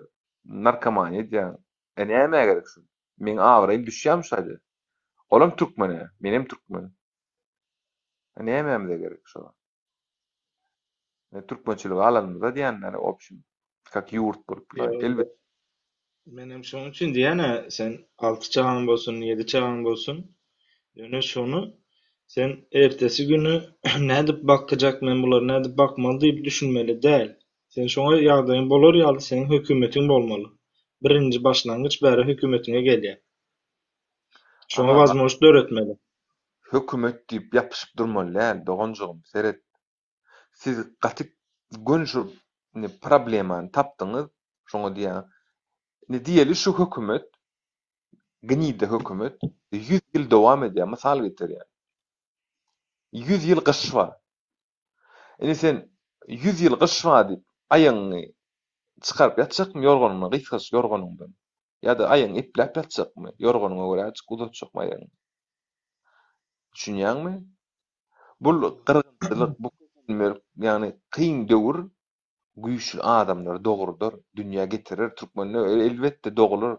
narkomaniýa edýäň. E nämä gerek şu? Meň abraýym düşýärmi şu taýda? Olam türkmen-ä, menem türkmen. E nämämize gerek şo? E türkmençiligi alanymyza diýenler obşim, kak ýurt bolup. Elbetde. Menem şonuň üçin diýýän-ä, sen alty çagaň bolsun, ýedi çagaň bolsun, ýöne şony sen ertesi güni nädip bakjak men bulary nädip bakmaly diýip düşünmeli däl. Sen şoňa ýagdaýyň bolar ýaly seniň hökümetiň bolmaly. Birinji başlangyç bäri hökümetiňe gelýär. Şoňa Agam, wazmožnost döretmeli. hökümet diýip ýapyşyp durmaly däl, doganjygym, seret. Siz gaty göni şu indi problemany tapdyňyz, şoňa diýýän. Indi diýeli şu hökümet, gnida hökümet 100 ýyl dowam edýär, mysal getirýän. 100 ýyl gyş bar. Indi sen 100 ýyl gyş bar diýip, aýagyňy çykaryp ýatjakmy ýorganyňdan, gysgajyk ýorganyňdan? Ýa-da aýagyňy epläp ýatjakmy, ýorganyňa göräjik uzatjakmy aýagyňy? Düşünýäňmi? Bu gyrgynçylyk, bu kösenmek, ýagny kyn döwür güýçli adamlary dogrudar, dünýä getirer. Türkmende elbetde doglar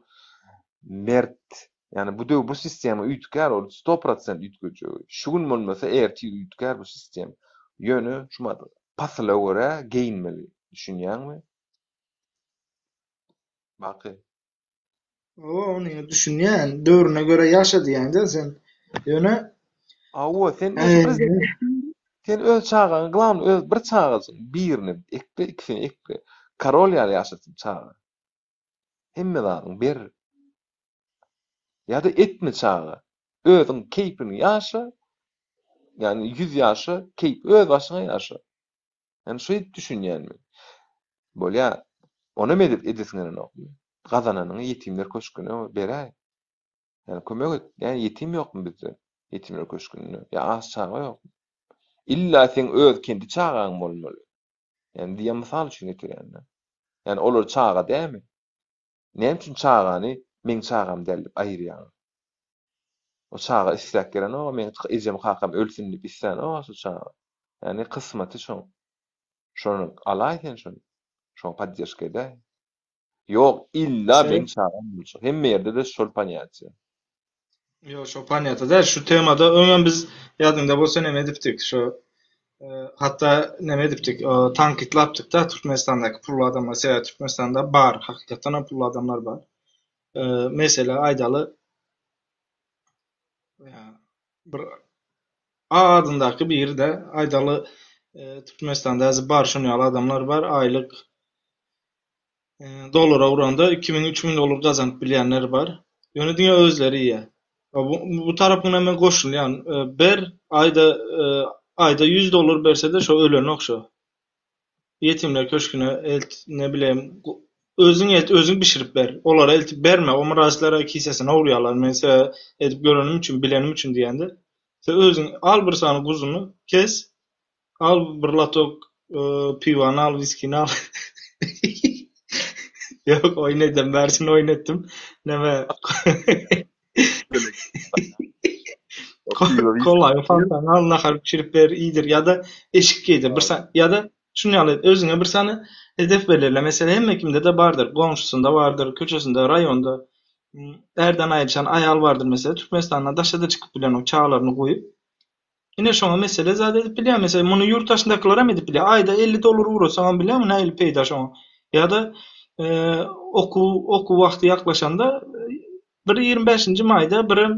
mert. Ýagny bu döwür bu sistema üýtgär, ol sto prosent üýtgejegi. Şu gün bolmasa ertir üýtgär bu sistema. Ýöne şumat pasyla görä geýinmeli. Düşünýäňmi? Baky. Hawa, ony düşünýän. Döwrüne görä ýaşa diýýäň-dä sen. Ýöne Hawa, sen öz prezident sen öz çagaňy, glawnyý öz bir çagajyň birini ekle, ikisini ekle. Korol ýaly ýaşasyn çaga. Hemme zadyňy ber. Ýa-da etme çaga. Özüň keýpiňi ýaşa. Ýagny 100 ýaşa, keýp öz başyňa ýaşa. Ýani şeýdip düşünýän men. Bolýa, onam edip edesiň gelenokmy? Gazananyňy ýetimler köşgüne beräý. Ýani kömek et. Ýani ýetim ýokmy bizde? Ýetimler köşgünde. Ýa aç çaga ýokmy? Illa seň öz kendi çagaň bolmaly. Ýani diýen mysal üçin getirýän-de. Ýani olar çaga dälmi? Näme üçin çagany meň çagam däl diýip aýyrýaňyz? O çaga isläp gelenok, meň ejem kakam ölsün diýip islänok şo çaga. Ýagny kysmaty şoň. Şony alaý sen şony. Şoňa podderžka edäý. Ýok, illa meň çagam boljak. Hemme ýerde-de şol ponýatiýa. Ýok, şo ponýata däl. Şu temada öňem biz ýadyňda bolsa neme edipdik. Şo e, hatda neme edipdik. E, tankytlapdyk-da Türkmenistandaky pully adamlar. Sebäbi Türkmenistanda bar, hakykatdan hem pully adamlar bar. E, mesele aýdaly bir A adyndaky biri-de aýdaly Türkmenistanda häzir bar şuny ýaly adamlar bar, aýlyk dollara uranda 2000 3000 dollar gazanyp bilýänler bar. Ýöne diňe özleri iýýär. Bu, bu tarapyna men goşulýan. Ber aýda aýda 100 dollar berse-de şo ölenok şo. Ýetimler köşgüne elt, ne bileyim, özüň elt, özüň bişirip ber. Olara eltip berme, o myraçlara kisesine urýarlar. Men size edip görenim üçin, bilenim üçin diýende. Sen özüň al bir sany guzyny, kes, al bir latok e, piwany al, wiskini al. Ýok, oýun edem, bärsini oýun etdim. Neme? Kolaýy fantany al, nahar bişirip ber, iýdir ýa-da eşik geýdir. Bir sany ýa-da şuny ýaly et, özüňe bir sany hedef belirle. Meselem, hemme kimde-de bardyr, goňşusynda bardyr, köçesinde, raýonda ärden aýryşan aýal bardyr meselem, Türkmenistandan daşa-da çykyp bilenok çagalaryny goýup. Ine şoňa mesele zat edip bilýär. Meselem, muny ýurt daşyndakylar hem edip bilýär. Aýda 50 dollar ugratsaňam bilýärmi nähili peýda şoňa. Ýa-da okuw okuw wagty ýaklaşanda bir 25-nji maýda, birem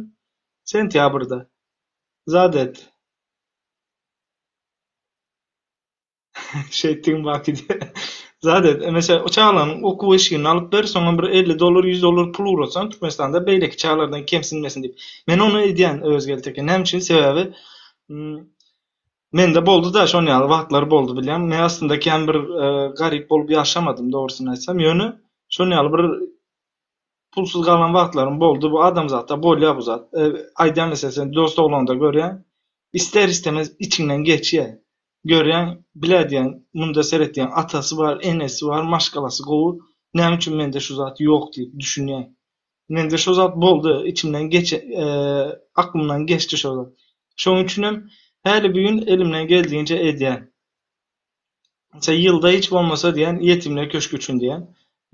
sentýabrda zat et. Şeýtdigiň baky diýýär. Zat et, meselem, çagalaryň okuw eşigini alyp ber, soňam bir 50 dollar, 100 dollar pul ugratsaň Türkmenistanda beýleki çagalardan kemsinmesin diýip. Men ony edýän Öwezgeldi eke. Näme üçin? Sebäbi mende boldy-da şon ýaly wagtlar boldy bilýäňmi. Men aslynda kän bir garyp bolup ýaşamadym dogrusyny aýtsam. Ýöne şon ýaly bir pulsuz galan wagtlarym boldy. Bu adamzatda bolýar bu zat. Aýdýan meselem sen dost oglanda görýäň, ister-istemez içiňden geçýär. Görýäň, bilä diýýäň, munda seret diýýäň, atasy bar, enesi bar, maşgalasy gowy, näme üçin mende şu zat ýok diýip düşünýäň. Mende şo zat boldy, içimden geçe, aklymdan geçdi şo zat. Şonuň üçinem häli bu gün elimden geldigiçe edýän. Mesela ýylda hiç bolmasa diýýän, ýetimler köşgi üçin diýýän,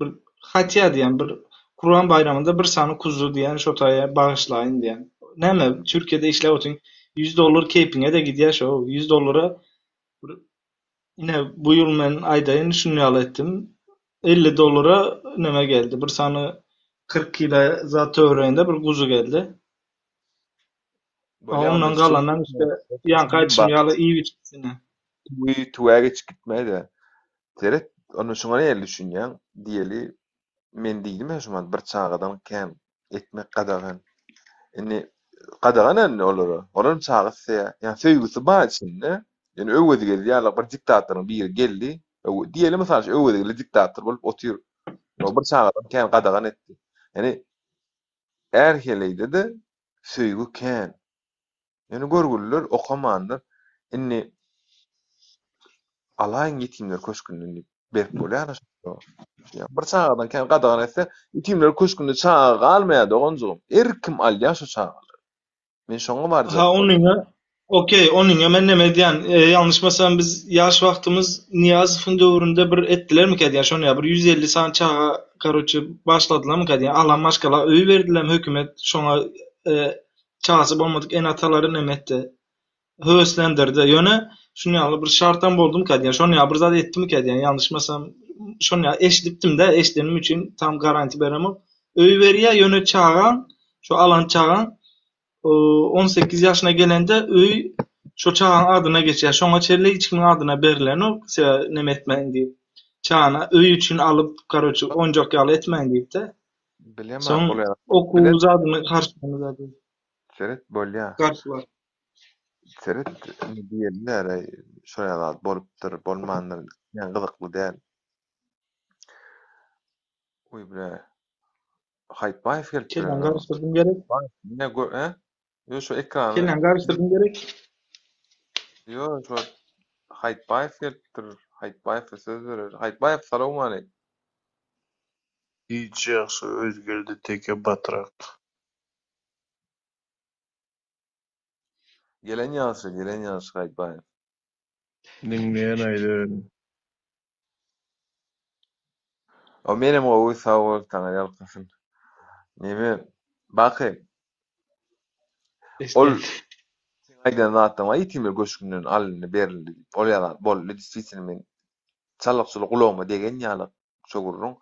bir hatýa diýýän, bir Kurban baýramynda bir sany kuzu diýýän şo taýa bagyşlaýyn diýýän. Näme, Türkiýede işläp otyň, 100 dollar keýpiňe-de gidýär şo, 100 dollara bir ine bu ýyl men aýdaýyn şuny ýaly etdim. 50 dollara neme geldi, bir sany 40 kilo zat töwereginde bir guzy geldi. Bolýa onda Ondan galanam işte ýaňky aýdyşym ýaly iýip içgisine. Tüwi tüwä geçip gitme-de. Seret, onda şuňa nähili düşünýäň? Diýeli, men diýdim-ä şu wagt bir çagadan kän etmek gadagan. Indi gadagan indi olara. Olaram çaga isleýär. Ýa söýgüsi bar içinde. Ýöne Öwezgeldi ýaly bir diktatoryň biri geldi. Diýeli mysal üçin Öwezgeldi diktator bolup otyr. Bir çagadan kän gadagan etdi. Ýani är heleýde-de söýgi kän. Ýöne görgüliler okamandyr. Indi alaýyň ýetimler köşgünden diýip berip bolýar şo. Bir çagadan kän gadagan etse, ýetimler köşgünde çaga galmaýar doganjygym. Her kim alýar şo çagalary. Men şoňa barjak. Ha onyňa okey, onyňa men neme edýän, e, ýalňyşmasam biz ýaş wagtymyz Nyýazowyň döwründe bir etdilermikä diýýän, şony ýa bir 150 sany çaga karoçe başladylarmyka diýýän, alan maşgala öý berdilermi hökümet şoňa e, çagasy bolmadyk ene-atalary neme etdi, höweslendirdi. Ýöne şuny ýaly bir şartam boldumyka diýýän, şony ýaly bir zat etdimikä diýýän, ýalňyşmasam şony ýaly eşidipdim-de, eşidenim üçin tam garanti beremok. Öý berýär, ýöne çagaň, şo alan çagaň 18 ýaşyna gelende öý şo çagaň adyna geçýär. Şoňa çenli hiç kimiň adyna berilenok, sebäbi neme etmäň diýip. Çagany öý üçin alyp, karoçe, oýunjak ýaly etmäň diýip-de. Bilemok Soň ol ýaly. okuw Bilen zadyny harçlanyp zady. Seret bolýa. Garşylar. Seret indi diýeliler-eý şo ýaly zat bolupdyr, bolmandyr kän gyzykly däl. Oý bre. Haýtbaýew gelipdir Kelläňi ýöne. garyşdyrdym gerek. Ine gör, he? Ýo şu ekrany. Kelläňi garyşdyrdym gerek. Ýo şu Haýtbaýew gelipdir. Haýtbaýewe söz berer. Haýtbaýew salowmaleýkim. Hiç ýagşy Özgeldi teke batrak. Gelen ýagşy, gelen ýagşy Haýtbaýew. Diňleýän aýdyberiň. O menem gowy sag bol saňa ýalkasyn. Neme Baky ol seň aýdan zatlaryň bar ýetimler köşgünden alyndy berildi diýip ol ýa zat boldy diswitino men çalyk çulyk gulagyma degen ýaly şo gürrüň.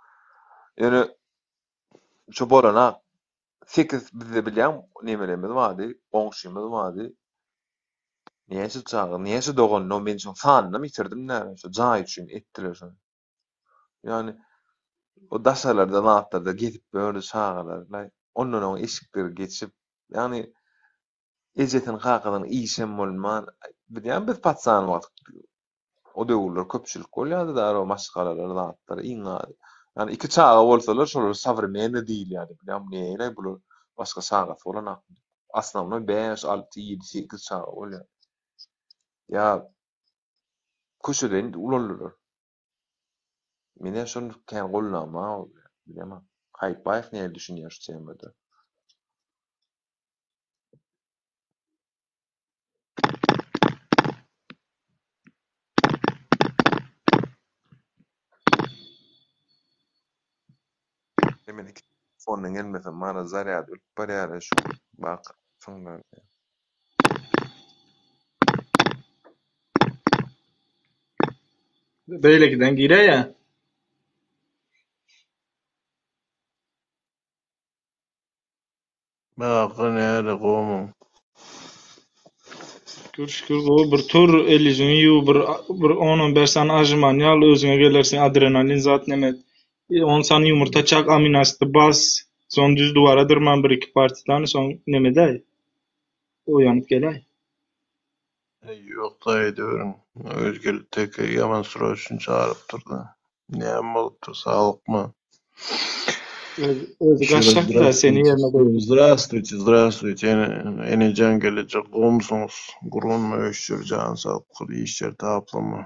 Ýöne şo bolanak sekiz bizde bilýäň nemelerimiz bardy goňşymyz bardy näçe çaga näçe dogan no men şoň sanynam ýitirdim näme şo jaý üçin etdiler şony. Ýagny o daşarlarda zatlarda gezip ýördi çagalar. Ondan oňa eşikleri geçip, ýagny ejesiniň kakasynyň işem bolman, bilýän biz patsan wagt o döwürler köpçülik bolýardy da o maşgalalar zatlar iň az. Ýagny iki çaga bolsalar şolar sowremennyý diýilýärdi. Bilýäňmi nähili bular başga çagasy bolanok. Osnownoý 5, 6, 7, 8 çaga bolýar. Ýa köçede indi ulaldylar. Menä şony kän gollanma bilemok. Haýytbaýew nähili düşünýär şu temada? Telefondan gelmesem mana zarýady ölüp barýar şu waka soňlar. Beýlekiden giräýýä. Baky näde gowmyň? Şükür şükür gowy bir tur el ýüzüňi ýuw bir bir on on bäş sany ažymany al özüňe gelersiň adrenalin zat neme on sany ýumurta çak aminasty bas soň düz duwara dyrman bir iki partidany soň nemedäý oýanyp geläý. Eý ýok daýy döwrüň Özgeli teke ýaman sroçny çagyrypdyrda. Näme bolupdyr saglykmy? Öz, özi gaçjakda seni ýerine goýup. Zdrastwuyte, zdrastwuyte ene enejan gelejek gowumsyňyz? Gurgunmy öýşjer jany saglyk işler taplymy?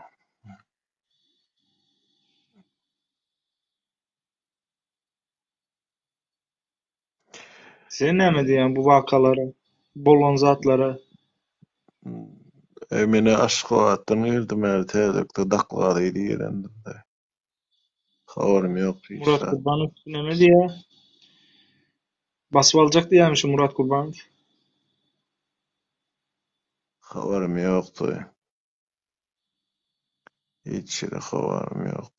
Sen näme diýýäň bu wakalara, bolan zatlara? E menä Aşgabatdan geldim häli täzelikde daklada gelendim-de. Habarym ýok hiç Murat zat. Gurbanow näme diýýär? Basyp aljak diýýärmi şu Murat Gurbanow? Habarym ýokdy. Hiç ýere habarym ýok.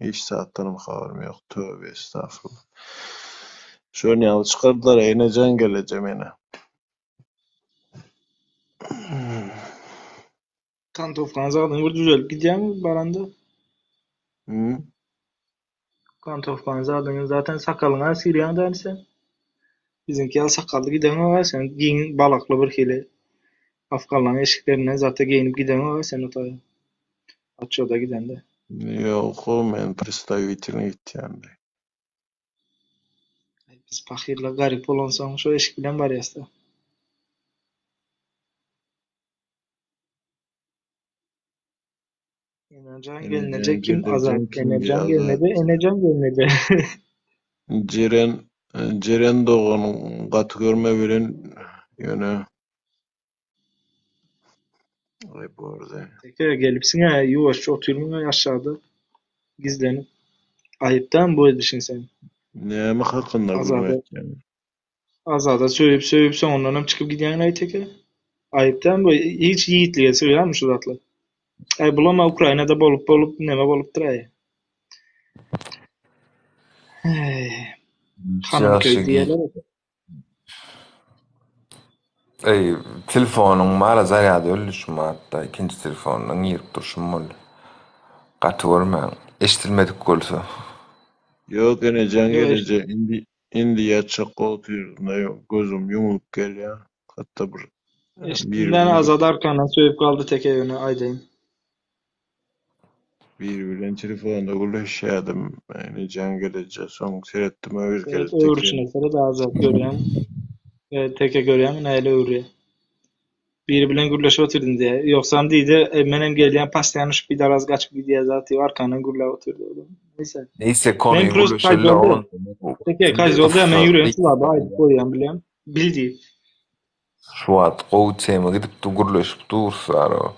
Hiç zatdanam habarym ýok. Töbe estagfurullah. Şony ýaly çykardylar enejan geleje meni. Kantowkany zadyň bir düzelip gidýärmi baranda? Hmm? Kantowkany zadyňy zaten sakalyňa syrýaň däl sen. Biziňki ýaly sakally gideňok-a sen giň balakly bir hili afganlaň eşiklerinden zat-a geýnip gideňok-a sen o taýa. Otçoda gidende. Ýok-ow men predstawitelny gitýän-de. Biz pahyrlar garyp bolansoň şo eşik bilen barýas-da. Enejan gelneje Enejan kim Azat? gelneje kim Enejan Azat? gelneje, Enejan gelneje. Jeren Jeren dogan gaty görme bilen ýöne Aý bordy. Teke gelipsiň-ä ýuwaşja otyrmyň aşagda gizlenip. Aýypdam bu edişiň seň. Näme hakynda gürrüň Azada etýäň? Azada söýüp söýüp soňundanam çykyp gidýäňläý teke. Aýypdam bu hiç ýigitlige sygýarmy şu zatlar. Aý bulama Ukrainada bolup bolup neme bolupdyraý. Eý. Hanymköý Ýagşy giç. diýerler. Eý, telefonyň bar zarýady öldi şu matda. Ikinji telefondan girip durşum boldy. Gaty görmäň. Eşidilmedik bolsa. Ýok enejan Ýok eş geleje indi indi ýatjak otyryn-da gözüm ýumulyp gelýär. Hatda bir biri Eşitdim bilen Azat arkandan söýüp galdy teke ýöne aýdaýyn. Biri bilen telefonda gürleşýärdim. Enejan geleje soň seretdim Seret Özgeldi teke. öwrüşine seret Azat görýäň. E, teke görýäňmi nähili öwürýär. Biri bilen gürleşip otyrdym diýýär. Ýogsam diýdi, e, menem gelýän pastaýan şu pidaraz gaçyp gidýär zat diýip arkandan gürläp otyrdy o da. Neyse. Neyse Men konuyu prosta gürleşeli kaýzoldy. oglan. Teke kaýzoldy men Gysga ýüregim sylady aýdyp goýýan bilýän. Bil diýip. Şu wagt gowy tema gidip dur gürleşip durus ara.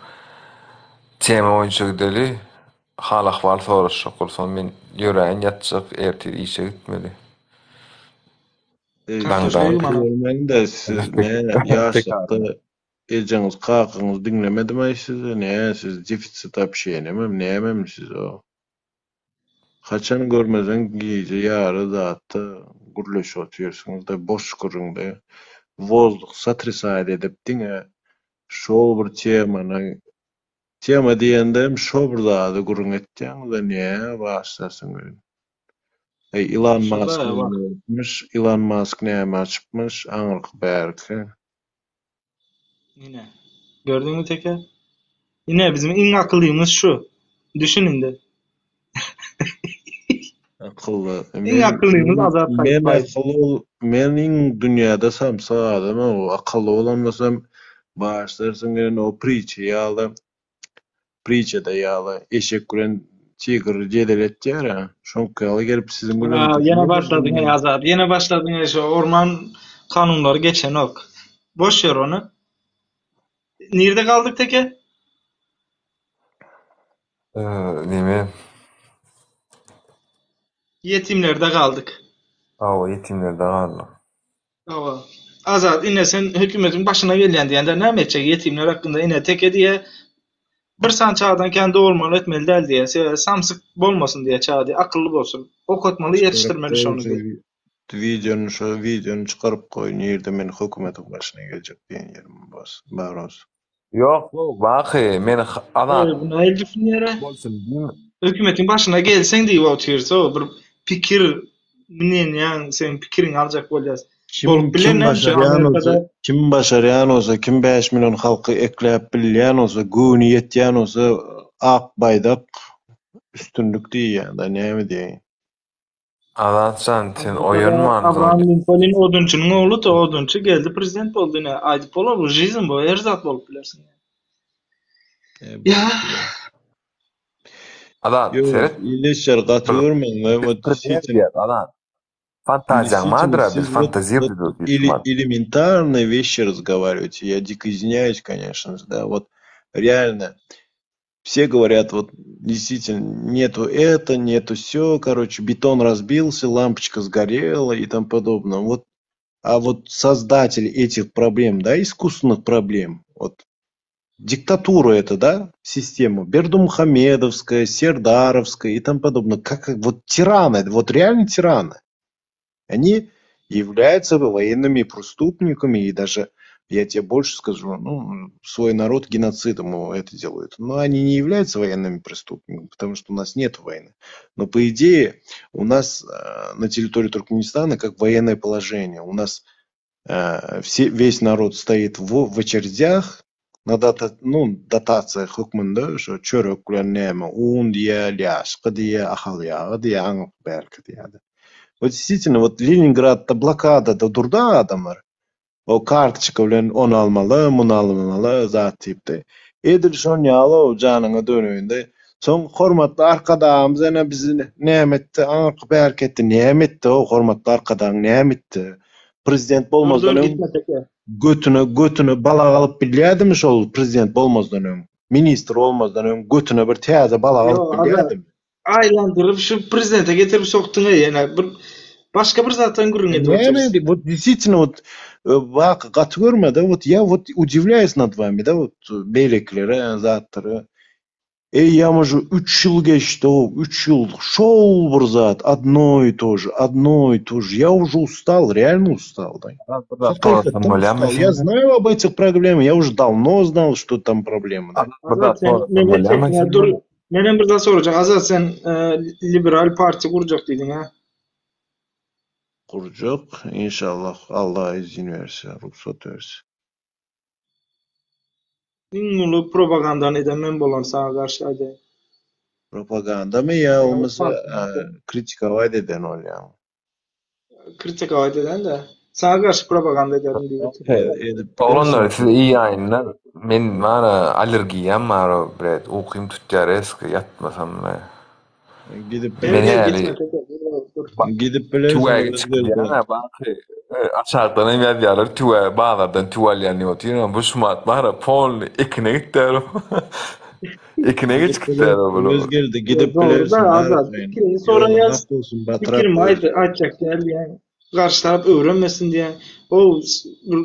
Tema boýunça gideli. Hal ahwal soraşjak bolsaň men ýöräýin ýatjak ertir işe gitmeli. Eý, Kartoşka Daňdan. ýuwmana. Görmäň-de siz ne ýaşlykda ejeňiz kakaňyz diňlemedimaý sizi ne siz defisit общениemi nämemi siz o. Haçan görmeseň gije ýary zatda gürleşip otyrsyňyzda boş gürrüňde wozduk sotrисать edip diňe şol bir temany tema diýendem şo bir zady gürrüň etýäňizde ne başlarsyň welin. Eý Ilan Şurada Mask wah. näme etmiş, Ilan Mask näme açypmyş aňyrky bärki. Ine. Gördüňmi teke? Ine bizim iň akyllymyz şu. Düşün indi. Akylly. Iň Men akyllymyz men Azat men Gaýypbaýew. akylly bol men iň dünýäde samsyk adam o akylly bolan bolsam başlarsyň gelen o priçe ýaly priçada ýaly eşek bilen tigr jedel etýär-ä şoňky ýaly gelip siziň bilen Aa, ýene başladyň ey Azat. Ýene başladyň ey şu orman kanunlary geçenok. Boş ber ony. Nirde galdyk teke? Ee, neme? Ýetimlerde galdyk. Hawa, ýetimlerde galdy. Hawa. Azat, ine sen hökümetiň başyna gelýän diýende näme etjek ýetimler hakynda ine teke diýe bir sany çagadan kän dogurmaly etmeli däl diýe. Sebäbi samsyk bolmasyn diýe çaga diýe, akylly bolsun. Okatmaly, ýetişdirmeli şony diýe. Wideony şo wideony çykaryp goý nirde men hökümetiň başyna geljek diýen ýerim bar bolsa. Ýok, Baky, men Azat. Bu nähili düşünýär-ä? Bolsun diýme. Hökümetiň başyna gelseň diýip otyrsa, bir pikir mneniýaň, seň pikiriňi aljak bolýas. Kim Bolup biler kim näme üçin başarýan bolsa, Amerikada kim başarýan bolsa, kim 5 million halky ekläp bilýän bolsa, göwni ýetýän bolsa, ak baýdak üstünlik diýýän-de, näme diýeýin. Azatjan sen Amerikada oýanmansyň. Abraham Linkoln odunçynyň ogludy, odunçy geldi prezident boldy ine aýdyp bolar bu žizn bu her zat bolup bilersiň. E, Ýa bolup biler. Azat Ýok, seret ildeşler gaty bir görmäň, we bir действительно diýýär Azat. Fantaziýaň Действительно, bardyr-a biz siz вот, fantazir вот diýip или, şumat. элементарные вещи разговариваете. Я дико извиняюсь, конечно же, да, вот реально. Все говорят, вот действительно, нету это, нету все, короче, бетон разбился, лампочка сгорела и тому подобное. Вот, а вот создатель этих проблем, да, искусственных проблем, вот диктатура это, да, система, Бердумухамедовская, Сердаровская и тому подобное, как вот тираны, вот реально тираны. Они являются военными преступниками и даже, я тебе больше скажу, ну, свой народ геноцидом это делают. Но они не являются военными преступниками, потому что у нас нет войны. Но по идее у нас э, на территории Туркменистана как военное положение. У нас э, все, весь народ стоит в, в очередях на дата, ну, дотациýa hökmünde şu çörek bilen näme un diýe, lýaşka diýe, ahal ýagy diýe, aňyk belki diýýärdi. Вот действительно, вот Leningradda blokadada durdy adamlar. O kartoçka bilen ony almaly, muny almaly zat diýipdi. Edil şon ýaly o janyňa döneýinde. Soň hormatly arkadagymyz ene bizi näme etdi, aňyk bärk etdi, näme etdi o hormatly arkadagyň näme etdi? Prezident Dur bolmazdan dur öň gitme teke. götüne götüne balak alyp bilýärdimi şol prezident bolmazdan öň? Ministr bolmazdan öň götüne bir täze balak alyp Ýok, Azat. bilýärdimi? Aýlandyryp şu prezidente getirip sokduň ey ýene bir başga bir zatdan gürrüň edip Näme otyrys. indi, вот действительно вот bak gaty görme да, вот я вот удивляюсь над вами, да, вот beýlekilere zatlara. Ey ýa уже 3 ýyl geçdi, o 3 ýyl şol bir zat, одно и то же, одно и то же. Я уже устал, реально устал, да. Azat bir zat sorasam Hakykatdan bolýarmy устал. Я senden? знаю об этих проблемах, я уже давно знал, что там проблемы, да. Azat bir Azat zat sen sorasam meni bolýarmy çekme dur. senden? Menem bir zat sorajak. Azat sen e, liberal parti gurjak diýdiň ha. Gurjak, inşallah Allah izin verse, rugsat verse. Iň uly propagandany eden men bolan saňa garşy aýdaýyn. Propaganda mı ya Ýa olmasa parti e, kritikować eden ol ýa. kritikować eden de. Saňa garşy propaganda ederim diýip otyr. Hey, Edip Oglanlar bilersiň. size iyi ýaýynlar. Men mana allergiýam bar o bret. Ukym tutýar eski ýatmasam da. Gidip Gel Men gel bilersiň. gitme häli teke. Dur, dur. ba- Gidip bilersiň tüwäge öz çykýan gözden. ha baky. E, Aşakdan hem ýazýarlar tüwä bazardan tüw alýan diýip otyryn. Bu şumat bar polny ekine gitdi. Ekine Gidip geç gitdi bilersiň. bu. Öz geldi. Yo, Gidip dogry da bilersiň. Azat. Arkaýyn. Pikirini Ýoluň soraýas. ak bolsun batyrak Pikirimi öz. aýt aýtjak däl diýen. Garşy tarap öwrenmesin diýen. O s- bir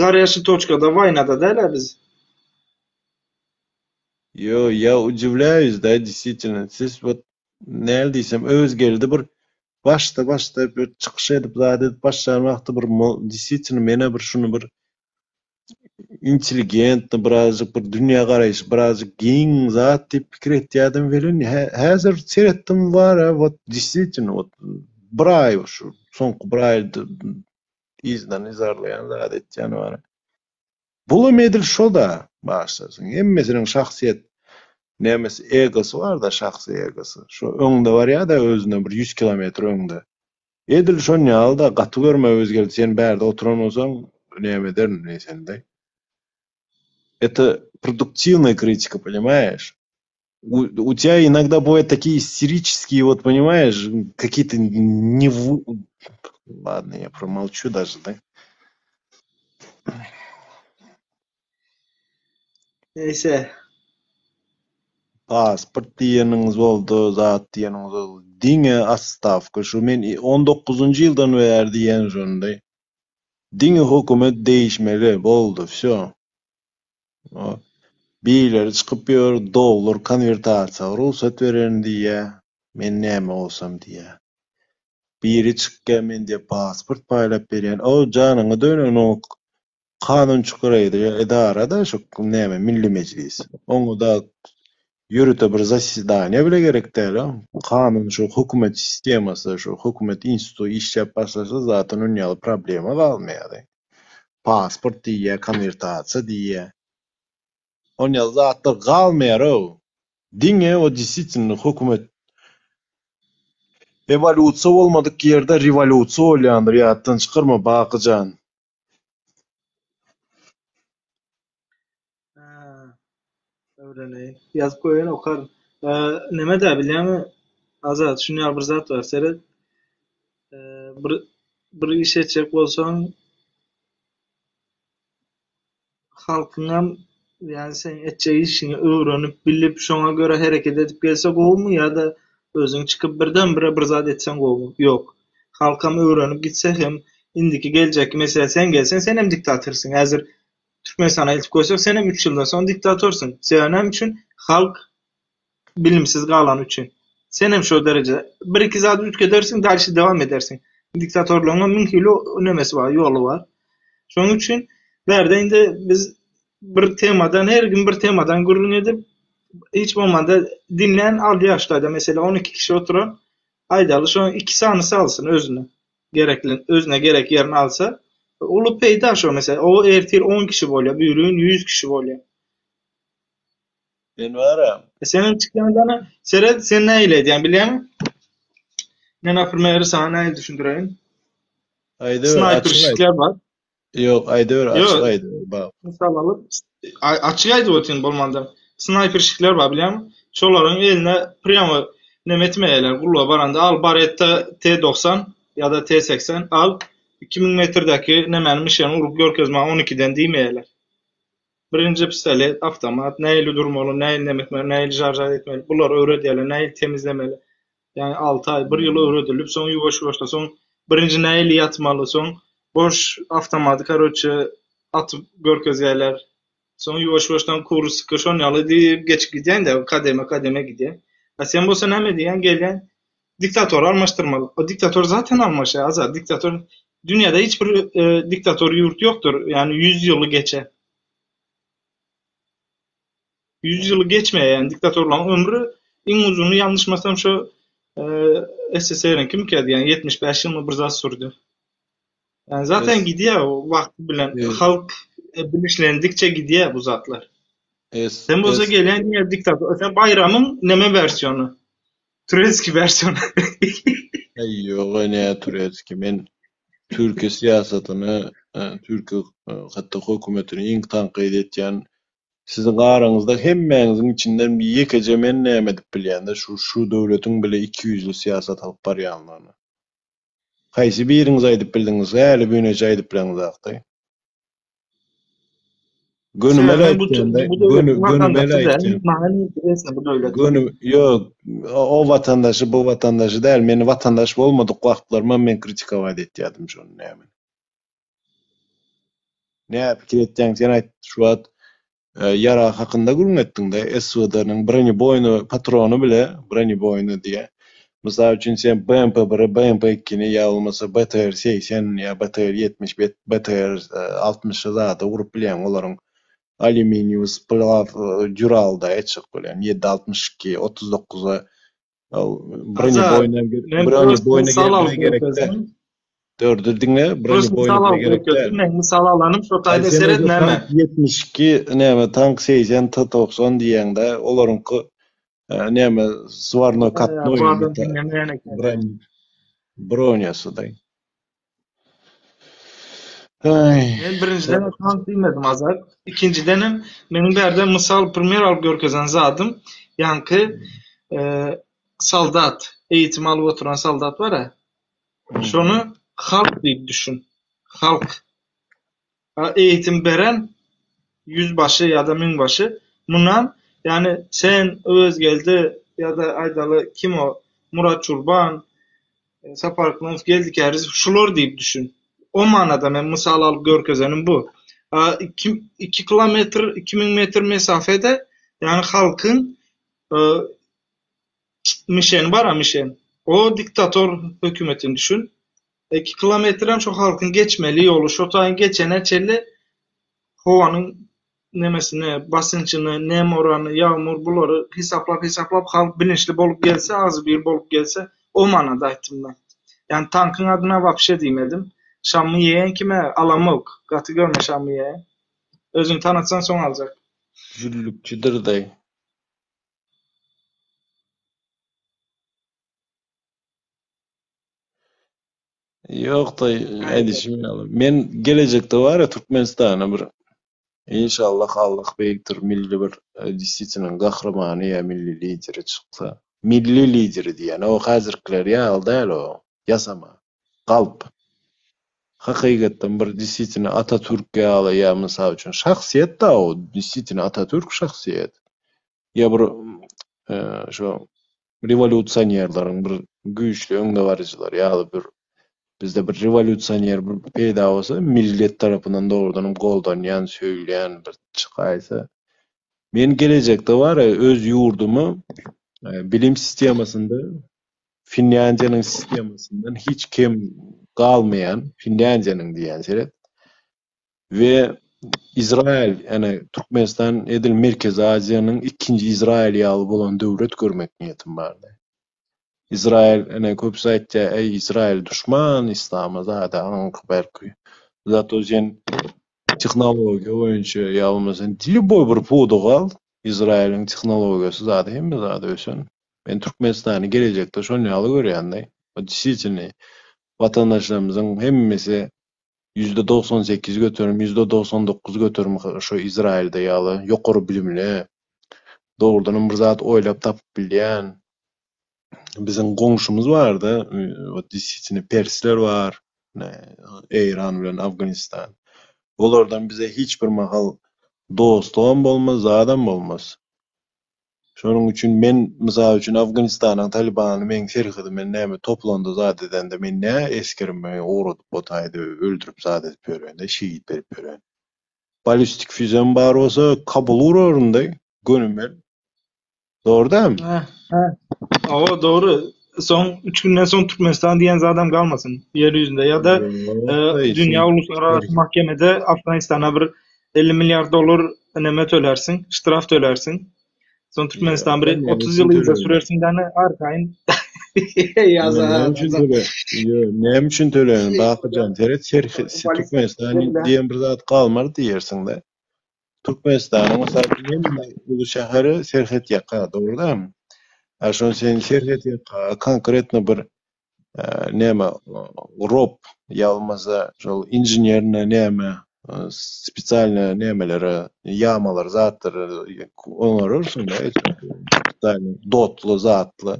garýaşy toçkada waýnada däl biz. Yo, я удивляюсь, да, действительно. Siz вот näl diýsem öz geldi bir başda başda bir çykyş edip zat edip başlan wagty bir mo- действительно mene bir şuny bir intelligentni birazcık bir dünýä garaýşy birazcık giň zat diýip pikir etýärdim welin hä- häzir seretdim bar ha вот действительно вот bir aý şu soňky bir aýda yzdan yzarlaýan zat etýän bar. Bulam edil şo da başlasyn. Hemmesiniň şahsyýet nämesi egosy bar da şahsy egosy. Şu öňde barýar da özüne bir 100 kilometr öňde. Edil şon ýaly da gaty görme öz geldi sen bärde oturan bolsaň näme ederin ne sende. Это продуктивная критика, понимаешь? У, у тебя иногда бывают такие истерические, вот понимаешь, какие-то не... Ладно, я промолчу даже, да? Neyse. Pasport diýeniňiz boldy, zat diýeniňiz boldy. Diňe otstawka şu men on dokuzynjy ýyldan bäri diýýän şonda. Diňe hökümet değişmeli boldy wsýo. Birileri çykyp ýör dollar konwertasiýa rugsat bererin diýýä. Men näme bolsam diýýä. Biri çykýa men diýýä pasport paýlap berýän. O janyňa dönenok. Kanun çykaryjy edara-da şu näme Milli Mejlis. Oňa da ýörite bir zasedaniýa bile gerek däl. Kanun şu hökümet sistemasy, şu hökümet instituty işläp başlasa zaten on ýaly problema galmaýar. Pasport diýýär, konwertasiýa diýýär. On ýaly zatlar galmaýar-ow. Diňe o desitnno hökümet ewolýusiýa bolmadyk ýerde rewolýusiýa bolýandyr ýatdan çykarma Bakyjan. Öwreneýin. Ýazyp goýaýyn okaryn. Neme-dä bilýäňmi Azat şuny ýaly bir zat bar seret. Bir bir iş etjek bolsaň halkyňam ýagny seň etjek işiňi öwrenip bilip şoňa görä hereket edip gelse gowumy ýa-da özüň çykyp birden-bire bir zat etseň gowumy? Ýok. Halkam öwrenip gitse hem indiki geljekki meselä sen gelseň senem diktatorsyň. Häzir Türkmenistana eltip goýsak senem üç ýyldan soň diktatorsyň. Sebäbi näme üçin? Halk bilimsiz galany üçin. Senem şo dereje bir-iki zady üýtgedersiň, dalşi dowam edersiň. Diktatorlygyňam müň hili nemesi bar, ýoly bar. Şonuň üçin bärde indi biz bir temadan her gün bir temadan gürrüň edip, hiç bolmanda diňlän alýar şu taýda meselem 12 kişi oturan aýdaly şoň iki sanysy alsyn özüne. Gerekli özüne gerek ýerini alsa uly peýda şo meselem o ertir 10 kişi bolýar, bürün 100 kişi bolýar. Men bara. E seniň çykýan seret sen nähili edýäň bilýäňmi? Men naprimer saňa nähili düşündireýin? Aýdyber açyk aýt. Bar. Ýok, aýdyber açyk aýdyber bak. Mysal alyp, açyk aýdyp otyryn bolmanda. Snaýperşikler bar bilýäňmi? Şolaryň eline prýamo neme etmeýärler, gulluga baranda al Baretta T90 ýa-da T80 al 2000 metrdäki nemäni mişeni urup görkez maňa 12-den diýmeýärler. Birinji pistolet, awtomat, nähili durmaly, nähili neme etmeli, nähili žarjat etmeli, bulary öwredýärler, nähili temizlemeli. Ýagny alty aý, bir ýyl öwredilip, soň ýuwaş-ýuwaşdan soň birinji nähili ýatmaly, soň boş awtomaty karoçe atyp görkezýärler. Soň ýuwaş-ýuwaşdan kurski şon ýaly diýip geçip gidýän-de, kademe-kademe gidýär. A sen bolsa näme diýýäň, gelýäň Diktator almaşdyrmaly. O diktator zaten almaşýar Azat. Diktator dünýäde hiç bir e, diktator ýurt ýokdur. Ýani 100 ýyly geçe. 100 ýyly geçmeýär. Ýani diktatorlaryň ömri iň uzuny ýalňyşmasam şo e, SSR-iň kimkä diýen 75 ýylmy bir zat sürdi. Ýani zaten gidýär o wagty bilen halk e, bilinçlendikçe gidýär bu zatlar. Sen bolsa gelýän diňe diktator. Sen Baýramyň neme wersiýony? Turetskiý wersiýony. Äý ýok ene turetskiý. Men Türkiýe syýasatyny, Türkiýe hatda hökümetini iň tankyt etýän siziň araňyzda hemmäňiziň içinden ýekeje men näme edip bilýän-de şu şu döwletiň bile ikiýüzli syýasat alyp barýanlygyny. Haýsy biriňiz aýdyp bildiňiz? Häli büneçe aýdyp bileňizakdy. Gönümel aýtýan-da, gönümel aýtýan. Maňa ne interesno bu döwlet. Göni, ýok, o watandaşy, bu watandaşy däl. Meni watandaş bolmadyk wagtlarymam men kritikowat etýärdim şony näme. Näme pikir etýäň sen aýt şu wagt Ýarag hakynda gürrüň etdiňdä, SWD-niň broneboýny patrony bile broneboýny diýýä. Mysal üçin sen BMP biri, BMP ikini ýa bolmasa BTR 80 ýa BTR 70, BTR 60 zady urup bilýäň olaryň alýuminiý splaw dýuralda etjek bolýan ýedi 62 39-a broneboýny broneboýny gerek däl. Dur dur diňle broneboýny bile gerek däl. Men mysal alanym şo taýda seret näme. Tank 72 näme tank 80 T 90 diýýäňdä olaryňky näme swarnoý katnoý bronýasy da. Men birinjiden tank diýmedim Azat. Ikinjidenem meniň bärde mysal primer alyp görkezen zadym ýaňky soldat eýitim alyp oturan soldat bar-a. Şony halk diýip düşün. Halk. Eýitim beren ýüzbaşy ýa-da müňbaşy mundan Ýagny sen, Öwezgeldi ýa-da aýdaly kim o Murat Çulban, Sapar Yklymov, Geldi Kärizow şular diýip düşün. O manada men mysal alyp görkezenim bu. A 2 kilometr, 2000 metr mesafede ýagny halkyň mişeni bar-a mişen. O diktator hökümetini düşün. 2 kilometrem şo halkyň geçmeli ýoly. Şo taýyn geçene çenli howanyň nemesini, basynçyny, nem orany, ýagmur bulary hesaplap-hesaplap halk bilinçli bolup gelse, agzybir bolup gelse, o manada aýtdym men. Ýagny tankyň adyna wapşe diýmedim. Şammy ýeýen kime? Alamok. Gaty görme şammy ýeýen. Özüňi tanatsaň soň aljak. Jüllükçidir-daý. Ýok-da, aýdyşym ýaly. Men gelejekde bar ya Türkmenistana bir inşallah Allah beýikdir milli bir действительно gahrymany ýa milli lideri çyksa. Milli lideri diýýän. O häzirkiler ýaly däl o. Ýasama. Galp. Hakykatdan bir действительно Atatürk ýaly ýa mysal üçin şahsyýet da o действительно Atatürk şahsyýet. Ýa bir şo rewolýusionerleriň bir güýçli öňdebaryjylary ýaly bir bizde bir rewolýusioner bir peýda bolsa, millet tarapyndan dogrudanam goldanýan, söýülýän bir çykaýsa, men gelejekde bar öz ýurdumy bilim sistemasynda Finlýandiýanyň sistemasyndan hiç kem galmaýan, Finlýandiýanyň diýýän seret, We Izrail, ýani Türkmenistan edil Merkezi Aziýanyň ikinji Izrail ýaly bolan döwlet görmek niýetim bardy. Izrail, ene köpüsi aýtýar, eý Izrail duşman, islama zada aňky belki. Zato sen tehnologiýa boýunça ýa bolmasa lýuboý bir pudagy al, Izrailiň tehnologiýasy zady hemme zady ösen. Men Türkmenistany gelejekde şon ýaly görýän-de. Действительно, watandaşlarymyzyň hemmesi 98% göterim, 99% göterim şu Izrailde ýaly ýokary bilimli, dogrudanam bir zat oýlap tapyp bilýän biziň goňşumyz barda, wot действительно persler bar, Eýran bilen Afganistan. Olardan bize hiç bir mahal dostlugam bolmaz, zadam bolmaz. Şonuň üçin men, mysal üçin, Afganistanyň Talybany meň serhedime näme toplanda zat edende men nä esgerimi ugradyp o taýda öldürip zat edip ýören-de, şehit berip ýören. Ballistik füzem bar bolsa Kabul uraryn-da gönümel. Dogry dälmi? Hä, hä. Hawa, dogry. Soň üç günden soň Türkmenistan diýen zadam galmasyn ýer ýüzünde ýa-da dünýä uluslararasy mahkemede Afganistana bir 50 milliard dollar neme tölersiň, ştraf tölersiň. Soň Türkmenistan bir 30 ýyl yza sürersiň däne arkaýyn. Ýa näme üçin töleýän? Bakyjan seret, Türkmenistan diýen bir zat galmar diýersiň-de. Türkmenistanyň mysal üçin hemme uly şäheri serhet ýaka, dogry dälmi? A şony sen serhet ýaka konkretno bir näme rob ýa bolmasa şol inženerine näme spesialny nämelere ýamalar zatlar oňararsyň-da spesialny dotly zatly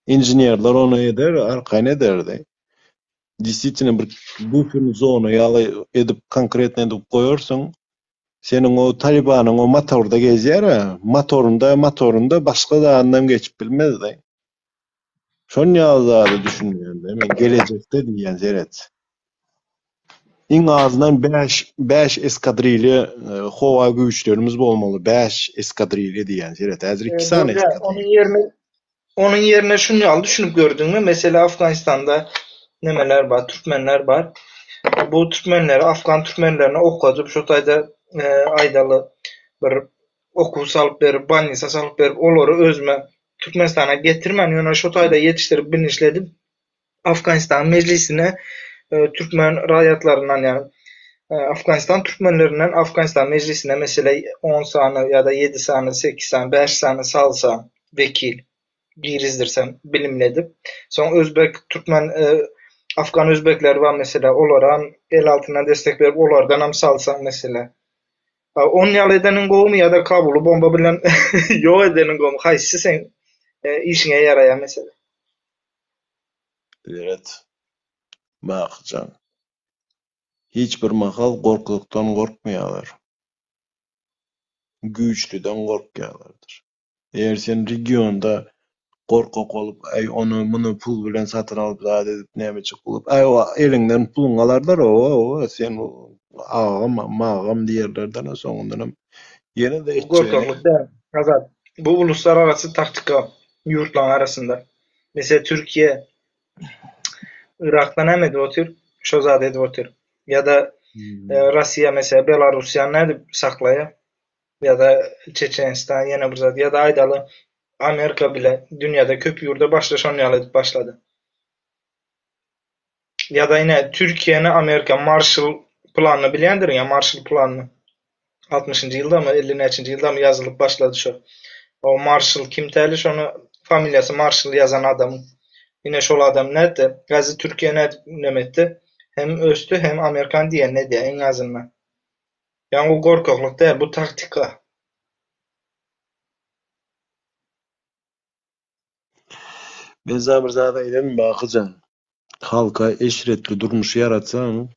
inženerler ony eder arkaýyn ederdi. Действительно bir buferny zona ýaly edip konkretno edip goýarsyň seniň o talibanyň o motorda gezýär-ä motorynda motorynda başga zadyndan geçip bilmezdi. Şon ýaly zady düşünýän-de men gelejekde diýýän seret. Iň azyndan 5 5 eskadrilýa howa güýçlerimiz bolmaly. 5 eskadrilýa diýýän seret. Häzir 2 sany eskadrilýa. Onuň ýerine onuň ýerine şuny ýaly düşünip gördüňmi? Mesele Afganistanda nemeler bar, türkmenler bar. Bu türkmenleri, afgan türkmenlerini okadyp, şo taýda aýdaly bir okuw salyp berip, bolnisa salyp berip, olary özüme Türkmenistana getirmän, ýöne şo taýda ýetişdirip, bilnişli edip, Afganistanyň mejlisine türkmen raýatlaryndan, ýagny Afganistan türkmenlerinden Afganistan mejlisine mesele 10 sany ýa-da 7 sany, 8 sany, 5 sany salsa wekil girizdirsem bilimli edip, soň özbek, türkmen, afgan özbekleri bar mesele, olara el altyndan destek berip, olardanam salsaň mesele. On ýaly edeniň gowumy ýa-da Kabuly bomba bilen ýok edeniň gowumy? Haýsysy seň işiňe ýaraýar mesele? Seret, Bakyjan. Hiç bir mahal gorkuzykdan gorkmaýarlar. Güýçlüden gorkýarlardyr. Eger sen regionda gorkak bolup, äý ony muny pul bilen satyn alyp zat edip nämeçek bolup, äý o eliňden puluňy alarlar owa owa sen agam magam diýerlerden soňundanam ýene-de Bu etjegini gorkaklyk däl, Azat. Bu uluslararasy taktika ýurtlaryň arasynda. Meselem Türkiýe Yrakda näme edip otyr? Şo zady edip otyr. Ýa-da Russiýa meselem Belarussiýany nädip saklaýar? Ýa-da Çeçenistan ýene bir zat. Ýa-da aýdaly Amerika bile dünýäde köp ýurda başda şon ýaly edip başlady. Ýa-da ine Türkiýäni Amerika Marşal planyny bilýändirin ýa Marşal planyny. Altmyşynjy ýyldamy, 50 näçinji ýyldamy ýazylyp başlady şo. O Marşal kim täli şony familiýasy Marşal ýazan adamyň. Ine şol adam nätdi? Häzir Türkiýe nädip neme etdi? Hem ösdi hem Amerikan diýenini edýär iň azyndan. Ýagny bu gorkaklyk däl, bu taktika. Men saňa bir zat aýdaýyn Bakyjan. Halka eşretli durmuş ýaratsaň,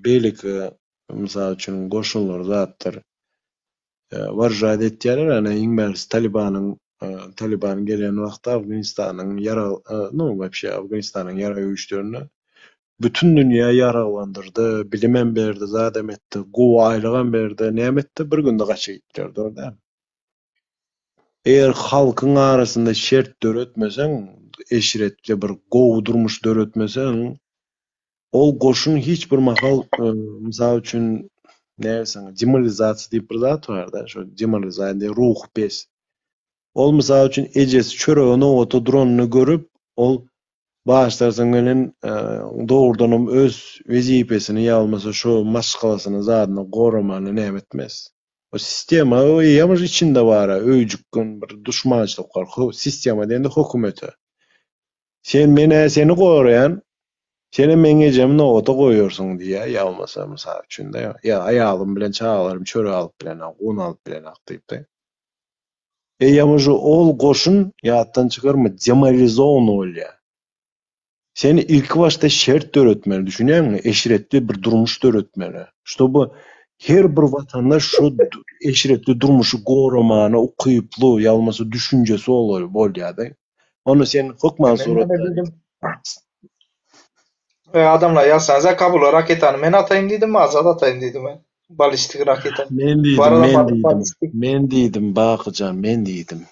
beýleki mysal üçin goşunlar zatlar waržat etýärler ana iň bärsi Talibanyň Taliban gelen wagty Afganistanyň ýarag nu wapşe Afganistanyň ýarag güýçlerine Bütün dünýä ýaraglandyrdy, bilimem berdi, zadam etdi, gowy aýlygam berdi, näme etdi, bir günde gaça gitdiler, dogry dälmi? Eger halkyň arasynda şert döretmeseň, eşretli bir gowy durmuş döretmeseň, ol goşun hiç bir mahal, mysal üçin, näbilseň, demoralizasiýa diýip bir zat bar-da, şo demoralizasiýa, ruhy pes. Ol mysal üçin ejesi çörege nobata duranyny görüp, ol Başlarsyň welin, dogrudanam öz wezipesini ýa bolmasa şu maşgalasyny zadyny goramany näme etmez. O sistema o eýýäm uje içinde bara öýjükgin bir duşmançylyk bar. Sistema diýende hökümete. Sen men-ä seni goraýan, senem meň ejemi nobata goýarsyň diýýär ýa bolmasa mysal üçin-de ýa aýalym bilen çagalarym çörek alyp bilenok, un alyp bilenok diýip-de. Eýýäm uje ol goşun, ýatdan çykarma, demoralizowanyý bolýar. Sen ilki başda şert döretmeli, düşünýäňmi? Eşretli bir durmuş döretmeli. Ştoby her bir watandaş şu eşretli durmuşy goramana ukyply, ýa bolmasa düşünjesi bolýar-da. Ony sen hökman suratda. Adamlar ýazsaňyza Kabula raketany men ataýyn diýdim, Azat ataýyn diýdim. Balistik raketa. Men diýdim, men diýdim. Men diýdim, Bakyjan, men diýdim.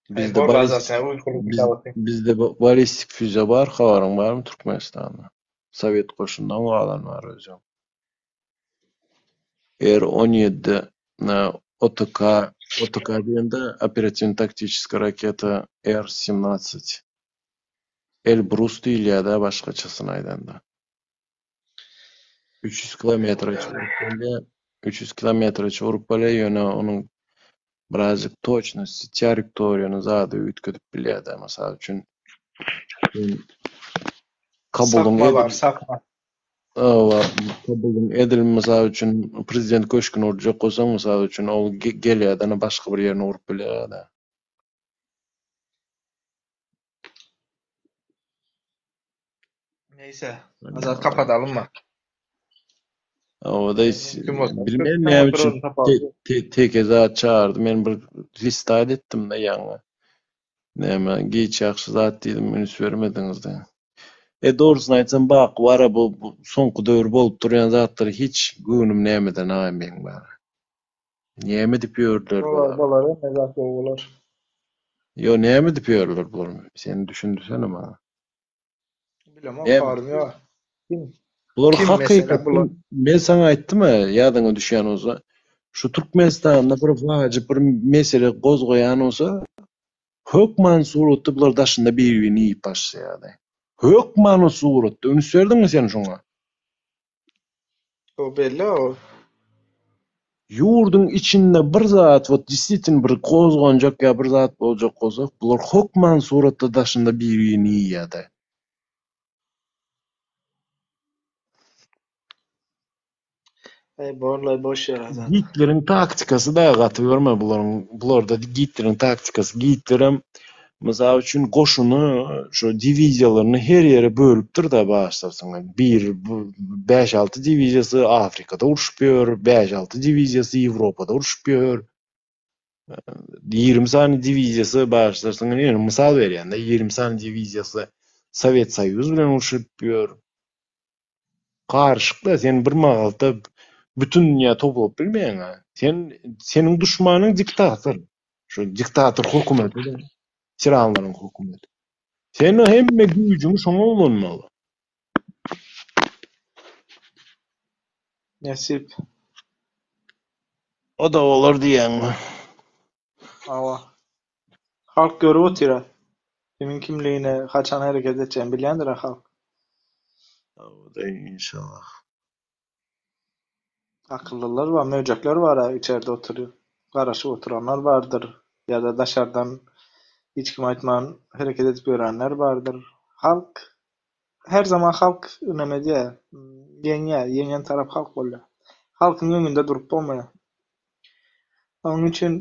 Bizde balistik, bizde balistik füze bar, habaryň barmy Türkmenistanda? Sowet goşundan galan bar özem. R 17 OTK, OTK diýende operatiwno-taktiçeskiý raketa R 17. Elbrus diýilýär-dä başgaçasyny aýdanda. 300 kilometre urup bolýar. 300 kilometre urup bolýar, ýöne onuň birazjyk toçnosty, territoriýany zady üýtgedip bilýär-dä. Mysal üçin, Kabulyň Sapma bar, sapma. Hawa, Kabulyň edil mysal üçin prezident köşgüni urjak bolsaň, mysal üçin, ol gelýär-de, başga bir ýerini urup bilýär-de. Neyse, Azat kapatalım mı? Hawa-da, bilmedim näme üçin teke zat çagyrdy. Men bir listayt etdim-de ýaňy. Näme, giç ýagşy zat diýdim, üns bermediňiz-de. E, dogrusyny aýtsam, Baky bar-a bu soňky döwür bolup durýan zatlar hiç göwnüm nämeden aý meň bar. Näme edip ýördüler bular? Bolar, bolar, hemme zat gowy bolar. Ýo, näme edip ýörler bular? Sen düşündirsene maňa. Bilemok, habarym ýok. Kim? Bular hakykatdan men saňa aýtdym-a, ýadyňa düşýän bolsa, şu Türkmenistanda bir wajyp bir mesele gozgaýan bolsa, hökman suratda bular daşynda bir-birini iýip başlaýardy. Hökmany suratda, üns berdiňmi sen şoňa? O belli o. Ýurduň içinde bir zat, wot desitilen bir gozganjak ýa bir zat boljak bolsa, bular hökman suratda daşynda bir-birini iýýärdi. Eý borlaý boş ýer azat. Gitleriň taktikasy da gaty görme bularyň bularda Gitleriň taktikasy Gitlerem. Mysal üçin goşuny şo diwiziýalaryny her ýere bölüpdir-de başlarsyň. Bir bäş-alty diwiziýasy Afrikada urşup ýör, bäş-alty diwiziýasy Ýewropada urşup ýör. 20 sany diwiziýasy başlarsyň, ýöne mysal berýän-de, 20 sany diwiziýasy Sowet Soýuz bilen urşup ýör. Garyşyk-da, sen bir mahalda bütün dünýä toplap bilmeýäň-ä. Sen, seniň duşmanyň diktator. Şu diktator hökümeti, tiranlaryň hökümeti. Sen hemme güýjüňi şoňa ulanmaly. Nesip. O-da bolar diýýäňmi? Hawa. Halk görüp otyr-a. Kimiň kimligini, haçan hereket etjegini bilýändir-a halk. Hawa-da, inşallah. Akyllylar bar, möjekler bar-a içerde oturyp, garaşyp oturanlar bardyr ýa-da daşardan hiç kime aýtman hereket edip ýörenler bardyr. Halk her zaman halk neme edýär, ýeňýär, ýeňen tarap halk bolýar. Halkyň öňünde durup bolmaýar. Onuň üçin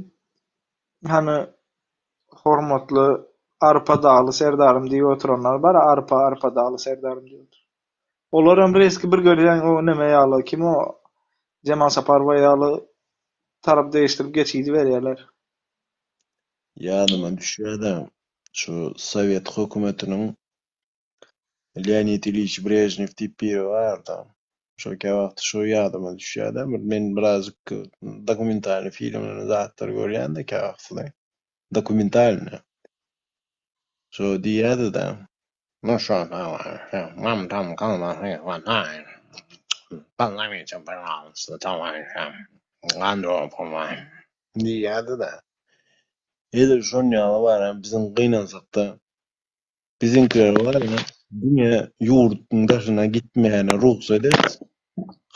hany hormatly Arkadagly Serdarym diýip oturanlar bar, Arpa Arkadagly Serdarym diýip otur. Olaram reski bir görýäň o neme ýaly, kim o Jemal Saparowa ýaly tarap degişdirip geçigidiberýärler. Ýadyma düşýär-de, şu sowet hökümetiniň Leonid Iliç Brežnew diýip biri bardy. Şo käwagt şo ýadyma düşýär-de, bir men birazjyk dokumentalnyý filmleri zatlar görýän-de käwagtly. Dokumentalnyý. Şo diýýärdi-de, Diýýärdi-de. Edil şon ýaly bar, biziň gynansakda Biziňkiler bar ýa, diňe ýurduň daşyna gitmäne rugsat et,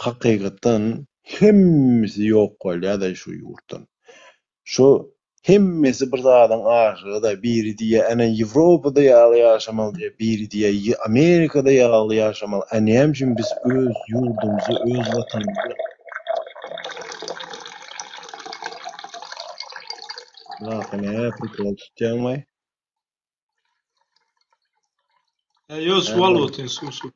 hakykatdan hemmesi ýok bolýada şu ýurtdan. Şu hemmesi bir zadyň aşygy-da, biri diýýä ene Ýewropada ýaly ýaşamaly diýýä, biri diýýä Amerikada ýaly ýaşamaly, a näme üçin biz öz ýurdumyzy, öz watanymyzy Kaka näme prikol tutýaňmaý? He, ýo, suw alyp otyryn, suw, suw.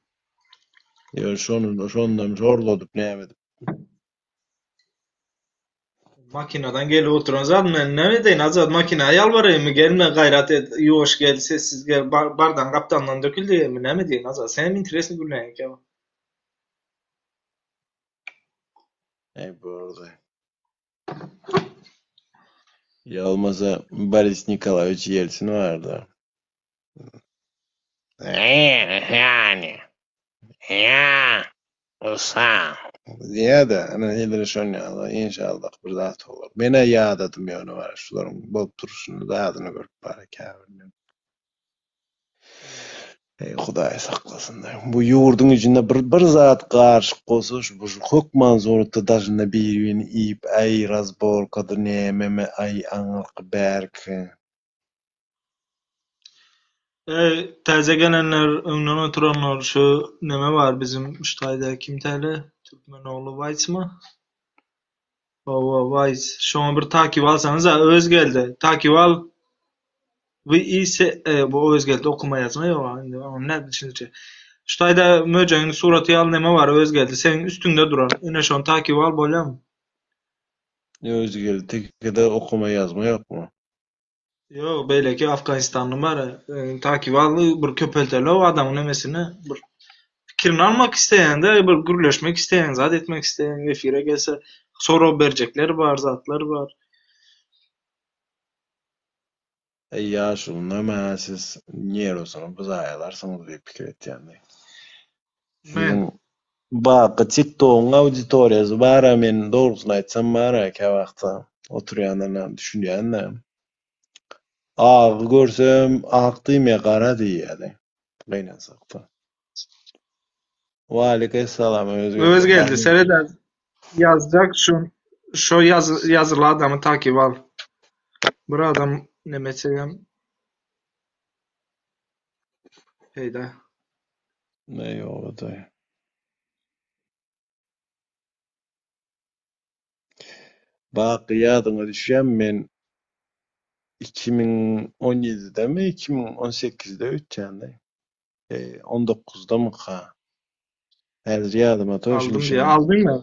Ýo, şony, şondan şorladyp näme edip. Makinadan gelip oturan zat men näme edeýin, Azat makina ýalbaraýynmy, gelme, gaýrat et, ýuwaş gel, sessiz gel, bar, bardagyň gapdalyndan dökül diýeýinmi, näme diýeýin, Azat, senem interesni gürleýäň eken. Eý, bordy. Ýa bolmasa Boris Nikolaýewiç Ýelsin bardy. Diýýär-de, ana edil şon ýaly, inşallah bir zat bolar. Men-ä ýadadym ýöne bar şularyň bolup durşuny, zadyny görüp bar käbiriniň. Eý Hudaý saklasyn. Bu ýurduň içinde bir bir zat garyşyk bolsa şu bu hökman suratda daşynda bir-birini iýip aý razborkady nämemi aý aňyrky bärki. Eý täze gelenler öňden oturanlar şu neme bar bizim şu taýda kim täle Türkmenogly Waýsmy? Hawa Waýs şoňa bir takip alsaňyza Öwezgeldi takip al. VISE bu Öwezgeldi okama ýazma ýok indi ony nädip düşündirjek. Şu taýda möjegiň suraty ýaly neme bar Öwezgeldi seň üstüňde duran ine şony takip al bolýamy? Öwezgeldi tekede okama ýazma ýokmy? Ýok beýleki Afganistanly bar takip al bir köpelteli o adamyň nemesini bir pikirini almak isleýäňde bir gürleşmek isleýäň zat etmek isleýäň efire gelse sorag berjekler bar zatlar bar. Eý ýaşuly näme siz nerwsyny buzaýalarsyňyz diýip pikir etýänmi? Siziň baky tiktogyň auditoriýasy bara men dogrusyny aýtsam bara käwagtda oturýandan düşünýän-de. Agy görsem ak diýmeýär gara diýýärdi. Gynansakda. Waleýkessalam Öwezgeldi. Öwezgeldi seret ýazjak şu şo ýazyly adamy takip al. Bir adam neme etsegem peýda. Ne ýok-da. Baky ýadyňa düşýärmi men. 2017-demi, 2018-de öýtýän-de. 19-damyka? Häzir ýadyma toçny Aldym diýýär. düşenok. Aldyňmy?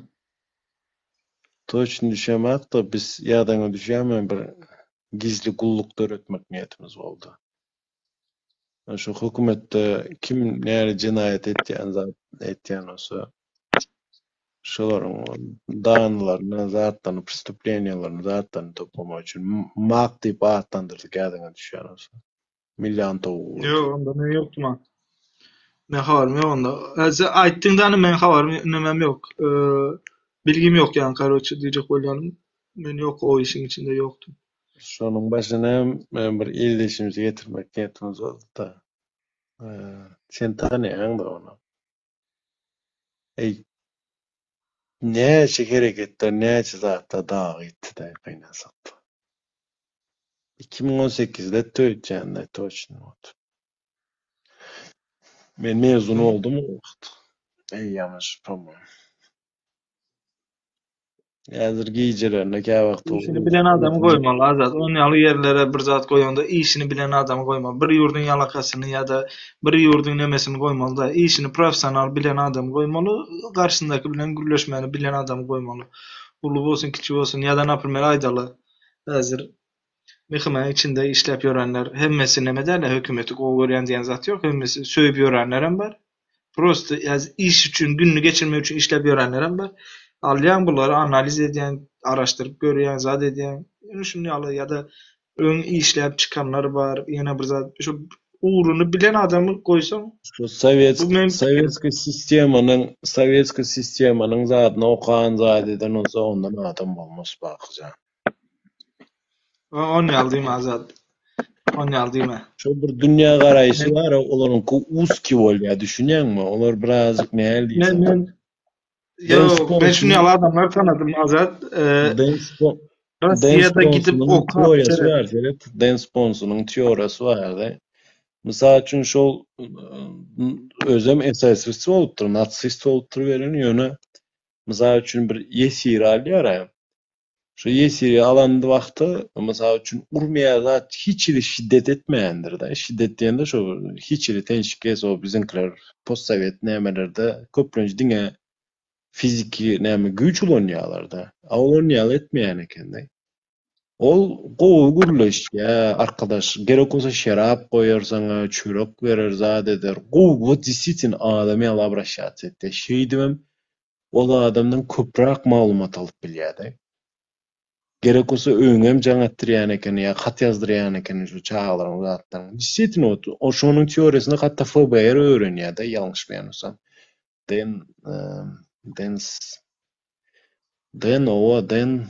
Toçny düşemok-da, biz ýadyňa düşýärmi bir gizli gulluk döretmek niýetimiz boldy. Şu hökümetde kim näli jenaýat etýän zat etýän bolsa, şolaryň danylaryny, zatlaryny, prestupleniýalaryny, zatlaryny toplamak üçin MAK diýip atlandyrdyk ýadyňa düşýän bolsa. Milli antowugy. Ýok, onda men ýokdum ha. Men habarym ýok onda. Häzir aýtdyň da men habarym nemem ýok. Bilgim ýok ýaňy karoçe diýjek bolýanym. Men ýok o işiň içinde ýokdum. Şonuň başyna hem bir ildeşimizi getirmek niýetimiz boldy-da. Sen tanaýaň-da ony. Eý, näçe hereketler, näçe zatlar dagy gitdi-de, gynansak-da. 2018-de töýtýän-de, toçny wot. Men mezun oldum o wagt. Eýýäm po-moýmu. Häzir gijelerine käwagt Işini bilen adamy goýmaly Azat. On ýaly ýerlere bir zat goýaňda işini bilen adamy goýmaly. Bir ýurduň ýalakasyny ýa-da bir ýurduň nemesini goýmaly däl. Işini professional bilen adamy goýmaly, garşysyndaky bilen gürleşmäni bilen adamy goýmaly. Uly bolsun, kiçi bolsun ýa-da naprimer aýdaly häzir MHM-iň içinde işläp ýörenler hemmesi neme däl-ä hökümeti gowy görýän diýen zat ýok. Hemmesi söýüp ýörenlerem bar. Prosta iş üçin, gününi geçirmek üçin işläp ýörenlerem bar. Alýaň bulary analiz edýäň, araşdyryp görýäň, zat edýäň. Ýöne şuny ýaly ýa-da öň işläp çykanlar bar, ýene bir zat. Şu ugruny bilen adamy goýsaň, Şu sowet bu meň pikirim. sowetskiý sistemanyň sowetskiý sistemanyň zadyny okan zat eden bolsa ondan adam bolmaz Bakyjan. On ýaly diýme Azat. On ýaly diýme. Şo bir dünýä garaýşy bar, olaryňky uzki bolýar, düşünýäňmi? Olar birazjyk näl Men diýseň. men Ýok, men şuny ýaly adamlar tanadym Azat. Den Russiýada gidip Sponsonyň okap, teoriýasy bar, seret. Den Sponsonyň teoriýasy bar-da. Mysal üçin şol özem SSSR bolupdyr, natsist bolupdyr welin, ýöne mysal üçin bir ýesir alýar-a. Şu ýesiri alan wagty, mysal üçin, urmaýar zat hiç hili şiddet etmeýändir-de. Şiddet diýende şo hiç hili tenşik o biziňkiler postsowet nämelerde köplenç diňe fiziki näme güýç ulanýarlar-da. A ol ony ýaly etmeýän eken-de. Ol gowy gürleşýär, arkadaş, gerek bolsa şerap goýar saňa, çörek berer, zat eder. Gowy, wot desitiýno adam ýaly obraşýatsa etýär. Şeýdibem Ol adamdan köpräk maglumat alyp bilýärdi. Gerek bolsa öýüňem jaň etdirýän ekeni ýa hat ýazdyrýan ekeni şu çagalaryň zatlaryň. Действительно вот o şonuň teoriýasyny hatda FBR öwrenýär-de ýalňyşmaýan bolsam. Den Dens Den owa Den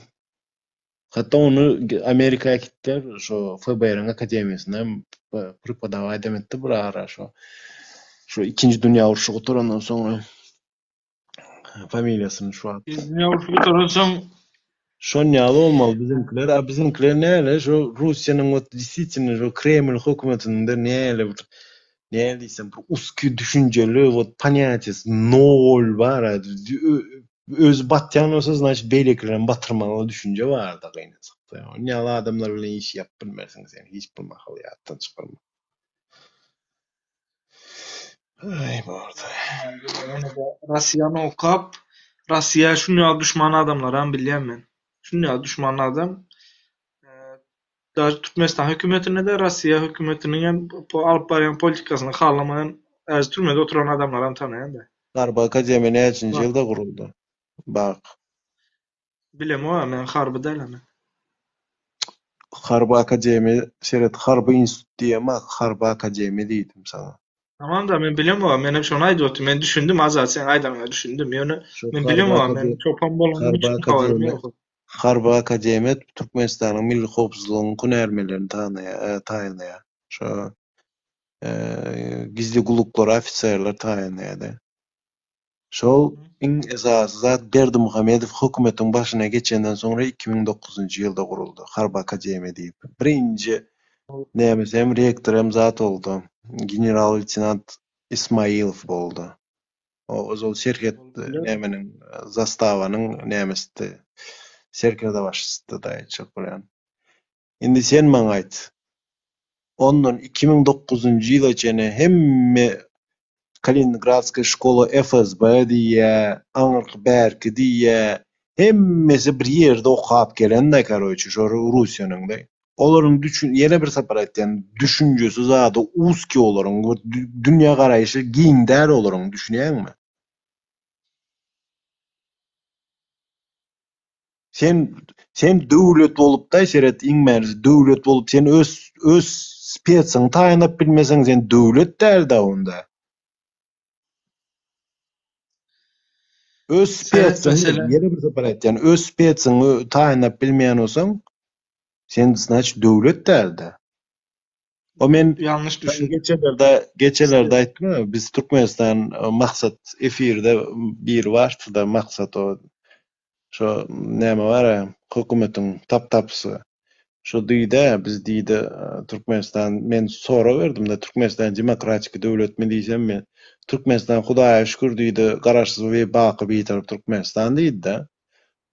hatda ony Amerika äkitdiler şo FBR-iň akademiýasynda hem prepodawat etdi bir ara şo şo ikinji dünýä urşy gutarandan soňra. Familiýasyny şu wagt. Dünýä urşy gutaransoň Şon ýaly bolmaly biziňkiler. A biziňkiler näle şo Russiýanyň wot desitiýno şo Kreml hökümetinde näle bir näle diýsem bir uski düşünjeli wot ponýatiýasy nol bar a. Özi batýan bolsa znaçit beýlekilerem batyrmaly düşünje barda gynansakda. Ony ýaly adamlar bilen iş ýapyp bilmersiň sen hiç bir mahal ýatdan çykarma. Aý bordy. Russiýany okap, Russiýa şuny ýaly duşman adamlaram bilýän men. Şuny ýaly duşman adam. Daže Türkmenistan hökümetinde de Russiýa hökümetiniň hem alyp barýan politikasyny halamaýan, äzi türmede oturan adamlaram tanaýan da. Harby akademiýa näçinji ýylda guruldy? Bak. Bilemok men harby däl men. Harby akademiýa seret harby institut diýemok harby akademiýa diýdim saňa. Tamam da men bilemok men hem şony aýdyp otyryn men düşündim Azat seň aýdanyňa düşündim ýöne men bilemok men çopan bolanym üçin habarym ýok. Harby akademiýa Türkmenistanyň milli howpsuzlygyň hünärmenlerini tanaýar taýynlaýar. Şo gizli gulluklara ofiserler taýynlaýar-da. Şol iň esasy zat Berdimuhamedow hökümetiň başyna geçenden soňra 2009-njy ýylda guruldy Harby akademiýa diýip. Birinji nämesi hem rektory hem zat boldy. General-leýtenant Ismailow boldy. O ozal serhet nämeniň zastawanyň nämesidi. Serkerdebaşysydy daýy çykyp bolýan. Indi sen maňa aýt. Ondan 2009-njy ýyla çenli hemme Kaliningradskaýa şkola FSB diýýä, aňyrky bärki diýýä, hemmesi bir ýerde okap gelen-de karoçe şo Russiýanyň-da. Olaryň düşün ýene bir sapar aýtýan, düşünjesi zady uzkiý olaryň, dünýä garaýşy giň däl olaryň, düşünýäňmi? Sen sen döwlet bolupdaý seret iň bärisi döwlet bolup sen öz öz spetsiňi taýynlap bilmeseň sen döwlet dälda onda. Öz Seret spetsiňi meselem. ýene bir sapar aýtýan öz spetsiňi taýynlap bilmeýän bolsaň sen znaçt döwlet dälda. O men Ýalňyş düşün. geçelerde geçelerde aýtdym biz Türkmenistan maksat efirde biri bardy-da maksat o Şo näme bar-a, hökümetiň tap-tapysy. Şo diýdi-ä, biz diýdi, Türkmenistan, men sorag berdim-de, Türkmenistan demokratiki döwletmi diýsem, men, Türkmenistan Hudaýa şükür diýdi, Garaşsyz we baky Bitarap Türkmenistan diýdi-de.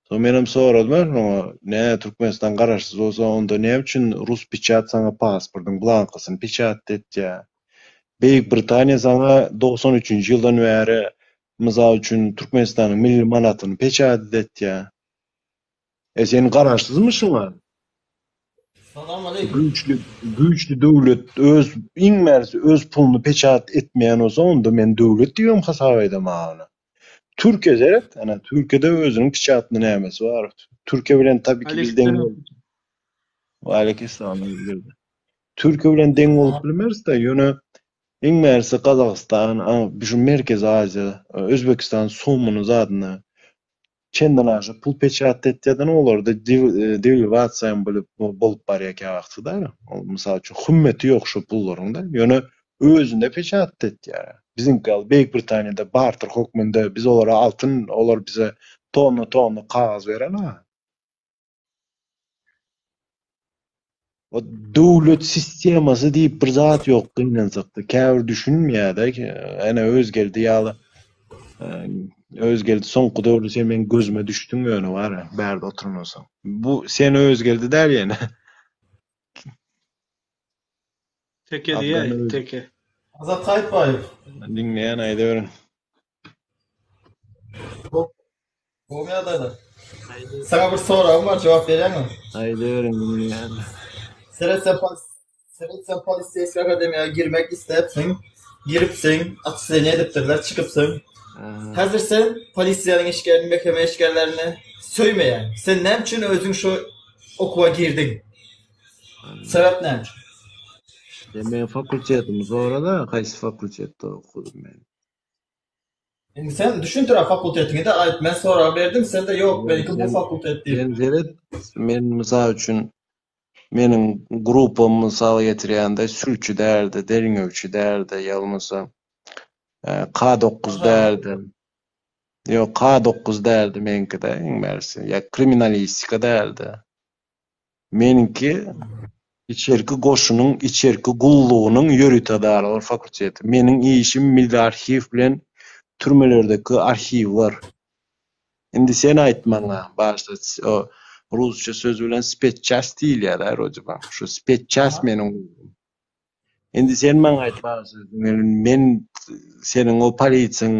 Soň menem soradym oňa, nä, Türkmenistan garaşsyz bolsa, onda näme üçin rus peçat saňa pasportyň blankasyny peçat etýär? Beýik Britaniýa saňa 93-nji ýyldan bäri Mysal üçin, Türkmenistanyň milli manatyny peçat etýär. E sen garaşsyzmy şuňa? Salam aleýkum. Güýçli, güýçli döwlet öz iň bärisi öz puluny peçat etmeýän bolsa onda men döwlet diýibem hasap edemok ony. Türkiýe seret, ana Türkiýede özüniň peçatny nämesi bar. Türkiýe bilen tabii ki biz deň Waleýkim Türkiýe bilen deň bolup bilmeris-de, ýöne Iň bärisi Gazagystan, şu Merkezi Aziýa, Özbekistan sumuny zadyny çenden aşa pul peçat etýärden olarda dewalwasiýa hem bolup barýar käwagty-da. Ol mysal üçin hümmeti ýok şo pullaryň-da. Ýöne özünde peçat etýär. Biziňki ýaly Beýik Britaniýada barter hökmünde biz olara altyn, olar bize tonna-tonna kagyz beren-a. O döwlet sistemasy diýip bir zat ýok gynansakda. Käbir düşünmeýär-de. Ene Özgeldi ýaly Özgeldi soňky döwürde sen meň gözüme düşdüň ýöne bar bärde oturmasaň. Bu sen Özgeldi däl ýene. Teke diýäý, teke. Azat Haýytbaýew. Diňleýän aýdyberiň. Gowy ýagdaýlar. Saňa bir soragym bar, jogap berýäňmi? Aýdyberiň diňleýän. Seret sen Seret sen poliseýskiý akademiýa girmek isläpsiň, giripsiň, atçisleniýe edipdirler, çykypsyň. Häzir sen polisiýanyň işgärini, MHM işgärlerini söýmeýäň. Sen näme üçin özüň şu okuwa girdiň? Sebäp näme üçin? Sen meň fakultetimi sora-da, haýsy fakultetde okadym men. Indi sen düşündir fakultetiňi-de aýt. Men sorag berdim, sen-de ýok, meniňki bu fakultet diýip. Sen seret, men mysal üçin meniň gruppam mysal getirýände sülçi däldi, derňewçi däldi, ýa bolmasa K dokuz däldi. Ýok, K dokuz däldi meňki-de iň bärsi, ýa kriminalistika däldi. Meniňki içerki goşunyň içerki gullugynyň ýörite edaralar fakulteti. Meniň işim milli arhiw bilen türmelerdeki arhiwler. Indi sen aýt maňa, başda o rusça söz bilen spetçast diýilýär-dä wrote ba. Şu spetçast meniň ugrum. Indi sen maňa aýt başda, men seniň o polisiýaň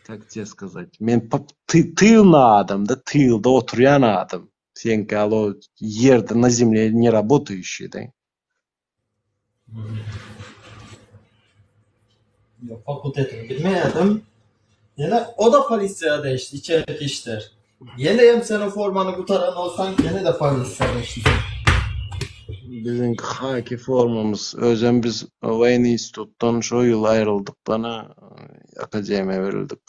Как тебе сказать? Men tylny adam da, tylda oturýan adam. Seňki alo ýerde na zemle ne работающий da. Ýok, fakultetini bilmeýärdim. Ýene o da polisiýa degişli, içerki işler. Ýene hem sen o formany gutaran bolsaň, ýene-de polisiýa degişli. Biziňki haki formamyz. Özem biz woýennyý institutdan şo ýyl aýryldyk bana akademiýa berildik.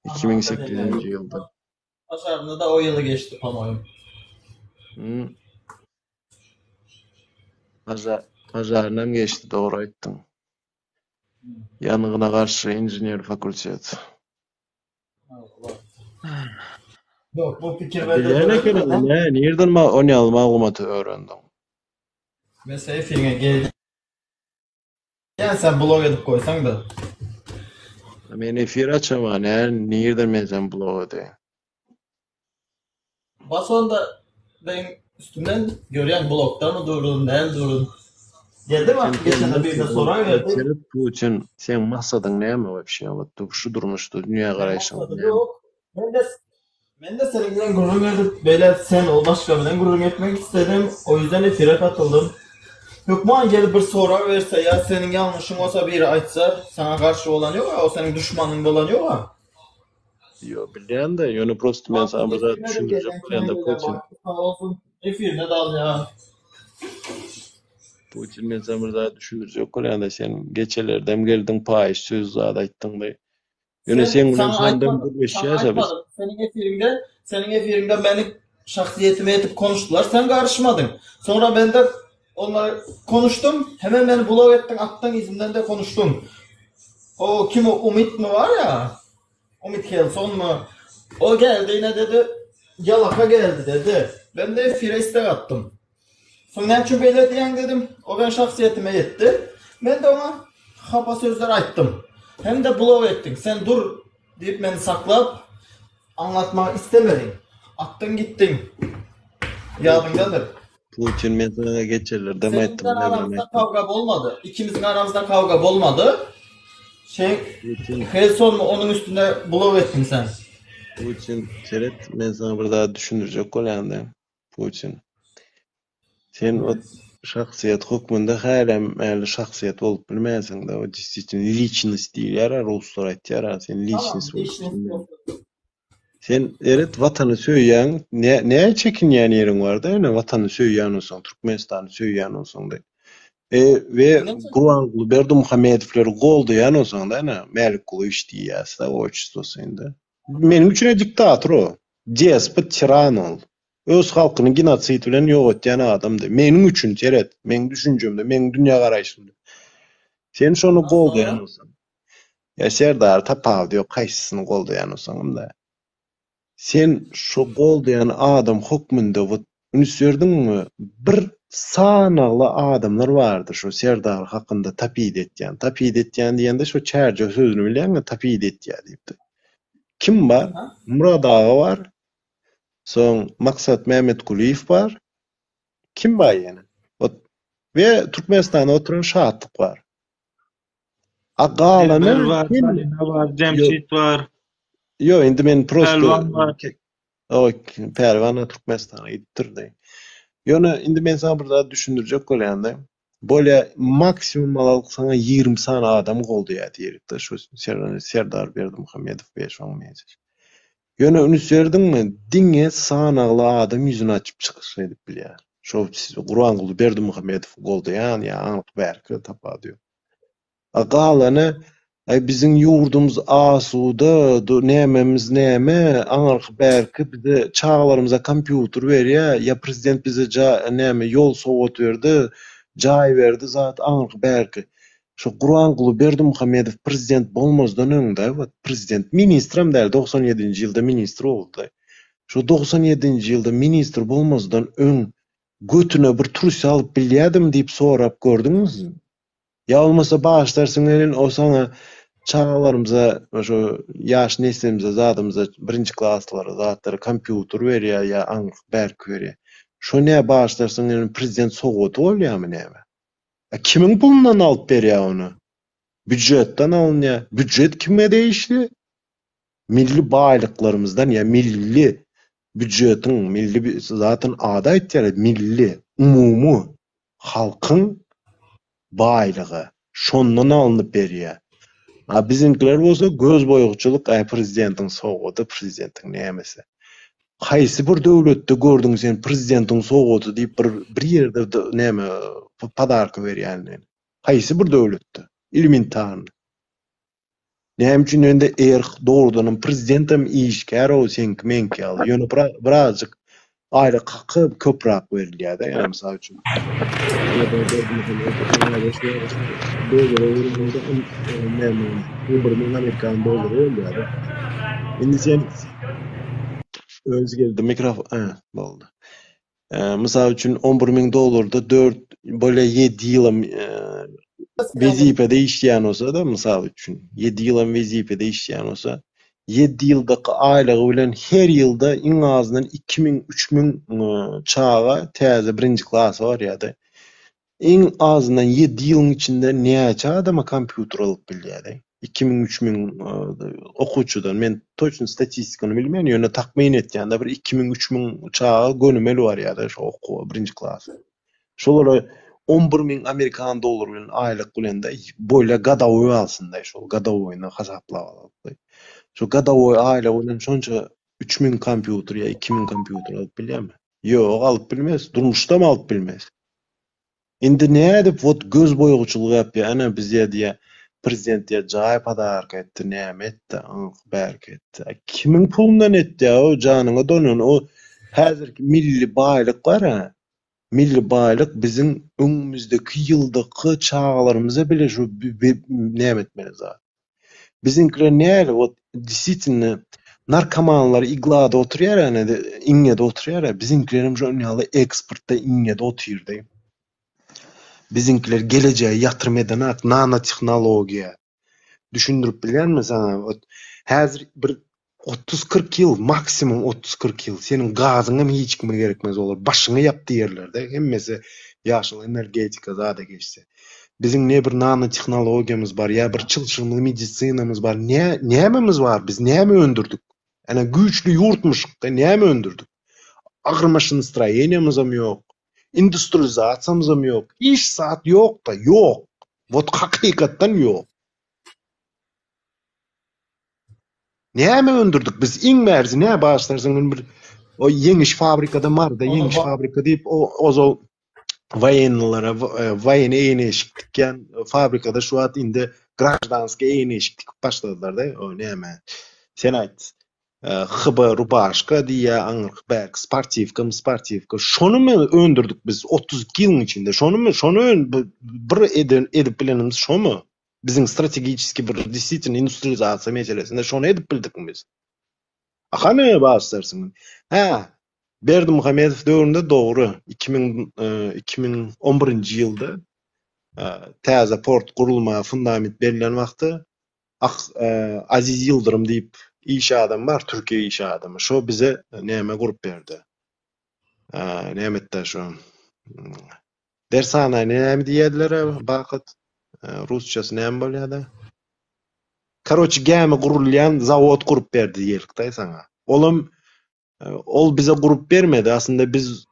2008-nji ýylda. Başarynda-da o ýyly geçdi, po-moýem. Hmm. Pažarynam geçdi, dogry aýtdyň. Ýangyna garşy inžener fakulteti. Ýok, bu pikir bende Bilýän döredi. ekeniň, nä, nirden ma on ýaly maglumaty öwrendiň? Men seň efiriňe gelýän, sen blog edip goýsaň-da. Men efir açama, nä, nirden men sen blog edeýin? Bas onda benim üstümden görýän blokda mı durun, näme durun. Geldi mi? Geçen de birine soran geldi. Seret Putin, seň maksadyň näme wapşe? Wot şu durmuşda dünýä garaýşyň Maksady näme? yok. Men de men de senin bilen gürrüň edip beýle sen ol başga bilen gürrüň etmek istedim. O yüzden efire katyldym. Hökman gelip bir sorag berse ýa seniň ýalňyşyň bolsa biri aýtsa, saňa garşy bolan ýok-a, o seniň duşmanyň bolan ýok-a. Ýok, bilýän-de, ýöne prosto men saňa bir zat düşündirjek bolýan-da Putin. Sag bolsun. Efirine dalýar. Putin men saňa bir zat düşündirjek bolýan-da, sen geçelerdem geldiň paýyş söz zat aýtdyň-da. Ýöne Sen seň bilen saňa şondan aýtmadym, saňa gürleşýäs-ä biz. aýtmadym. Seniň efiriňde, seniň efiriňde meni şahsyýetime ýetip konuşdylar, sen garyşmadyň. Soňra men de onlar konuşdum, hemen meni blok etdiň, atdyň, yzymdan de konuşdyň. O kim o Umytmy bar ýa? Umyt Helsonmy? O geldi ine dedi, ýalaka geldi dedi. Ben de efire istek atdym. Soň näme üçin beýle diýýäň dedim. O meň şahsyýetime ýetdi. Men de oňa hapa sözler aýtdym. Hem-de blok etdiň. Sen dur diýip meni saklap aňlatmak istemediň. Atdyň gitdiň. Ýadyňdadyr. Putin men saňa geçenlerdem Seniň aýtdym, bilen näbilem aramyzda aýtdym. kawga bolmady. Ikimiziň aramyzda kawga bolmady. Şey, Putin Helson onuň üstünde blok etdiň sen. Putin seret men saňa bir zat düşündirjek bolýan-da. Putin. Sen o şahsyýet hökmünde hälem äli şahsyýet bolup bilmänsiň-de, o действительно liçnost diýilýär-ä, ruslar aýtýar-a, sen liçnost bolup bilmän. Sen eret watany söýýäň, nä nä çekinýän ýeriň bar-da ýöne watany söýýän bolsaň, Türkmenistany söýýän bolsaň-da. E, we Gurbanguly Berdimuhamedowleri goldaýan bolsaň-da ýöne, Mälikgulyýewiç diýýäs-de otçestwosy indi. Meniň üçin-ä diktator o. Despot, tiran ol. Öz halkyny genosid bilen ýok etýän adamdy. Meniň üçin, seret, meň düşünjemde, meň dünýägaraýşymda. Sen şony goldaýan bolsaň, ýa Serdary tapawudy ýok, haýsysyny goldaýan bolsaňam-da, sen şo goldaýan adam hökmünde wot üns berdiňmi, bir sanagly adamlar bardy şo Serdar hakynda tapid etýän. Tapid etýän diýende şo çärjew sözüni bilýäňmi, tapid etýär diýip. Kim bar? Myrat aga bar, Soň Maksat Mämmetgulyýew bar. Kim bar ýene? Ot we Türkmenistanda oturan Şatlyk bar. A galany Dilber bar, hemme Galina bar, Ýok. Jemşit bar. Ýok, indi men prosto Pälwan bar. O Pälwan Türkmenistana gidipdir-de. Ýöne indi men saňa bir zat düşündirjek bolýan-da. Bolýa maksimum alalyk saňa 20 sany adam goldaýar diýelik-de şu Serdar Berdimuhamedow we şoňa meňzeş. Ýöne üns berdiňmi, diňe sanagly adam ýüzüni açyp çykyş edip bilýär. Şo Gurbanguly Berdimuhamedowy goldaýan ýa anyk bärki tapawudy ýok. A galany aý biziň ýurdumyz asuda, nämemiz näme, aňyrky bärki bize çagalarymyza kompýuter berýär, ýa prezident bize näme ýol sowgat berdi, jaý berdi zat aňyrky bärki. Şo Gurbanguly Berdimuhamedow prezident bolmazdan öň-de, wot prezident, ministrem däl, 97-nji ýylda ministr boldy. Şo 97-nji ýylda ministr bolmazdan öň götüne bir trusi alyp bilýädimi diýip sorap gördüňmi siz? Ýa bolmasa bagyşlarsyň welin o saňa çagalarymyza şo ýaş neslimize zadymyza birinji klaslara zatlara kompýuter berýär ýa aňryk bärki berýär. Şo nä bagyşlarsyň welin prezident sowgady bolýarmy näme? A kimiň pulundan alyp berýär ony? Býujetden alynýar. Býujet kime degişli? Milli baýlyklarymyzdan ýa milli býujetiň milli zaten ady aýtýar milli umumy halkyň baýlygy şondan alnyp berýär. A biziňkiler bolsa göz boýagçylyk äý prezidentiň sowgady prezidentiň nämesi. Haýsy bir döwletde gördüň sen prezidentiň sowgady diýip bir bir ýerde näme podarka berýänini? Haýsy bir döwletde? Elementarny. Näme üçin ýöne eger dogrudanam prezidentem işgär o seňki meňki ýaly ýöne birazjyk aýlyk haky köpräk berilýär-de ýa mysal üçin bir müň amerikan dollary bolýar-da. Indi sen öz geldi mikrofon boldy. Mysal üçin 11 müň dollarda 4 bolýa 7 ýylam wezipede işleýän bolsa-da, mysal üçin 7 ýylam wezipede işleýän bolsa. Ýedi ýyldaky aýlygy bilen her ýylda iň azyndan 2000, 3000 çaga täze birinji klasa barýardy. Iň azyndan ýedi ýylyň içinde näçe adama kompýuter alyp bilýärdi? 2000, 3000 okuwçydan, men toçny statistikany bilmeýän, ýöne takmyn etýän-de bir 2000, 3000 çaga gönümel barýardy şo okuwa, birinji klasa. Şolara 11 ming amerikan dollary bilen aýlyk bilen-de boýla godowoý alsyn-da, şol godowoýyny hasaplap alyp. Şo godowoý aýlygy bilen şonça 3000 kompýuter ýa 2000 kompýuter alyp bilýärmi? Ýok, alyp bilmez. Durmuşdam alyp bilmez. Indi nädip wot göz boýagçylyk ýapýar, ana bizýe diýýä, prezident diýýä jaý podarka etdi, näme etdi, aňk bärki etdi. A kimiň pulundan etdi-ä o janyňa donan o häzirki milli baýlyk bar-a, milli baýlyk biziň öňümizdeki ýyldaky çagalarymyza bile şu näme etmeli zat. Biziňkiler näle wot desitielno narkomanlar iglada oturýar ene iňňede oturýar biziňkilerem şonuň ýaly eksportda iňňede otyrdy. Biziňkiler gelejege ýatyrym edenak nanotehnologiýa. Düşündirip bilýänmi saňa wot häzir bir 30-40 ýyl maksimum 30-40 ýyl seniň gazyňam hiç kime gerekmez bolar başyňy ýap diýerlerde hemmesi ýaşyl energetika zada geçse. Biziň ne bir nanotehnologiýamyz bar ýa bir çylşyrymly medisinamyz bar ne nämemiz bar biz näme öndürdik? Ene güýçli ýurtmuşykda näme öndürdik? Agyr maşynstroýeniýamyzam ýok. Industrializasiýamyzam ýok. Hiç zat ýok-da, ýok. Wot hakykatdan ýok. Näme öndürdik biz? Iň bärisi nä başlarsyň men bir o ýeňiş fabrikada Maryda ýeňiş fabrika diýip o ozal woýennylara woýenny egin-eşik tikýän fabrikada şu wagt indi graždanskiý egin-eşik tikip başladylar-da o näme sen aýt HB rubaşka diýýä aňyrky bärki sportiwka sportiwka şonymy öndürdik biz 32 ýylyň içinde şonymy şony bir edip bilenimiz şomy Biziň strategiçeskiý bir desitielno industrializasiýa meselesinde şony edip bildikmi biz? A hany başlarsyň? Hä, Berdimuhamedow döwründe dogry, 2000 2011-nji ýylda täze port gurulmaga fundament berlen wagty Ah Aziz Ýyldyrym diýip iş adamy bar, türkiýe iş adamy. Şo bize näme gurup berdi. Näme etdi şo? Dersana näme diýýärdiler Bakyt? Rusçasy näme bolýar-da? Karoçi gämi gurulýan zawod gurup berdi diýelik-de saňa. Olam ol bize gurup bermedi. Aslynda biz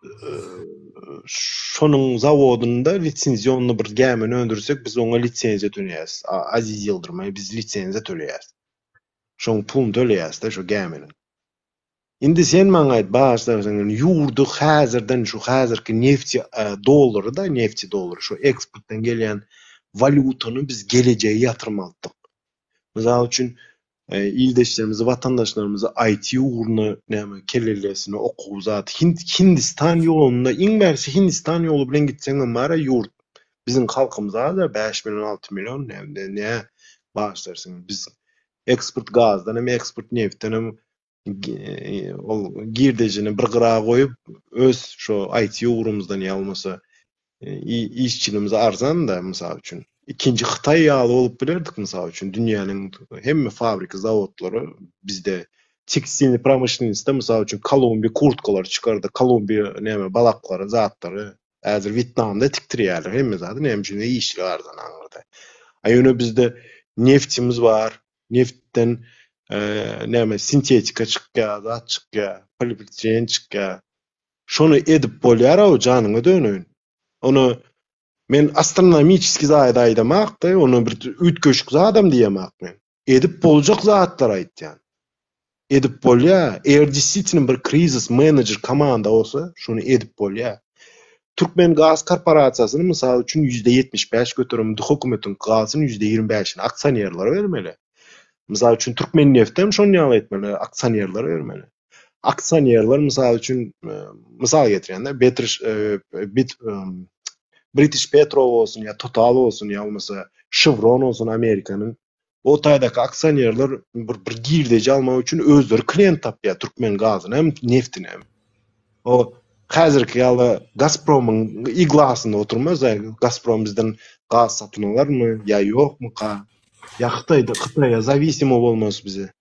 şonuň zawodynda lisenziýonly bir gämini öndürsek, biz oňa lisenziýa töleýäris. Aziz Ýyldyryma biz lisenziýa töleýäris. Şoň puluny töleýäris-de şo gäminiň. Indi sen maňa aýt, bagyşlarsyň, ýurdy häzirden şu häzirki nefti dollary-da, nefti dollary, şu eksportdan gelýän walýutany biz gelejege ýatyrmalydyk. Mysal üçin, ildeşlerimizi, watandaşlarymyzy IT ugruna näme kellelesini okuw zat, Hind Hindistan ýolunda iň bärsi Hindistan ýoly bilen gitseňem bar-a ýurt biziň halkymyz az-a 5 million, 6 million näme nä bagyşlarsyň biz eksport gazdan hem eksport neftden hem ol girdejini bir gyra goýup öz şo IT ugrumyzdan ýa bolmasa işçiligimiz arzan-da mysal üçin. Ikinji Hytaý ýaly bolup bilerdik mysal üçin dünýäniň hemme fabrika zawodlary bizde tekstilni promyşlennostda mysal üçin Kolumbiýa kurtkalary çykardy, Kolumbiýa näme balaklary zatlary häzir Wýetnamda tikdirýärler hemme zady näme üçin işçilik arzan aňyrda. A ýöne bizde neftimiz bar, Neftden näme sintetika çykýar, zat çykýar, polipretilen çykýar. Şony edip bolýar-ow janyňa döneýin. Ony men astronomiçeskiý zat aýdamakda, ony bir üýtgeşik zadam diýemak men. Edip boljak zatlar aýtýan. Edip bolýar. Eger desitielno bir krizis menejer komanda bolsa, şony edip bolýar. Türkmen gaz korporasiýasyny mysal üçin 75% hökümetiň galsyn 25%-ini aksionerlere bermeli. Mysal üçin Türkmenneftem şony ýaly etmeli, aksionerlere bermeli. Aksionerler mysal üçin mysal getirýän-de British British Petrol bolsun ýa Total bolsun ýa bolmasa Chevron bolsun Amerikanyň o taýdaky aksionerler bir bir girdeji almak üçin özleri klient tapýar türkmen gazyny hem neftini hem. O häzirki ýaly Gazpromyň iglasynda oturmaz, Gazprom bizden gaz satyn alarmy ýa ýokmyka? Ýa Hytaýda Hytaýa zawisimo bolmaz bize.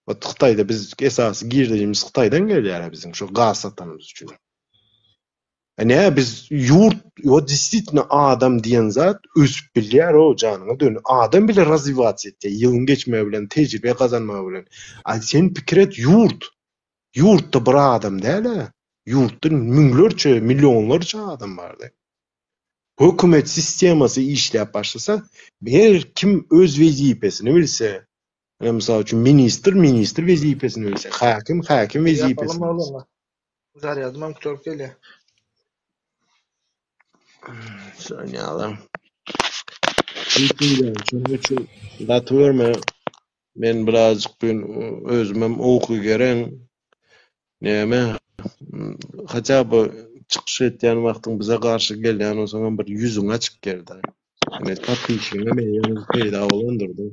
Ot Hytaýda biz esasy girdejimiz Hytaýdan gelýär biziň şu gaz satanymyz üçin. E ne biz ýurt, ýo действительно adam diýen zat ösüp bilýär o janyňa dön. Adam bile razwiwasiýa etýär ýylyň geçmegi bilen, tejribe gazanmagy bilen. A sen pikir et ýurt. Ýurtda bir adam däl-ä. Ýurtda müňlerçe, millionlarça adam bardy. Hökümet sistemasy işläp başlasa, her kim öz wezipesini bilse, ine mysal üçin ministr ministr wezipesini bilse, häkim häkim wezipesini bilse. Zarýadym gutaryp gelýär. Şonýalam. Şonuň üçin gaty görme. Men birazjyk bu gün özümem uky geren. Näme, haça bu çykyş etýän wagtyň bize garşy gelýän bolsaňam bir ýüzüňi açyp gel-dä. Ine podpisçigiňem eýýäm peýda bolandyr-da.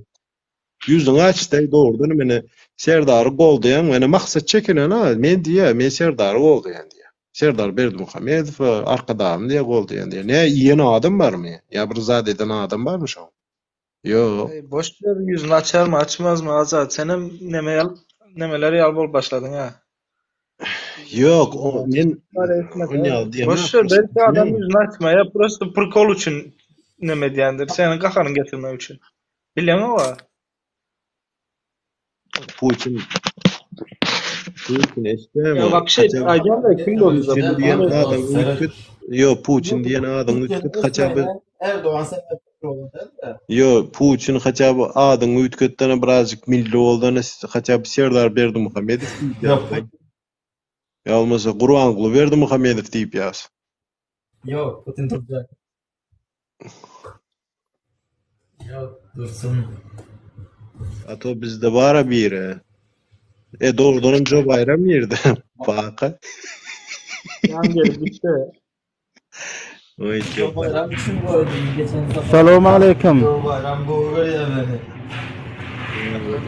Ýüzüňi aç-da dogrudan meni Serdary goldaýaň, meni maksat çekinen-a, men diýýä, men Serdary goldaýan diýýä. Serdar Berdimuhamedow Arkadagym diýýä goldaýan diýýä. Nä iýen adam barmy? Ýa bir zat eden adam barmy şoň? Ýok. Eý boş ber ýüzüni açarmy açmazmy Azat senem neme ýaly nemeler ýaly bolup başladyň ha. Ýok o men ony ýaly diýemok. Boş ber belki adam ýüzüni açmaýar prosto prikol üçin neme edýändir seniň gaharyňy getirmek üçin. Bileňoga. Putin Putin eşitdämi? Ýa wapşe aýdýan-da kim boldy? Putin diýen adam üýtget. Ýo Putin diýen adyň üýtget haça bir Erdogan sebäpli bolan däl-de. Ýo Putin haça bir adyň üýtgetdene birazjyk milli boldana haça bir Serdar Berdimuhamedow diýip ýaz. Ýa bolmasa Gurbanguly Berdimuhamedow diýip ýaz. Ýok, Putin durjak. Ýok, dursun. A to bizde bara biri. E dogrudanam Jo Baýram nirde? Baka. Ýan gelip düşdi. Oý Jo Jo Baýram üçin goýdum geçen sapar. Salowmaleýkim. Jo Baýram gowy görýär meni.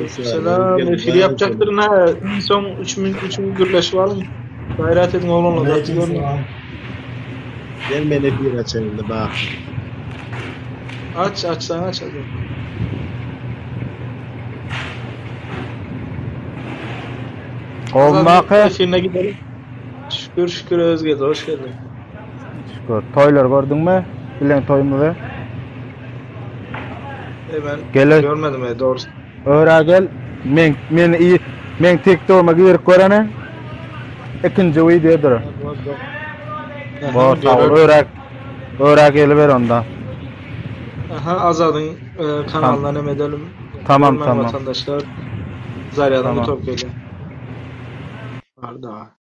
Selam. Efir ýapjakdyryn ha. Iň soň 3 min 3 gürleşip alyň. Gaýrat ediň oglanlar gaty Aleyküm görmedim. selam. Gel men efir açaýyn da bak. Aç açsaň aç hadi. Gowmy Azat Baky? efirine gidelim. Şükür şükür Özgede hoş geldin. Şükür. Toýlary gördüňmi? Bilen toýumyzy. E ben Gel görmedim e doğrusu. Öra gel. Men men i men TikTok'uma girip görene. Ikinji wideodyr. Aha, Bor sag bol. görer. Öra öra geliber onda. Aha Azad'ın e, kanalına nem edelim. Tamam Görmeyen tamam. vatandaşlar Zarya'dan Tamam. bu top geliyor. Var daha.